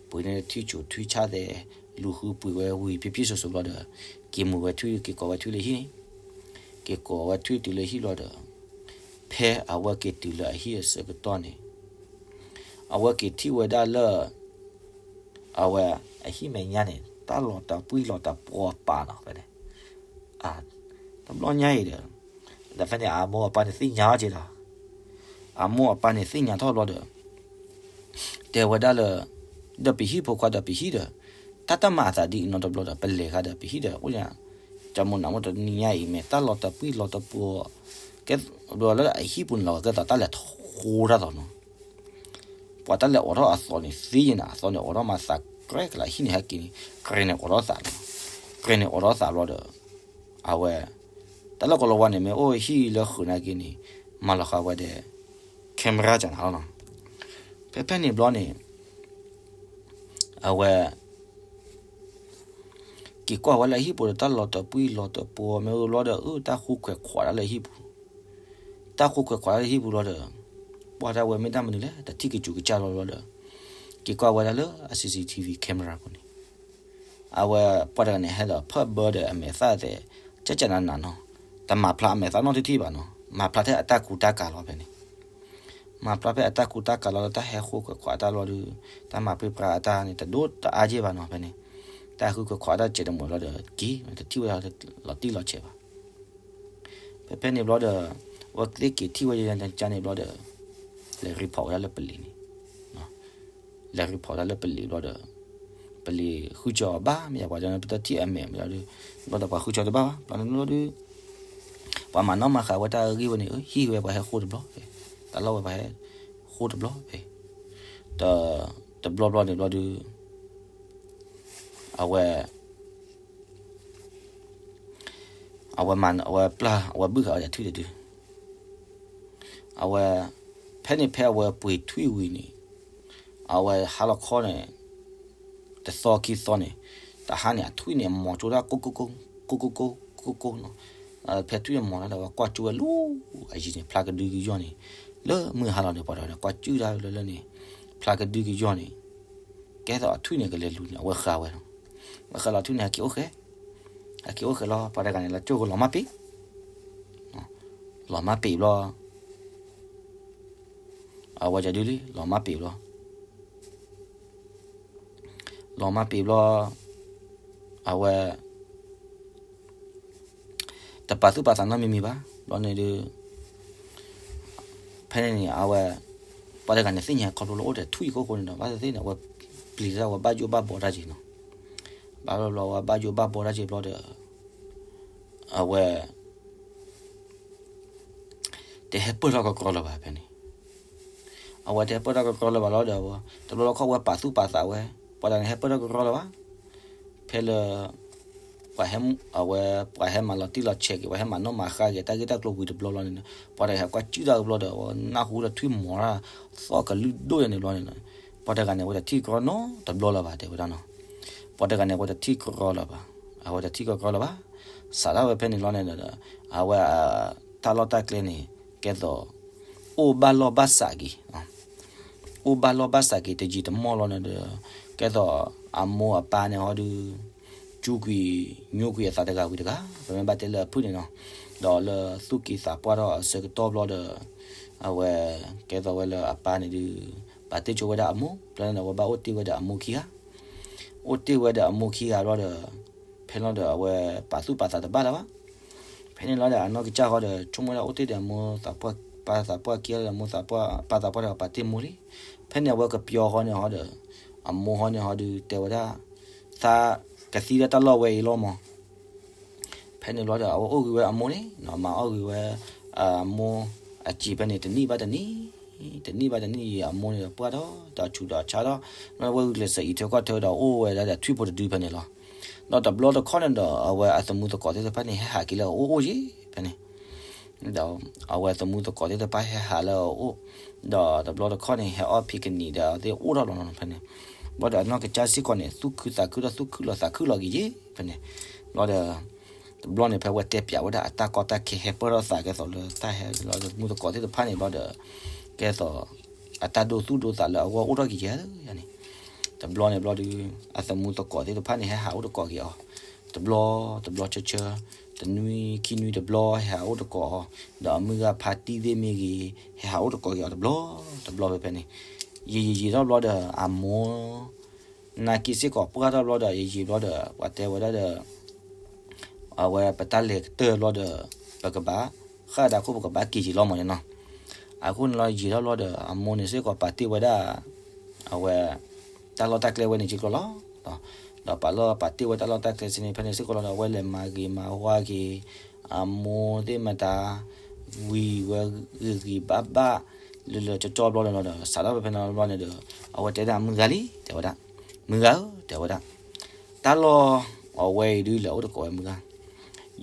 ပှ့ၤန့ၢ်ထွံၣ်စိၤထွံၣ်ဆၣ်သ့ၣ် လူၤဃုပှ့ၤဝဲဝံၤ ဖံဖံစိၤစိၤဘျီဒီး က့ၤမူၤဝဲထွံၣ် က့ၤကိးဝဲထွံၣ်လၢဟံၣ်န့ၣ်, က့ၤကိးဝဲထွံၣ်တုၤလၢဟံၣ်ဘျီဒီး ဖဲအဝဲက့ၤတုၤလၢအဟံၣ်အဆၢကတီၢ်န့ၣ် အဝဲက့ၤထံၣ်ဝဲဒၣ်လၢ အဝဲအဟံၣ်မဲာ်ညါန့ၣ် တၢ်လီၤတၢ်ပှံၢ်လီၤတၢ်ပှီၤပာ်လီၤဖဲန့ၣ်, တဘျီညါအံၤဒီး ဒီးဖဲန့ၣ်အမိၢ်အပၢ်န့ၣ်သ့ၣ်ညါအီၤက့ၤဒီး အမိၢ်အပၢ်န့ၣ်သ့ၣ်ညါထီၣ်ဘျီဒီး တဲဝဲဒၣ်လၢ ဒီးပဟံၣ်ဖိခွါဒီးပဟံၣ်ဒီး တၢ်တမၤအသးဒ်အံၤနီတဘျီဒီး ပလဲၤဃာ်ဒီးပဟံၣ်ဒီး အိၣ်ညါ ကမိၣ်နးမိၣ်တနံၤညါအံၤမ့ၢ် တၢ်လီၤတၢ်ပှံၢ်လီၤတၢ်ပှီၤ ကဲဘျီလၢအဟံၣ်ပူၤန့ၣ်လီၤ ကဲသိးတၢ်လဲၤထီတၢ်သိးနီၤ ပှၤတၢ်လဲၤအိးထီၣ်အသီန့ၣ် သ့ယဲနၤ အသီန့ၣ်အိးထီၣ်မၤသးကြဲကလး ဟံၣ်န့ၣ်ဟဲက့ၤန့ၣ် ကြဲန့ၣ်အိးထီၣ်သးလီၤ, ကြဲန့ၣ်အိးထီၣ်သးဘျီဒီး အဝဲ တၢ်လၢကိးလီၤဝါန့ၣ် မ့ၢ်အိၣ်ဟံၣ်လၢဃုာ်နာ်က့န့ၣ် မၤလီၤဃာ်ဝဲဒီး camera ကနၤလီၤနီၤ, ဖဲဖဲန့ၣ်ဘျီန့ၣ် အဝဲ က့ၤကွၢ်ဝဲလၢအဟံၣ်ပူၤဒီး တၢ်လီၤတပှံၢ်လီၤတပှီၤ မ့ၢ်အိၣ်ဘျီဒီး အၢ တၢ်ဃူခွဲးခွးတၢ်လၢအဟံၣ်ပူၤ, တၢ်ဃူခွဲးခွးတၢ်လၢအဟံၣ်ပူၤဘျီဒီး ပှၤတၢ်ဝဲမ့ၢ်တၢ်မနုၤလဲၣ် တထံၣ်ကစူၤကစၢ်လီၤဘျီဒီး က့ၤကွၢ်ဝဲဒၣ်လၢအ CCTV camera ပူၤန့ၣ် အဝဲပှၤတဂၤန့ၣ် ဟဲလီၤဖၢၣ်ဘၢဒီးအမဲာ်သၣ်သဲး ကၠၢ်ကၠၢ်နးနးနီၤ, တမၤဖျါအမဲာ်သၣ်နီတထံၣ်ဘၣ်နီၤ, မၤဖျါထဲအတၢ်ကူတၢ်ကၤလီၤဖဲန့ၣ် မၤဖျါဖဲအတၢ်ကူတၢ်ကၤလီၤဒီး တၢ်ဟဲဃူခွဲးခွးအတၢ်ဘျီဒီး တၢ်မၤပှံၢ်ပြါအတၢ်န့ၣ် တဒိၣ်တအါက့ၢ်ဘၣ်နီၤဖဲန့ၣ်, တၢ်ဃူခွဲးခွးအတၢ်စဲးတမှဲၤဘျီဒီး က့ၤ တထံၣ်ဝဲဒၣ်လီၤတံၢ်လီၤဆဲးဘၣ်. ဖဲဖဲန့ၣ်ဘျီဒီး အဝဲသ့ၣ်က့ၤထံၣ်ဝဲယၤန့ၣ်ဘျီဒီး လဲၤ report ဝဲဒၣ်လၢပလံၤန့ၣ် လဲၤ report ဝဲဒၣ်လၢပလံၤဘျီဒီး ပလံၤဃုကၠီၤအီၤဘၣ် မ့ၢ်ယၤပှၤဒီး ပတထံၣ်အမဲာ်မ့ၢ်ဒီး ဘျီဒီးပှၤဃုကၠီၤတဘၣ်ဘၣ် ဘျီန့ၣ်ဘျီဒီး ပှၤမၤနီၣ်မၤဃာ်ဝဲတၢ်ဂ့ၢ်ဝဲန့ၣ် ဟံၣ်ဝဲပှၤဟဲဃိတဘျီဖဲ တၢ်လီၢ်ဝဲပှၤဟဲဃိတဘျီဖဲ တဘျီဘျီန့ၣ်ဘျီဒီး အဝဲ အဝဲမၤ အဝဲပျၢ် အဝဲဘုၣ်ဃာ်ဝဲဒၣ်ထွံၣ်တဒု အဝဲ ဖဲန့ၣ်ဖဲအဝဲပှ့ၤထွံၣ်ဝံၤန့ၣ် အဝဲဟါလီၤခီန့ၣ် တသီခံသီန့ၣ် တဟါန့ၣ် အထွံၣ်န့ၣ် မီၤကၠိတၢ်ကိၢ်ကိၢ်ကိၢ် ကိၢ်ကိၢ်ကိၢ် ကိၢ်ကိၢ်နီၤ, ဖဲထွံၣ်န့ၣ်မီၤတၢ်ဒီး အဝဲကွၢ်ကၠိဝဲလၢအယံၤန့ၣ် ဖျါကဒုကယီၢ်န့ၣ် လၢမုၢ်ဟါလီၤန့ၣ် ပှၤတဂၤန့ၣ် ကွၢ်ကၠုၣ်တၢ်လၢလၢန့ၣ် ဖျါကဒုကယီၢ်န့ၣ် ကဲသိးအထွံၣ်န့ၣ်ကလဲၤလူၤန့ၣ် အဝဲဃါဝဲလီၤ, အဝဲဃါလီၤထွံၣ်န့ၣ် ဟဲက့ၤအိၣ်ဃဲ, ဟဲက့ၤအိၣ်ဃဲလီၤ ပှၤတဂၤန့ၣ် လီၤကၠိကလီၤမၢ်ပ့ၤ လီၤမၢ်ပ့ၤဘျီ အဝဲကဒုလံ လီၤမၢ်ပ့ၤဘျီ လီၤမၢ်ပ့ၤဘျီ အဝဲ တပာ်သူၣ်ပာ်သးနီတမံၤမံၤဘၣ် ဘျီန့ၣ်ဒီး ဖဲန့ၣ်န့ၣ် အဝဲ ပှၤတဂၤန့ၣ် သ့ၣ်ညါခီဖျိလၢအိၣ်ဒီးထွံၣ်အံၤခိၣ်ဃိန့ၣ်ဒီး ဘၣ်သ့ၣ်သ့ၣ်န့ၣ် အဝဲပျံၤတၢ် အဝဲဘၣ်ယိၣ်ဘၣ်ဘီတၢ်က့ၤနီၤ, ဘၣ်ဘျီဘျီ အဝဲဘၣ်ယိၣ်ဘၣ်ဘီတၢ်က့ၤဘျီဒီး အဝဲ တဟဲပၢၢ်ထီၣ်ကကြီလၢၤဘၣ်ဖဲန့ၣ်, အဝဲတဟဲပၢၢ်ထီၣ်ကကြီလၢၤဘၣ်လီၤဒီး တဘျီလီၤခီၣ်ဝဲပာ်သူၣ်ပာ်သးဝဲ, ပှၤတဂၤန့ၣ် ဟဲပၢၢ်ထီၣ်ကကြီလၢၤဘၣ်, ဖဲလၢ ပှၤဟဲ အဝဲ ပှၤဟဲမၤလီၤတံၢ်လီၤဆဲးက့ၤ ပှၤဟဲမၤနီၣ်မၤဃါက့ၤ တၢ်ဂ့ၢ်တၢ်ကျိၤဝံၤတဘျီလီၤန့ၣ် ပှၤတဂၤဟဲကွၢ်ကၠုၣ်တၢ်ဘျီဒီး အဝဲနၢ်ဟူလၢထွံၣ်မီၤတၢ် သီၣ်ကလုၢ်ဒိၣ်ယဲန့ၣ်ဘျီန့ၣ် ပှၤတဂၤန့ၣ် အဝဲတထံၣ်ကြီနီတဘျီလၢၤဘၣ် တဲဝဲဒၣ်နီၤ, ပှၤတဂၤန့ၣ် အဝဲတထံၣ်ကြီလၢၤဘၣ်, အဝဲတထံၣ်ကြီလၢၤဘၣ်, စးထီၣ်ဝဲဖဲန့ၣ်လီၤန့ၣ်ဒီး အဝဲ တၢ်လီၢ်တၢ်ကျဲန့ၣ် ကဲသိး အိၣ်ဘၣ်လီၢ်ဘၣ်စးက့ၤ အိၣ်ဘၣ်လီၢ်ဘၣ်စးက့ၤတယံာ်တမီၢ်လီၤန့ၣ်ဒီး ကဲသိးအမိၢ်အပၢ်န့ၣ်ဟီဒုး ကၠူကွံာ်ညိကွံာ်အသးတဂၤဝံၤတဂၤ ပမ့ၢ်ဘၣ်တဲလၢအဖုၣ်န့ၣ်နီၤ, ဒီးလၢသူၣ်က့သးပှၢ်ထီၣ်အဆၢကတီၢ်ဘျီဒီး အဝဲ ကဲသိးဝဲလၢအပၢ်န့ၣ်ဒုး ပာ်တ့ၢ်ဆိဝဲဒၣ်အမိၢ် ဘျီန့ၣ်ဒီး အဝဲဘၣ်အိၣ်တ့ၢ်ဝဲဒီးအမိၢ်ခံဂၤ အိၣ်တ့ၢ်ဝဲဒီးအမိၢ်ခံဂၤဘျီဒီး ဖဲန့ၣ်လီၤဒီး အဝဲပာ်သူၣ်ပာ်သးတဘၣ်လၢၤဘၣ်. ဖဲန့ၣ်လီၤဒီး အနီၢ်ကစၢ်ဃီဒီး ဆိကမိၣ်ဝဲဒၣ်အိၣ်တ့ၢ်ဒီးအမိၢ်သးပှၢ် ပၢ်သးပှၢ်ခံဂၤဒီး အမိၢ်သးပှၢ် ပၢ်သးပှၢ်တဂၤပာ်တ့ၢ်မိၢ်လံ. ဖဲန့ၣ်အဝဲကပျီဃီန့ၣ်ဟီဒီး အမိၢ်ဃီန့ၣ်ဟီဒုးတဲဝဲဒၣ် သးကသံဒၣ်တၢ်လီၢ်ဝဲအံၤလီၤမး ဖဲန့ၣ်ဘျီဒီး အဝဲအိၣ်ဂ့ၤဝဲအမိၢ်န့ၣ်နီၤ မၤအီၣ်ဂ့ၤဝဲ အမိၢ်အစံာ်ဖဲန့ၣ် တနံၣ်ဘၣ်တနံၣ် တနံၣ်ဘၣ်တနံၣ်အံၤ အမိၢ်န့ၣ်ဒီး ပှၢ်ထီၣ်ဒီးဆူးဒီးဆါထီၣ် လၢဝဲဂုာ်ကျဲးစၢးအံးထွဲကွၢ်ထွဲဒီး အိၣ်ဝဲဒၣ်ဒီးထွံၣ်ဖိတဒုဖဲန့ၣ်လီၤ. ဒီးတဘျီတခီၣ်န့ၣ်ဒီး အဝဲအသမူသကိးသ့ၣ်တဖၣ်န့ၣ် ဟဲဟးက့ၤလၢအအိၣ်အိၣ်ယ့ၣ်ဖဲန့ၣ် ဒီးအဝဲသမူသကိးသ့ၣ်တဖၣ်ဟဲဟးလၢအအိၣ် ဒီးတဘျီတခီၣ်န့ၣ် ဟဲအီၣ်ဖံးကနံၣ်ဒီးသ့ၣ်အိၣ်ထီၣ်လီၤနီၤဖဲန့ၣ်. ဘျီဒီးအနီၢ်ကစၢ်စ့ၢ်ကီးန့ၣ် သူၣ်ခုသးခုဒီးသူၣ်ခုလီၤသးခုလီၤက့ၤယ့ၢ် ဖဲန့ၣ်. ဘျီဒီး တဘျီန့ၣ် ဖဲဝဲတဲပၠးဝဲဒၣ်အတၢ်ကီတၢ်ခဲ ဟဲပၢၢ်ထီၣ်သးကဲသိးလၢတၢ်ဟဲလီၤ သမူသကိးသ့ၣ်တဖၣ်န့ၣ် ဘျီဒီး ကဲသိး အတၢ်ဒိသူၣ်ဒိသးလၢအဂီၢ်အိၣ်ထီၣ်က့ၤယဲၢ်န့ၣ်. တဘျီန့ၣ်ဘျီဒီး အသမူသကိးသ့ၣ်တဖၣ်န့ၣ် ဟဲဟးအိၣ်တကိးက့ၤအီၤ တဘျီ တဘျီဆၢဆၢ, တနွံခံနွံတဘျီ ဟဲဟးအိၣ်တကိးအီၤ, ဒီးအမုၢ်ဂၤဖါတံၢ်သ့ၣ်မ့ၢ်ဂ့ၤ ဟဲဟးအိၣ်တကိးက့ၤအီၤတဘျီ တဘျီဖဲဖဲန့ၣ်. ယံာ်ယံာ်ယံာ်ထီၣ်ဘျီဒီး အမိၢ် နာ်က့စ့ၢ်ကီးပှၢ်ထီၣ်ဘျီဒီး ယံာ်ယံာ်ဘျီဒီး ပှၤတဲဝဲဒၣ်ဒီး အဝဲပတၢ်လဲၤကတၢၢ်ဘျီဒီး ပကဘၣ် ဃၣ်ဒၣ်ခိၣ် ပကဘၣ်က့ၤက့ၤလီၤမးနီၤ. အဃိန့ၣ်လီၤ ယံာ်ထီၣ်ဘျီဒီး အမိၢ်န့ၣ်စ့ၢ်ကီးပာ်တ့ၢ်ဝဲဒၣ် အဝဲ တၢ်လီၢ်တၢ်ကျဲဝဲန့ၣ်က့ၤကျိၤလီၤ. ဒီးပာ်လီၤပာ်တ့ၢ်ဝဲတၢ်လီၢ်တၢ်ကျဲစ့ၢ်န့ၣ် ဖဲန့ၣ်စ့ၢ်ကီးလီၤဒီး အဝဲလဲၤမၤဂ့ၤမၤဝါက့ၤ အမိၢ်သ့ၣ်မတၤ ဝံၤဝဲဂ့ၤဂ့ၤဘၣ်ဘၣ် လၢလၢကၠီကၠီဘျီန့ၣ်လီၤဒီး စးထီၣ်ဖဲဖဲန့ၣ်ဘျီန့ၣ်ဒီး အဝဲတဲဒၣ်မုၢ်ဂၤလံ တဲဝဲဒၣ်, မုၢ်ဂၤဧၢ တဲဝဲဒၣ်, တၢ်လီၢ်အဝဲအံၤဒုးလဲၤအိၣ်တကိးဝဲမုၢ်ဂၤ,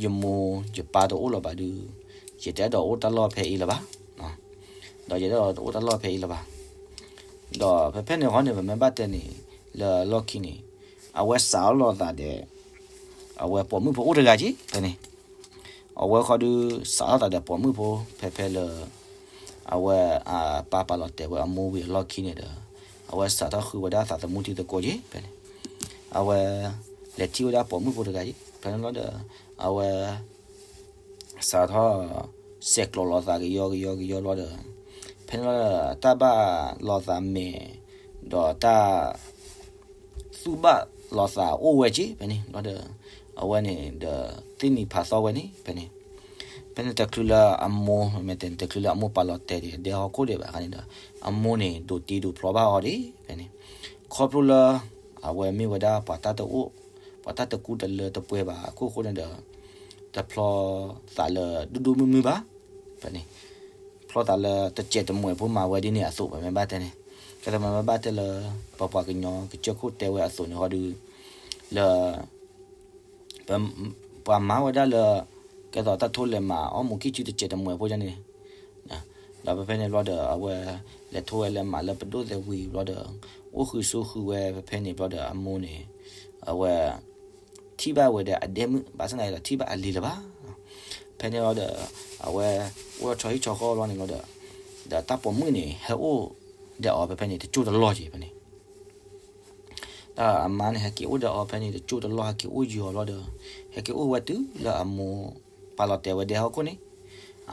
ယမိၢ်ယပၢ်တအိၣ်လၢၤဘၣ်ဒုး ယတအဲၣ်ဒိးအိၣ်တၢ်လီၢ်ဖဲအံၤလၢၤဘၣ် ဒီးယတအဲၣ်ဒိးအိၣ်တၢ်လီၢ်ဖဲအံၤလၢၤဘၣ်. ဒီးဖဲဖဲန့ၣ်ဃီန့ၣ် ပမ့ၢ်ဘၣ်တဲန့ၣ် လၢအလီၢ်ခံန့ၣ် အဝဲစးထီၣ်လိာ်သးဒီး အဝဲပိာ်မုၣ်ဖိအိၣ်တဂၤက့ၤ ဖဲန့ၣ်, အဝဲဃီဒုးစးထီၣ်သးဒီးပိာ်မုၣ်ဖိ ဖဲဖဲလၢ အဝဲအပၢ်ပာ်လီၤတဲာ်ဝဲအမိၢ်ဝံၤအလီၢ်ခံန့ၣ်ဒီး အဝဲစးထီၣ်ဃုဝဲဒၣ်သးသမူထံသကိးက့ၤ ဖဲန့ၣ်, အဝဲ လဲၤထံၣ်ဝဲဒၣ်ပိာ်မုၣ်ဖိတဂၤက့ၤ ဖဲန့ၣ်လီၤဒီး အဝဲ စးထီၣ် ဆဲးကျိးလိာ်သးကယီကယီကယီလီၤဒီး ဖဲန့ၣ်လီၤဒီး တၢ်ဘၣ်လိာ်သးမဲာ် ဒီးတၢ် သူၣ်ဘၣ်လိာ်သးအိၣ်ဝဲက့ၤ ဖဲန့ၣ်လီၤဒီး အဝဲန့ၣ်ဒီး သ့ၣ်နံၤဖးသီဝဲန့ၣ် ဖဲန့ၣ်, ဖဲန့ၣ်တချုးလၢအမိၢ် မ့ၢ်တဲန့ၣ် တချုးလၢအမိၢ်ပာ်လီၤတဲာ်ဒံးဒဲဟီၣ်ခိၣ်ဒံးဘၣ်အခါန့ၣ်ဒီး အမိၢ်န့ၣ်ဒိးတံဒိးဖျီဘၣ်အီၤဒံး ဖဲန့ၣ်, ခီဖျိလၢ အဝဲမ့ၢ်ဝဲဒၣ်ပှၤတၢ်တအိၣ် ပှၤတၢ်တကူတလၢတပှဲၤဘၣ်အခိၣ်ဃိန့ၣ်ဒီး တဖျီသးလၢဒိၣ်ဒိၣ်မုၢ်မုၢ်ဘၣ် ဖဲန့ၣ်, ဖျီသးလၢတစဲးတမှဲၤဖိမၤဝဲဒ်န့ၣ်အသိး ပမ့ၢ်ဘၣ်တဲန့ၣ်, ကဲသိးပမ့ၢ်ဘၣ်တဲလၢ ပပှၤကညီကစၢၢ်ခိၣ်တဲဝဲအသိးန့ၣ်ဃီဒုး လၢ ပှၤမၤဝဲဒၣ်လၢ ကဲသိးတၢ်ထိလဲၤမး အီၣ်မူၤကံၢ်စုတစဲးတမှဲၤဖိဒ်န့ၣ်, ဒီးဖဲဖဲန့ၣ်ဘျီဒီး အဝဲ လဲၤထိဝဲလဲၤမးလၢပဒိၣ်သဲးဝံၤဘျီဒီး အိၣ်ဃုာ်စိဃုာ်ဝဲ ဖဲဖဲန့ၣ်ဘျီဒီးအမိၢ်န့ၣ် အဝဲ ထံၣ်ဘၣ်ဝဲဒီးအဒဲမုၣ် ဘၣ်ဆၣ်သနာ်က့ဒီးထံၣ်ဘၣ်အလံၤလၢၤဘၣ်. ဖဲန့ၣ်ဘျီဒီး အဝဲ အိၣ်ထီၣ်ဆီဟံၣ်ဆီဃီဘျီန့ၣ်ဘျီဒီး ဒီးတၢ်ပိာ်မုၣ်န့ၣ် ဟဲအိၣ်ဒီးအီၤဖဲဖဲန့ၣ် တကၠိၢ်တလီၢ်က့ၤဖဲန့ၣ် ဒီးအမါန့ၣ် ဟဲက့ၤအိၣ်ဒီးအီၤဖဲန့ၣ် တကၠိၢ်တလီၢ် ဟဲက့ၤအိၣ်ယံာ်အီၤဘျီဒီး ဟဲက့ၤအိၣ်ဝဲတုၤလၢအမိၢ်ပာ်လီၤတဲာ်ဝဲဒဲဟီၣ်ခိၣ်န့ၣ်,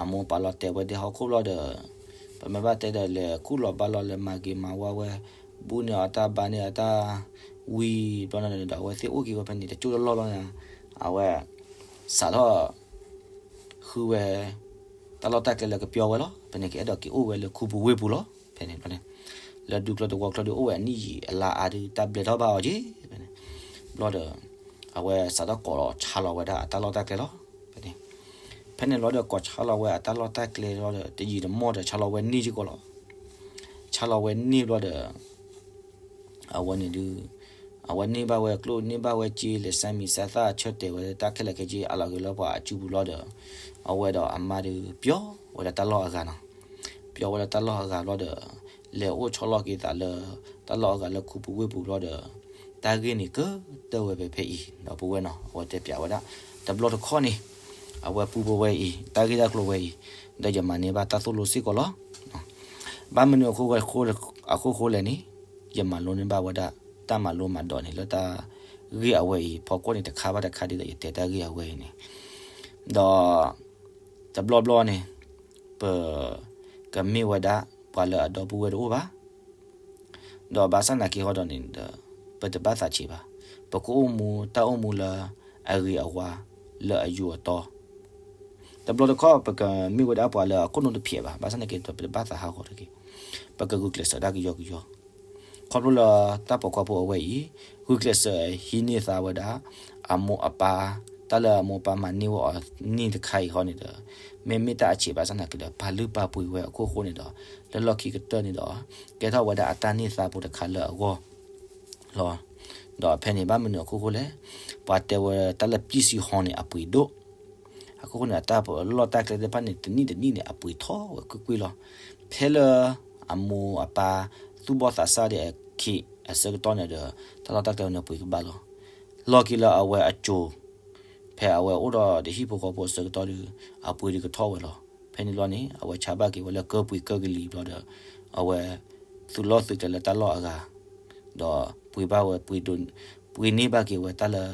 အမိၢ်ပာ်လီၤတဲာ်ဝဲဒဲဟီၣ်ခိၣ်ဘျီဒီး ပမ့ၢ်ဘၣ်တဲဒီး လဲၤခူၣ်လီၤဘါလီၤ လဲၤမၤဂ့ၤမၤဝါဝဲ ဘူးန့ၢ်အီၤတၢ်ဘါန့ၢ်အီၤတၢ်ဝံၤဘျီန့ၣ်ဒီး အဝဲသ့ၣ်အိၣ်က့ၤဝဲဖဲန့ၣ် တကၠိၢ်တလီၢ်ဘျီန့ၣ် အဝဲ စးထီၣ် ဃုဝဲ တၢ်လီၢ်တၢ်ကျဲလၢကပျီဝဲလီၤ. ဖဲန့ၣ် ကအဲၣ်ဒိးက့ၤအိၣ်ဝဲလၢခူပူၤဝ့ၢ်ပူၤလီၤ. ဖဲန့ၣ်ဘျီန့ၣ် လၢဒူကျိၤတဝီကျိၤဒုး အိၣ်ဝဲအနံၣ်ယံာ်အလါအါဒုး တၢ်ဘျဲးထီၣ်ဘၣ်အီၤက့ၤ ဖဲန့ၣ် ဘျီဒီး အဝဲစးထီၣ်ကိးလီၤဆါလီၤဝဲဒၣ်အတၢ်လီၢ်တၢ်ကျဲလီၤ. ဖဲန့ၣ် ဖဲန့ၣ်ဘျီဒီး ကိးဆါလီၤဝဲအတၢ်လီၢ်တၢ်ကျဲလီၤဒီး တယံာ်တမီၢ်ဒီး ဆါလီၤဝဲန့ၢ်က့ၤကီးလီၤ. ဆါလီၤဝဲန့ၢ်ဘျီဒီး အဝဲန့ၣ်ဒုး အဝဲန့ၢ်ဘၣ်ဝဲကျိၣ် န့ၢ်ဘၣ်ဝဲစ့ လဲၤစၢ်မံၤစၢ်သၣ် ဆၢတဲာ်ဝဲတၢ်ခဲလၢာ်ခဲဆ့ အလီၤက့ၤလၢပှၤအစုပူၤလီၤဒီး အဝဲဒီးအမါဒုး ပျီဝဲဒၣ်တၢ်လီၢ်အဂၤနီၤ. ပျီဝဲဒၣ်တၢ်လီၢ်အဂၤဘျီဒီး လဲၤအိၣ်ဆီလီၤက့ၤသးလၢ တၢ်လီၢ်အဂၤလၢခူပူၤဝ့ၢ်ပူၤဘျီဒီး တၢ်ဂ့ၢ်န့ၣ်ကတၢၢ်ဝဲဖဲဖဲအံၤ ဒီပုၢ်ဝဲၢ်နီၤ အဝဲတဲပျးဝဲဒၣ် တဘျီတခီၣ်န့ၣ် အဝဲပူဖိဝဲအံၤ တၢ်ဂ့ၢ်တၢ်ကျိၤဝဲအံၤ ဒီးယမၤန့ၢ်ဘၣ်တၢ်သိၣ်လိစ့ၢ်ကီးလီၤ. ဘၣ်မနုၤအခိၣ်ဃိလဲၣ်န့ၣ် ယမၤလိန့ၢ်ဘၣ်ဝဲဒၣ် တၢ်မၤလိမၤဒိးန့ၣ် လၢတၢ်ဂ့ၢ်အဝဲအံၤ ဖီခိၣ်န့ၣ် တခါဘၣ်တခါဒ်သိးယတဲတၢ်ဂ့ၢ်အဝဲအံၤန့ၣ် ဒီး တဘျီဘျီန့ၣ် ပ ကမ့ၢ်ဝဲဒၣ် ပှၤလၢအဒီပုၢ်ဝဲၢ်တအိၣ်ဘၣ် ဒီးဘၣ်ဆၣ်သနာ်က့ဃီဒီးန့ၣ်ဒီး ပတဘၣ်သးဆံးဘၣ်. ပကအိၣ်မူတၢ်အိၣ်မူလၢ အဂ့ၤအဝါ လၢအယူၤအတီ တဘျီတခီၣ် ပကမ့ၢ်ဝဲဒၣ်ပှၤလၢအခိၣ်နူာ်တဖျဲးဘၣ်. ဘၣ်ဆၣ်သနာ်က့ဒီး ပတဘၣ်သးဟးဂီၤတဂ့ၤ. ပကဂုာ်ကျဲးစၢးတၢ်ကယီကယီ ခီဖျိလၢတၢ်ပိာ်ခွါဖိအဝဲအံၤ ဂုာ်ကျဲးစၢးဟံးန့ၢ်သါဝဲဒၣ် အမိၢ်အပၢ် တၢ်လၢအမိၢ်အပၢ်မၤန့ၢ်ဝဲအီၤန့ၣ်တခါအံၤဃီန့ၣ်ဒီး မ့မ့ၢ်တၢ်အဆံးဘၣ်ဆၣ်သနာ်က့ဒီး ပာ်လုၢ်ပာ်ပှ့ၤဝဲအခိၣ်ဃိန့ၣ်ဒီး လၢလီၢ်ခံကတၢၢ်န့ၣ်ဒီး ကဲထီၣ်ဝဲဒၣ်အတၢ်န့ၢ်သါဖိတခါလၢအဂီၢ် လီၤ. ဒီးဖဲန့ၣ်ဘၣ်မနုၤအခိၣ်ဃိလဲၣ်, ပှၤတဲဝဲတၢ်လၢပျံၤစံဟီန့ၣ်အပှ့ၤဒိၣ်, အခိၣ်ဃိန့ၣ် အတၢ်လီၢ်တၢ်ကျဲသ့ၣ်တဖၣ်န့ၣ် တနံၣ်တနံၣ်န့ၣ် အပှ့ၤထီၣ်ဝဲကွ့ၢ်ကွ့ၢ်လီၤ. ဖဲလၢအမိၢ်အပၢ်သူၣ်ဘီၣ်သးစၢ်ဒီးအခ့ အဆၢကတီၢ်န့ၣ်ဒီး တၢ်လီၢ်တၢ်ကျဲန့ၣ်ပှ့ၤကဘၣ်လီၤ. လီၢ်ခံလၢအဝဲအစိၤ ဖဲအဝဲအိၣ်ဒီးတဟံၣ်ဖိဃီဖိအဆၢကတီၢ်ဒီး အပှ့ၤဒုးကထီၣ်ဝဲလီၤ. ဖဲန့ၣ်လီၤန့ၣ် အဝဲဆါဘၣ်က့ၤဝဲလၢကၢပှ့ၤကၢကလံၤဘျီဒီး အဝဲ သုးလီၢ်သုးကျဲလၢတၢ်လီၢ်အဂၤ ဒီးပှ့ၤဘၣ်ဝဲ ပှ့ၤဒိး ပှ့ၤန့ၢ်ဘၣ်က့ၤဝဲတၢ်လၢ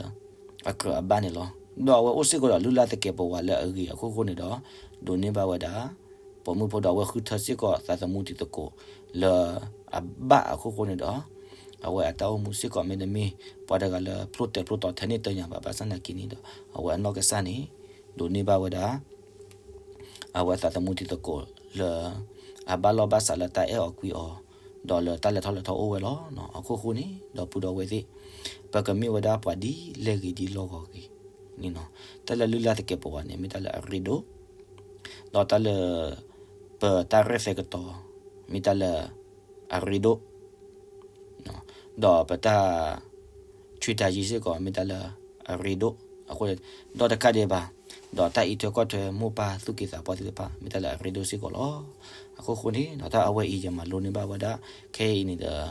အကြၢးအဘၣ်န့ၣ်လီၤ. ဒီးအဝဲအိၣ်စ့ၢ်ကီးဒီးလုၢ်လၢ်သကဲးပဝးလၢအဂ့ၤအခိၣ်ဃိန့ၣ်ဒီး ဒိးန့ၢ်ဘၣ်ဝဲဒၣ် ပိာ်မုၣ်ဖိဒီးအဝဲဃုထၢစ့ၢ်ကီးသးသမူတံၤသကိးလၢအဘၣ်အခိၣ်ဃိန့ၣ်ဒီး အဝဲအတၢ်အိၣ်မူစ့ၢ်ကီးမ့တမ့ၢ် ပှၤတဂၤလၢဖျိတဲာ်ဖျိတီၤထဲန့ၣ်တညါဘၣ် ဘၣ်ဆၣ်သနာ်က့န့ၣ်ဒီး အဝဲအနီၢ်ကစၢ်န့ၣ် ဒိးန့ၢ်ဘၣ်ဝဲဒၣ် အဝဲသးသမူတံၤသကိးလၢ အဘၣ်လီၢ်ဘၣ်စးလၢတၢ်အဲၣ်အီၤကွံအီၤ ဒီးလၢတၢ်လဲၤထီၣ်လဲၤထီအိၣ်ဝဲလီၤ. အခိၣ်ဃိန့ၣ် ဒီပုၢ်ဒီဝဲၢ်သ့ၣ် ပကမ့ၢ်ဝဲဒၣ်ပှၤဒ်လဲၣ်ဂ့ၤဒ်လဲၣ်ဂ့ၤန့ၣ်လီၤ. တၢ်လၢလုၢ်လၢ်သကဲးပဝးန့ၣ် မ့ၢ်တၢ်လၢအရ့ဒိၣ် ဒီးတၢ်လၢ ပတၢ်ရဲၣ်သဲကတီၤ မ့ၢ်တၢ်လၢအရ့ဒိၣ် ဒီးပတၢ် ဆှံတၢ်ယံၤစ့ၢ်ကီး မ့ၢ်တၢ်လၢအရ့ဒိၣ်အဃိ ဒီးတကးဒံးဘၣ် ဒီးတၢ်အံးထွဲကွၢ်ထွဲမိၢ်ပၢ်သူၣ်က့သးပှၢ်သ့ၣ်တဖၣ် မ့ၢ်တၢ်လၢအရ့ဒိၣ်စ့ၢ်ကီးလီၤ. အခိၣ်ဃိန့ၣ် ဒီးတၢ်အဝဲအံၤယမၤလိန့ၢ်ဘၣ်ဝဲဒၣ် ခဲအံၤန့ၣ်ဒီး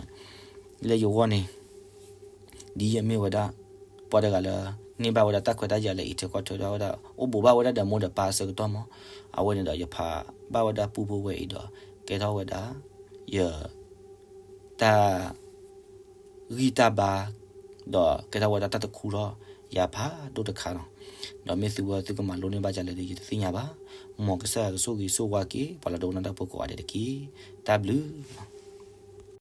လၢယဂီၢ်န့ၣ် ဒ်ယမ့ၢ်ဝဲဒၣ် ပှၤတဂၤလၢ န့ၢ်ဘၣ်ဝဲဒၣ်တၢ်ခွဲးတၢ်ယာ်လၢအံးထွဲကွၢ်ထွဲဒၣ်ဝဲဒၣ် အိၣ်ဘူးဘၣ်ဝဲဒၣ်ဒီးမိၢ်ဒီးပၢ်အဆၢကတီၢ်မး, အဝဲန့ၣ်ဒီးယဖးဘၣ်ဝဲဒၣ်ပူဖိဝဲအံၤဒီး ကဲထီၣ်ဝဲဒၣ် ယ တၢ် ဂံၢ်တၢ်ဘါ ဒီးကဲထီၣ်ဝဲဒၣ်တၢ်တခူထီၣ်ယၤဖးဒိၣ်တခါလီၤ. ဒီးမ့ၢ်သုဝဲသုကမၤလိန့ၢ်ဘၣ်ဒ်လဲၣ်ဒီးယတသ့ၣ်ညါဘၣ်. မ်ကစၢ်ယွၤကဆိၣ်ဂ့ၤဆိၣ်ဝါက့ၤ ပှၤလၢဒိကနၣ်တၢ်ဖိကိးဂၤဒဲးတက့ၢ်. တၢ်ဘျုး